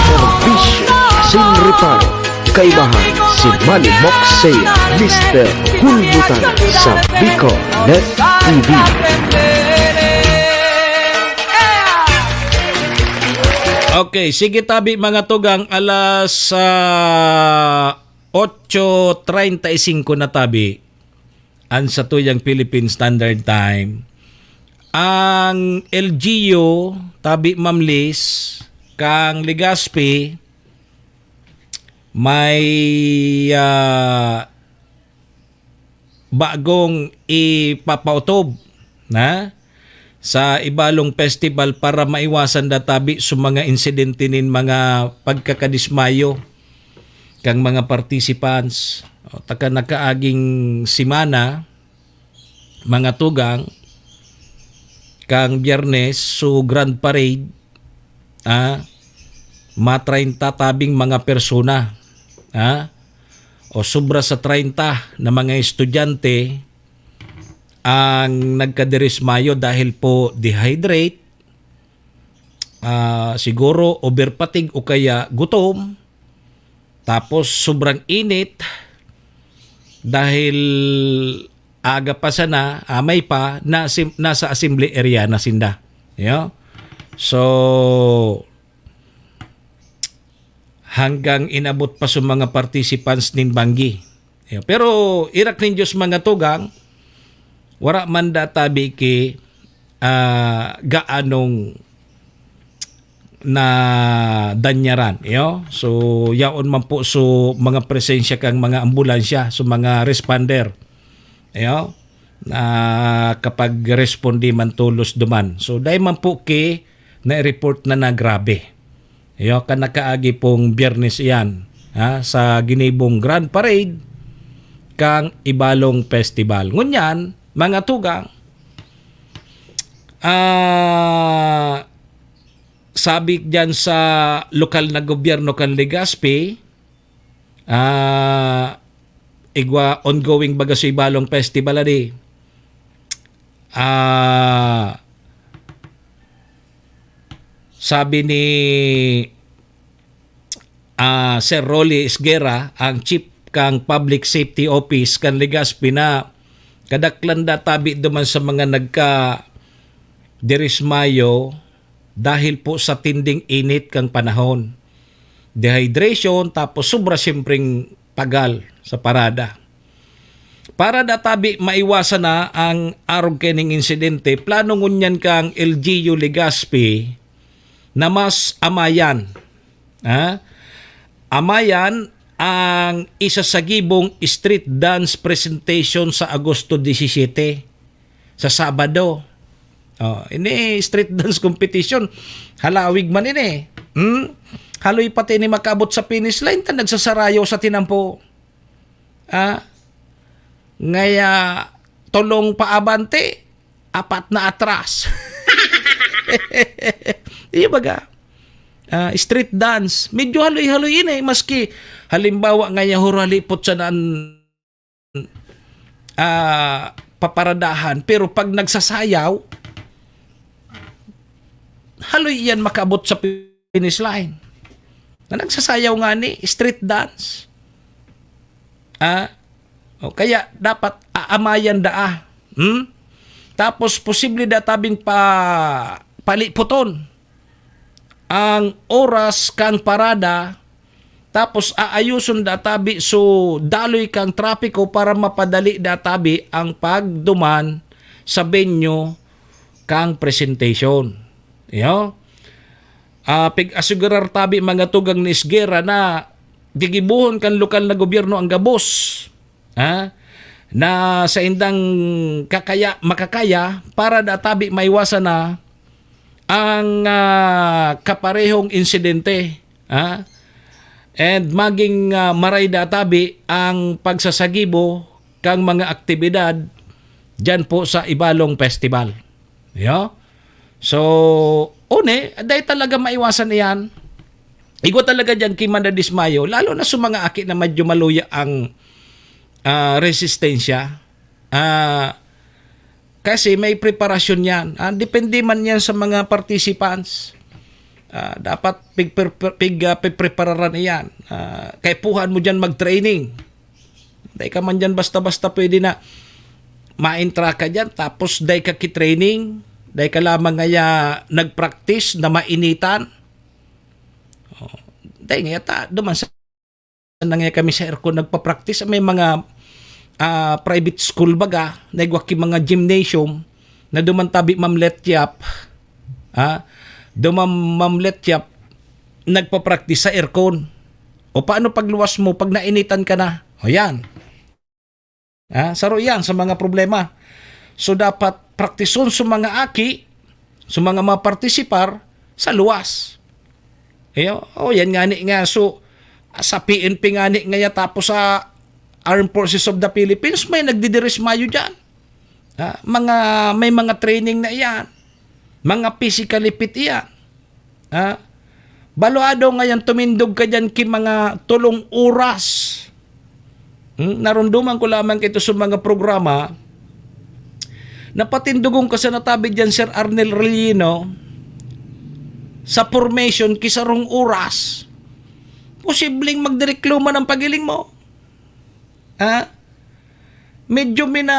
Serbisyo asin reparo, kaibahan si Manny Moksea, Mister Hulbutan sa Bicol Net T V. Okay, sige tabi, mga tugang, alas, ah, otso treinta y cinco na tabi, ang satuyang Philippine Standard Time. Ang L G U, tabi, Ma'am Liz, kang Legazpi, may, ah, bagong ipapautob na sa Ibalong Festival para maiwasan da tabi sa mga insidente nin mga pagkakadismayo kang mga participants. O, taka nakaaging semana, mga tugang, kang Biyernes, so Grand Parade, ah, ma-treinta tabing mga persona, ah, o sobra sa treinta na mga estudyante ang nagkadismayo dahil po dehydrate, ah, siguro overfatigue o kaya gutom, tapos sobrang init dahil aga pa sana, amay pa, nasa, nasa assembly area na sinda. Yo? So, hanggang inabot pa sa mga participants nin banggi. Yo. Pero irak nin Diyos, mga tugang, wara man da tabi ki, ah, gaanong nadanyaran, iyo. So, yaon man po so mga presensya kang mga ambulansya, so mga responder, iyo, na kapag responde man tolos duman. So, dai man po ki na-report na nagrabe. Iyo, kan nakaagi pong Biyernes iyan, ha, sa ginibong Grand Parade kang Ibalong Festival. Ngunyan, mga tugang, ah, sabi diyan sa lokal na gobyerno kan Legazpi, ah, igwa ongoing baga sa Ibalong Festival, adi. Ah, sabi ni, ah, Sir Rolly Esguerra, ang chief kang Public Safety Office kan Legazpi, na kadaklan da tabi duman sa mga nagka-dirismayo dahil po sa tinding init kang panahon, dehydration, tapos sobra siyempreng pagal sa parada. Para da tabi maiwasan na ang arog kaining insidente, plano ngunyan kang L G U Legazpi na mas amayan, ha? Amayan ang isasagibong street dance presentation sa Agosto disisiyete, sa Sabado. Oh, ini street dance competition, halawig man ini. Hmm? Haloy pati ni makaabot sa finish line, ta nagsasarayaw sa tinampo. Ah, ngaya tolong paabante, apat na atras. Iyo baga, ah, street dance. Medyo haloy-haloy ini, maski halimbawa ngaya huralipot siya na an-, ah, paparadahan. Pero pag nagsasayaw, haloy iyan makaabot sa finish line. Na nagsasayaw nga ni street dance. Ah, o kaya dapat aamayan daa. Hmm? Tapos posible da tabing pa paliputon ang oras kang parada, tapos aayuson da tabi so daloy kang trapiko para mapadali da tabi ang pagduman sa venue kang presentation. Iyo. Ah, pig-asigurar tabi, mga tugang, ni Esguerra na gigibohon kan lokal na gobyerno ang gabos, ha, na saindang kakaya, makakaya para da tabi maiwasan na ang, ah, kaparehong insidente, ha, and maging, ah, maray da tabi ang pagsasagibo kang mga aktibidad diyan po sa Ibalong Festival. Iyo. So, uni, dai talaga maiwasan iyan. Igwa talaga diyan ki madadismayo, lalo na sa mga aki na medyo maluya ang, ah, resistensya. Ah, kasi may preparasyon yan. Ah, depende man yan sa mga participants. Ah, dapat pig-, pig-, pig-, ah, pigprepararan iyan. Ah, kaipuhan mo diyan mag-training. Dai ka man diyan basta-basta pwede na maentra ka diyan, tapos dai ka ki-training, dai ka lamang ngaya nag-practice na mainitan. Oh, dai ngaya ta, duman sa, na ngaya kami sa aircon nagpa-practice. May mga, ah, private school baga, na igwa ki mga gymnasium, na duman tabi Ma'am Letyap, ha? Duman Ma'am Letyap, nagpa-practice sa aircon. O paano pagluwas mo pag nainitan ka na? O yan. Ah, saro yan sa mga problema. So, dapat praktison sa mga aki, sa mga mapartisipar sa luwas. Iyo, o, yan nga ni nga. So, sa P N P nga ni nga, tapos sa Armed Forces of the Philippines, may nagdidirismayo dyan. Ah, mga, may mga training na iyan. Mga physically fit iyan. Ha? Balwado ngayan, tumindog ka diyan ki mga tolong oras. Hmm? Narunduman ko lamang kito sa mga programa na patindogon ka sa natabi diyan, Sir Arnel Relino, sa formation ki sarong oras. Posibleng magdirekluman ang pagiling mo. Ha? Medyo mina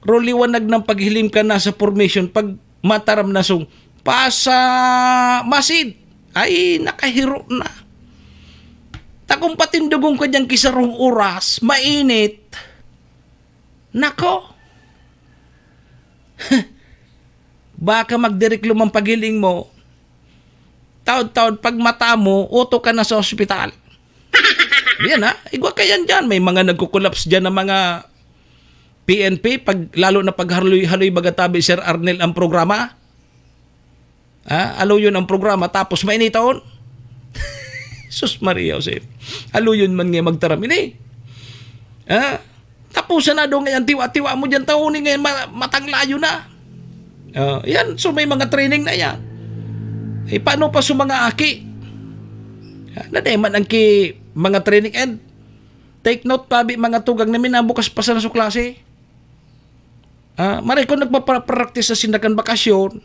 Roliwanag ng paghilim ka na sa formation, pag mataram na song, pasa masid, ay, nakahiro na. Takong patindogon ka dyan kisarong oras, mainit. Nako! Baka magdireklum ang paghiling mo, taod-taod pag mata mo, uto ka na sa ospital. Yan ha, igwa ka yan dyan. May mga nagkukulaps dyan ng mga P N P, pag, lalo na pag haloy-haloy baga tabi, Sir Arnel, ang programa. Ha? Aloyon ang programa, tapos mainiton. Sus Maria Jose. Aloyon man nga magtaram ini. Ha? Tapusan na daw ngayon, tiwa-tiwa mo dyan, taon ni ngayon, ma-, matanglayo na. Oh, yan, so may mga training na yan. Eh, paano pa sa mga aki? Ha? Nadai man ang ki-, mga training, and take note, tabi, mga tugang na minabukas pa sana sa klase. Ah, maray kung nagpapractice sa sinda kan bakasyon,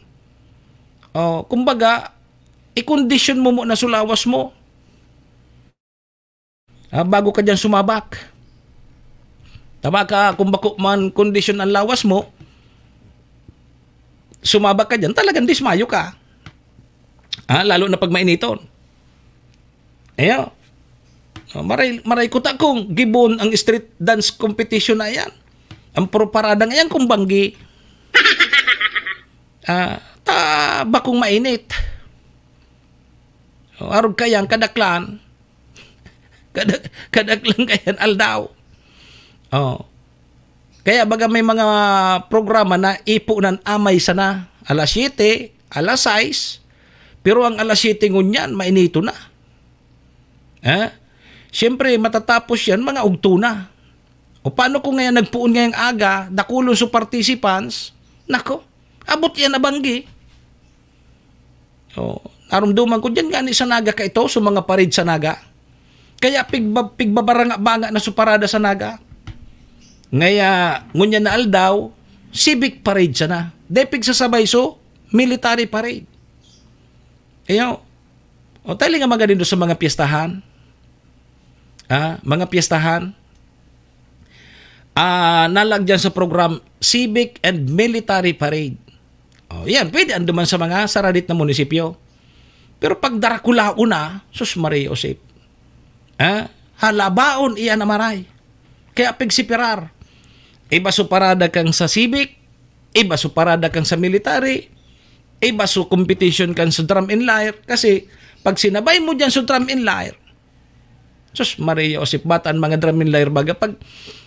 oh, kumbaga, i-condition mo muna sa lawas mo. Ah, bago ka diyan sumabak. Tama ka, kung bako man kondisyon ang lawas mo, sumabak ka diyan, talagang dismayo ka. Ah, lalo na pag mainiton. Ayo. Oh, maray, maray ko ta kung gibon ang street dance competition na yan. Ang pro-, parada nga yan kung banggi. Ah, ta bakong mainit. Oh, arog kayan, kadaklan. Kadak-, kadaklan kayan aldaw. Oh. Kaya baga may mga programa na ipo nan amay sana, alas siyete, alas sais, pero ang alas siyete ngunyan, mainito na. Eh? Siyempre, matatapos yan, mga ugto na. O paano kung ngayon nagpoon ngayong aga, dakulon sa participants? Nako, abot yan na banggi. Oh, narumduman ko diyan nga ni sa Naga ka ito, sa mga parid sa Naga. Kaya pigba-, pigbabaranga-banga na sa parada sa Naga. Ngaya, ngunyan na aldaw, civic parade sana. Dai pigsasabay so, military parade. Iyo. O, tali nga magalindo sa mga piyestahan. Ah, mga piyestahan. Ah, nalagyan sa program, civic and military parade. Oh, yan, pwede anduman sa mga saradit na munisipyo. Pero pag darakulaon na, sus Maria Josep. Ah, halabaon iyan na maray. Kaya pigsipirar. Iba so parada kang sa civic, iba so parada kang sa military, iba so competition kang sa drum and lyre. Kasi pag sinabay mo diyan sa drum and lyre, sus Maria Josep, bata ang mga drum and lyre baga. Pag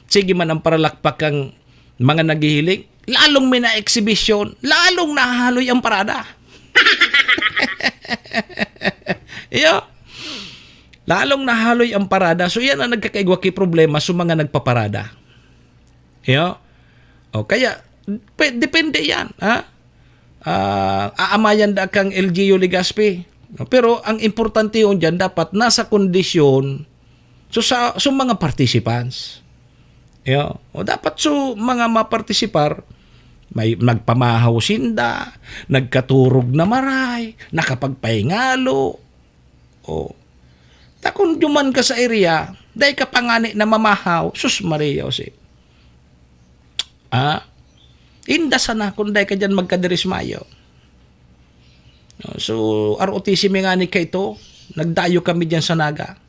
sige man ang paralakpak kang mga naghihiling, lalong may na-exhibition, lalong nahahaloy ang parada. Iyo. Lalong nahaloy ang parada. So, yan ang nagkakaigwa ki problema sa mga nagpaparada. Iyo. O, kaya, pe-, depende yan, ha? Ah, aamayan da kang L G U Legazpi. Pero ang importante yun dyan, dapat nasa kondisyon so sa, sa mga participants. Iyo. O, dapat so mga mapartisipar, may nagpamahaw sinda, nagkaturog na maray, nakapagpahingalo. O, ta kun duman ka sa area, dai ka pa ngani na mamahaw, sus Maria Jose. Ah, inda sana kun dai ka diyan magkadirismayo. No, so, R O T C mi ngani kaito, nagdayo kami diyan sa Naga.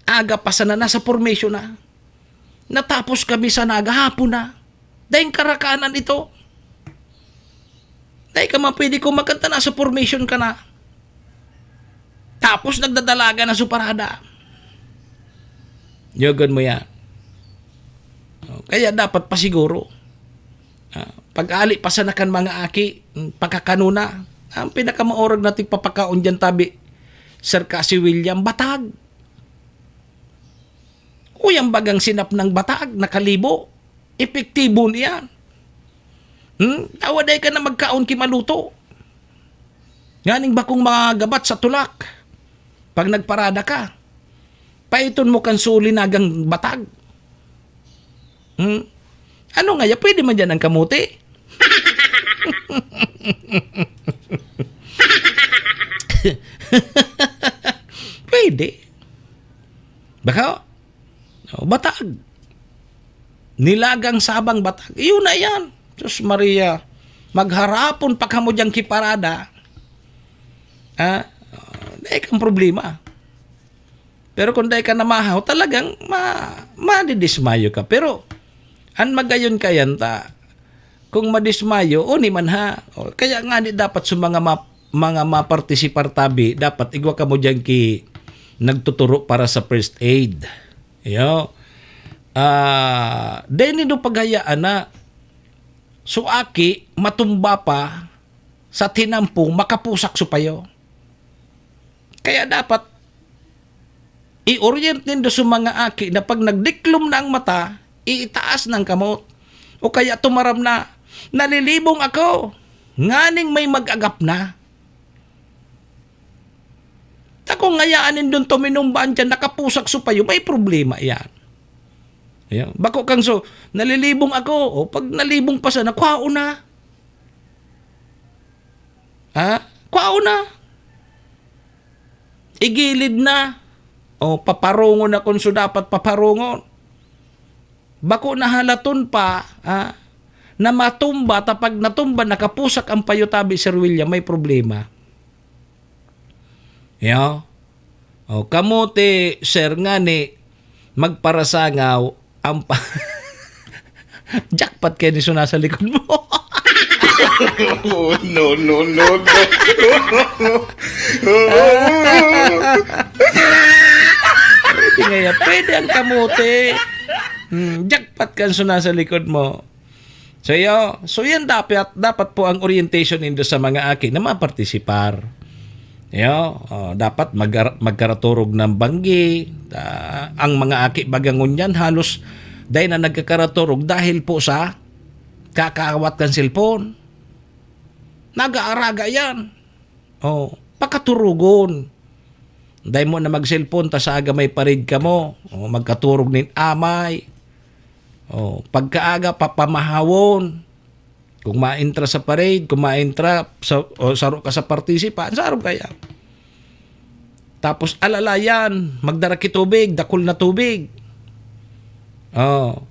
Aga pa sana, nasa formation na. Natapos kami sa Naga, hapon na. Daing karakanan ito. Dai ka man pwede kumakanta, nasa formation ka na. Tapos nagdadalaga na sa parada. Yogon mo yan. O, kaya dapat pa siguro. Ah, pag-ali pa sana kan mga aki, mm, pakakanuna. Ang pinakamaorag na tigpapakaon diyan tabi, Sir Cassie William, batag. Uy, ang bagang sinap ng batag, nakalibo. Epektibo niyan. Hmm? Tawa dai ka na magkaon ki maluto. Nganing bakong mga gabat sa tulak. Pag nagparada ka, paiton mo kan suli nagang batag. Hmm? Ano nga ya? Pwede man dyan ang kamote? Pwede. Baka, oh, batag. Nilagang sabang batag. Iyon na yan. Sus Maria, magharapon pa kamo diyang kiparada. Ah, dai kang problema. Pero kung dai ka namahaw, talagang ma-, madidismayo ka. Pero, an magayon kayan ta, kung madismayo, oni man ha. O, kaya nga ni dapat sa mga map-, mga mapartisipar tabi, dapat igwa kamo diyan ki nagtuturo para sa first aid. Iyo. Ah, dai nindo paghayaan na so aki matumba pa sa tinampo makapusak so payo. Kaya dapat i-orient nindo sa mga aki na pag nagdiklom na ang mata, iitaas na ang kamot. O kaya tumaram na, "Nalilibong ako, nganing may mag-agap na." Ta kung hayaan nindong tuminumba an tiyan, nakapusak so payo, may problema iyan. Ayan. Bako kang so, "Nalilibong ako." O, pag nalibong pa sana, kwaon na. Ha? Kwaon na. Igilid na. O, paparongon na kung so dapat paparongon. Bako na halaton pa, ha, na matumba, ta pag natumba, nakapusak ang payo tabi, Sir William, may problema. Yo? O, kamote, sir, ngani, magparasangaw, ang pa-, jackpot kayo ni so nasa likod mo. Oh, no, no, no, no. Pwede nga yan. Pwede ang kamote. Hmm, jackpot kan so nasa likod mo. So, yo, so yan dapat, dapat po ang orientation nindo sa mga aki na mapartisipar. Yo, oh, dapat mag- magkaraturog ng banggi. Ah, ang mga aki baga ngunyan halos dai na nagkakaraturog dahil po sa kakaawat kan cellphone. Nag-aaraga yan. Oh, pakaturugon. Dai mo na mag-cellphone ta sa aga may parade kamo. Oh, magkaturog nin amay. Oh, pagkaaga, papamahawon. Kung maentra sa parade, kung maentra sa, o saro ka sa partisipan, saro kaya. Tapos alalayan, magdara ki tubig, dakul na tubig. Oh.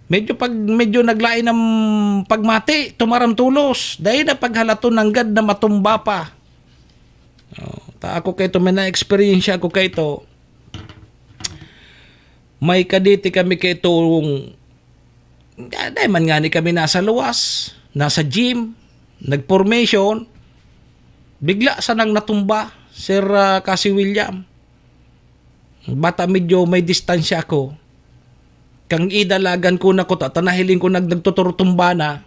Medyo pag, medyo naglain ang pagmati, tumaram tulos. Dai na paghalaton nanggad na matumba pa. Oh, ta ako kay to, may na-experience ako kay to. May kaditi kami kay tong, dai man ngani kami nasa luwas, nasa gym, nag-formation, bigla sanang natumba, Sir, ah, Kasi William. Bata medyo may distansya ako. Kang idalagan ko na ko, ta-, ta nahiling ko nag-, nagtuturutumba na.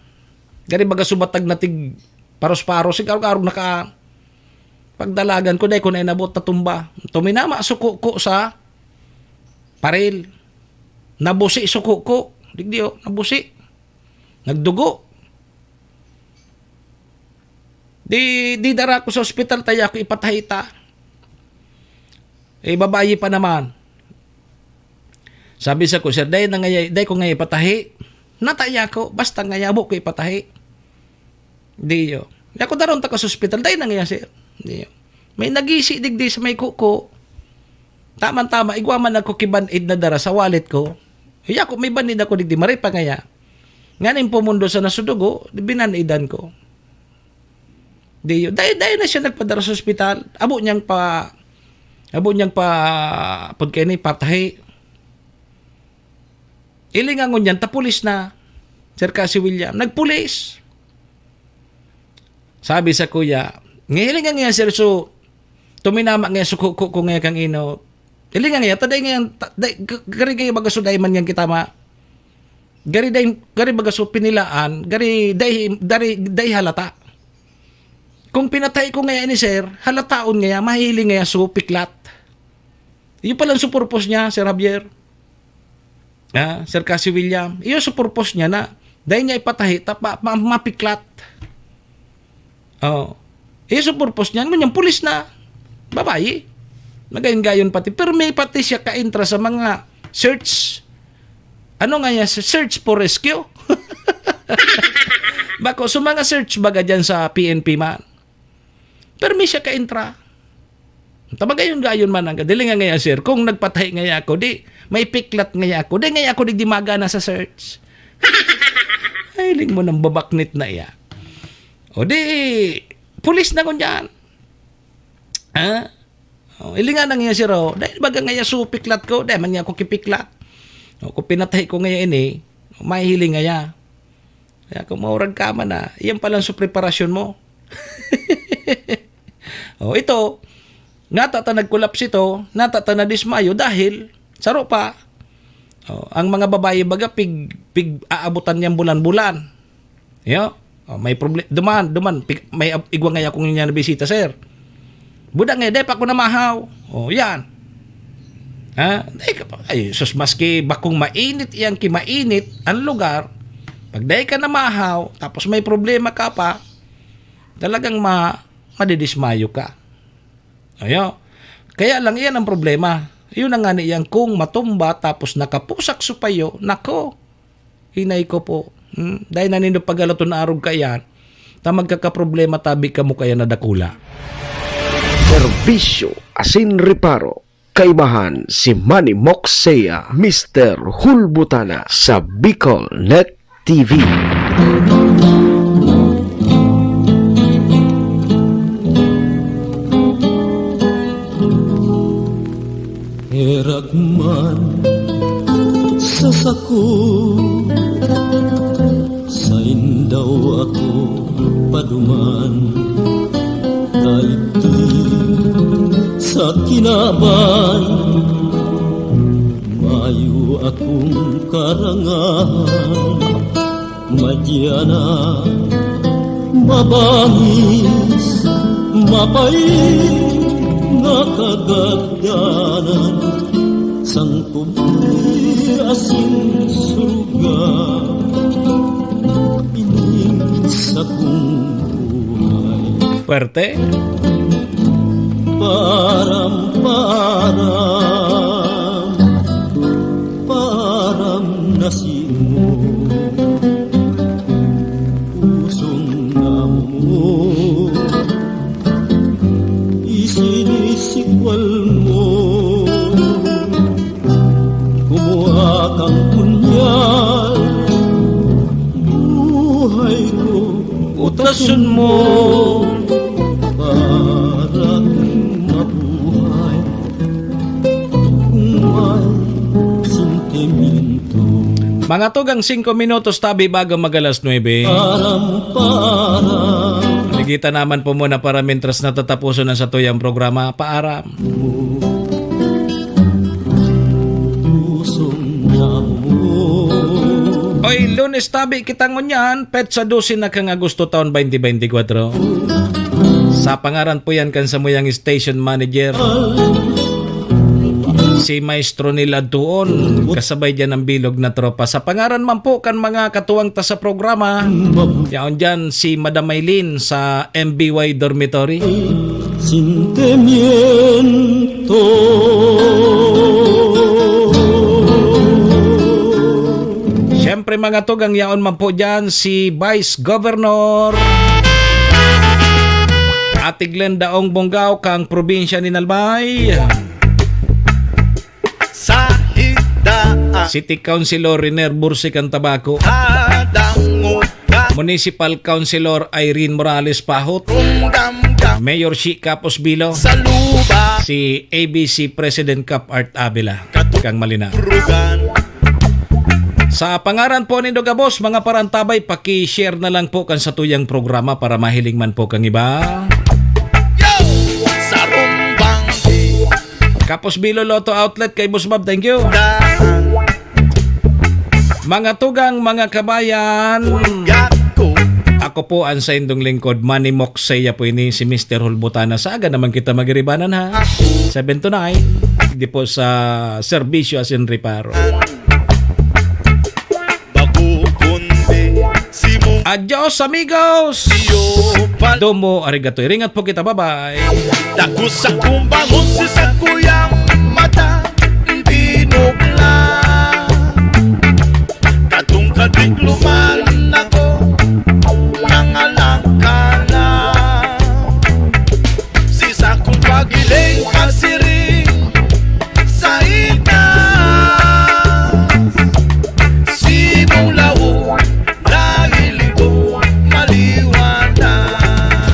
Gani baga subatag na tig paros-paros, sigarog-arog naka-, pagdalagan ko, dai ko na inabot na tumba. Tuminama suko ko sa paril. Nabusi suko ko. Digdi, oh, nabusi. Nagdugo. Di, di dara ko sa ospital, taya ko ipatahi ta. Eh, babayi pa naman. Sabi sa ko, "Sir, dai na ngaya, dai ko ngaya ipatahi." Nataya ko, basta ngaya, abo ko ipatahi. Diyo. Di ako daron ta ka sa ospital, dai na ngaya, sir. Diyo. May nagisi digdi sa may kuko. Tama-tama, igwa man ako ki band-aid na dara sa wallet ko. Iya ko, may band-aid ako digdi, maray pa ngaya. Nganing pumundo sa nasudugo, di binan-aidan ko. Diyo, dai, dai na siya nagpadara sa ospital. Abo niyang pa, abo niyang pa, pud kay ni, patahi. Ilingangon niyan, ta pulis na, Sir Kasi William. Nagpulis. Sabi sa kuya, "Ngahilingan niya, sir, so, tuminama niya, so, ku-, ku-, ku-, ngayon kang ino." Ilingan niya, ta dai ngayon, ta-, dai, g-, gari ngayon, baga so, dai man niyan kita ma-, gari dai, gari baga so, pinilaan, gari dai, dari, dai halata. Kung pinatay ko ngayon ni sir, halataon ngayon, mahiling ngayon, so, piklat. Yun palang so purpose niya, Sir Javier. Ah, Sir Kasi William. Iyo so purpose niya na dai niya ipatahi, ta pa, ma-, mapiklat. Oh. Iyo so purpose niya, ngunyan pulis na. Babayi. Nagayon-gayon pati. Pero may pati siya kaintra sa mga search. Ano nga yan? Search for rescue? Bako, so mga search baga dyan sa P N P man. Pero may siya kaintra. Tabagayon-gayon man ang, dili nga ngaya, sir, kung nagpatahi ngaya ako, di, may piklat ngaya ako, di ngaya ako digdi magana sa search. Ay, ling mo nang babaknit na iya. O di, pulis na ngunyan. Ha? O, ilingan na ngaya, sir, o. Dai baga ngaya so piklat ko, dai man ngaya ako kipiklat. O, kung pinatahi ko ngaya ini, mahihiling ngaya. Kaya kung maurag ka man na, iyan palang so preparasyon mo. Oh, ito, nata ta nagkolaps ito, nata ta nadismayo dahil saro pa. Oh, ang mga babae baga pig-, pig-aabotan niyang bulan-bulan. Yo? Oh, may proble-, duman, duman, pig-, may ab-, igwa ngaya akong niya nabisita, sir. Buda nga, "Dai pa ako namahaw." Oh, yan. Ha? Dai ka pa, ay, sus, maski bakong mainit yan, kimainit ang lugar, pag dai ka namahaw, tapos may problema ka pa, talagang ma-, madidismayo ka. Ayo. Kaya lang, iyan ang problema. Yun na nga ni iyang kung matumba tapos nakapusak supayo, nako, hinay ko po. Hmm? Dahil nanindo pagalaton na arog kaiyan, ta magkakaproblema tabi kamo kaya na dakula. Serbisyo asin reparo. Kaibahan si Manny Moxea, Mister Hulbutana sa Bicol Net T V. Herak man sa sako, sain daw ako paduman. Kaidto sa kinaban, mayo akong karangahan. Madya na mabangis, mapait na kagagdanan, sangkob ni asin suruga, ining sakong buhay. Puwerte. Paaram, paaram, paaram na simo. Pusong namumot, isinisikwal mo. Kumuha kang punyal, buhay ko utason mo, para kung mabuhay, kung may sentimiento. Mga tugang singko minutos tabi bago mag-alas nuebe. Paaram, paaram. Ligita naman po muna para mintras natatapusan na sa tuyang programa. Paaram. Pusong namumot. Oy, Lunes tabi kita ngunyan, petsa dose na kan Agosto taon twenty twenty-four. Sa pangaran po yan kan samuyang station manager, si Maestro Nil Adtuon, kasabay dyan ang bilog na tropa. Sa pangaran man po kan mga katuwang ta sa programa, yaon dyan si Madam Maylin sa M B Y Dormitory. Sentimiento. Siyempre, mga tugang, yaon man po dyan si Vice Governor Ate Glenda Ong Bonggao kang probinsya ni Albay. Sa higdaan. City Councilor Riner Bursi kan Tabaco. Adangog ka. Municipal Councilor Irene Morales Pahot. Rungdamdam. Mayor Shi Capos Bilo. Sa luba. Si A B C President Cap Art Avila. Katu- kang Malina. Rugan. Sa pangaran po nindo gabos, mga parantabay, paki-share na lang po kan satuyang programa para mahiling man po kang iba. Yo! Sa rumbang. Kapos Bilo Lotto Outlet kay Boss Bob, thank you. Daan. Mga tugang, mga kabayan, Gago. Ako po ang saindong lingkod, Manny Moxeya po ini, si Mister Hulbutana. Sa aga naman kita magiribanan, ha? Seven to nine. Di po sa serbisyo asin reparo. Bako kundi si mo. Adios, amigos! Iyo pa. Domo, arigato. Iringat po kita. Bye-bye. Dako sakong bangon si sakuyang mata, binukla. Katong kadigluman ako, nangalangkala. Si sakong pagiling pasiring, sa itas, simulaw, dahil ito maliwanag.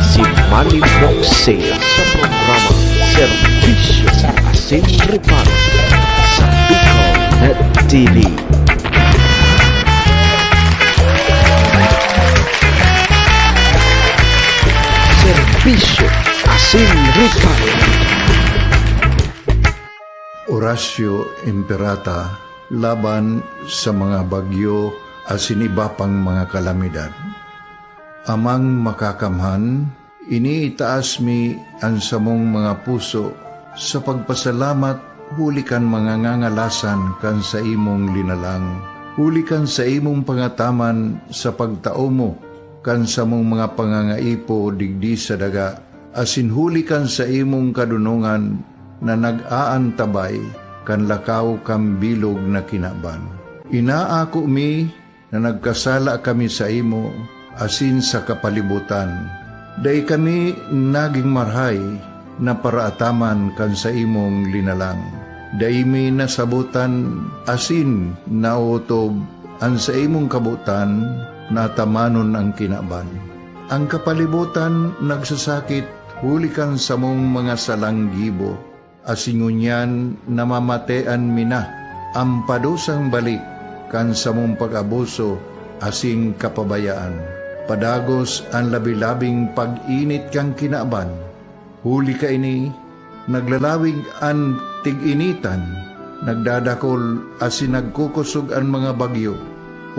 Si Manny Boxe sa programa Serbisyo asin Reparo sa Bicol Net T V. Serbisyo Oratio Imperata laban sa mga bagyo asin iba pang mga kalamidad. Amang Makakamhan, iniitaas mi an samong mga puso sa pagpasalamat huli kan mga ngangalasan kan saimong linalang, huli kan saimong pangataman sa pagtao mo kan samong mga pangangaipo digdi sa daga, asin huli kan saimong kadonongan na nag-aantabay kan lakaw kan bilog na kinaban. Inaako mi na nagkasala kami saimo asin sa kapalibotan. Dai kami nagin marahay na paraataman kan saimong linalang. Dai mi nasabotan asin naotob an saimong kabotan na atamanon an kinaban. An kapalibotan nagsasakit huli kan samong mga salang gibo, asin ngunyan namamatean mi na an padusang balik kan samong pag-abuso asin kapabayaan. Padagos an labi-labing pag-init kan kinaban. Huli kaini, naglalawig an tig-initan, nagdadakol asin nagkukosog an mga bagyo,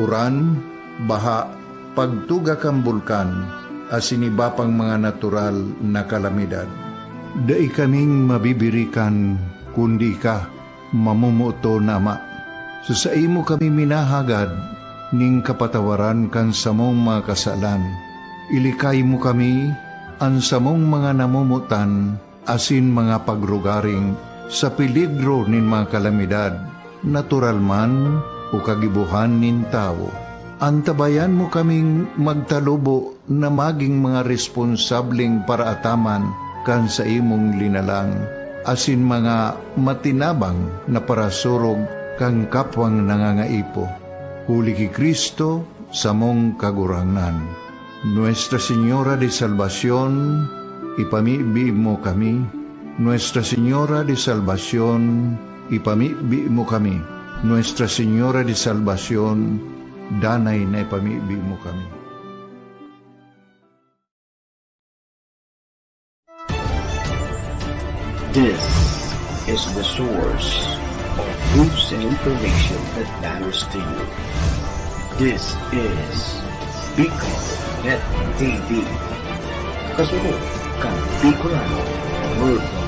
uran, baha, pagtuga kan bulkan, asin iba pang mga natural na kalamidad. Dai kaming mabibirikan kundi ika, mamomoton na Ama. Sa saimo kami minahagad nin kapatawaran kan samong mga kasalan. Ilikay mo kami, an samong mga namomotan, asin mga pagrugaring sa peligro nin mga kalamidad, natural man o kagibohan nin tawo. Antabayan mo kaming magtalubo na magin mga responsableng paraataman kan saimong linalang, asin mga matinabang na parasurog kan kapwang nangangaipo. Huli ki Cristo, samong Kagurangnan. Nuestra Señora de Salvacion, ipamibi mo kami. Nuestra Señora de Salvacion, ipamibi mo kami. Nuestra Señora de Salvacion, danay na ipamibi mo kami. This is the source of news and information that matters to you. This is Bicol Net T V. Kasunod kan Bicolano Worldwide.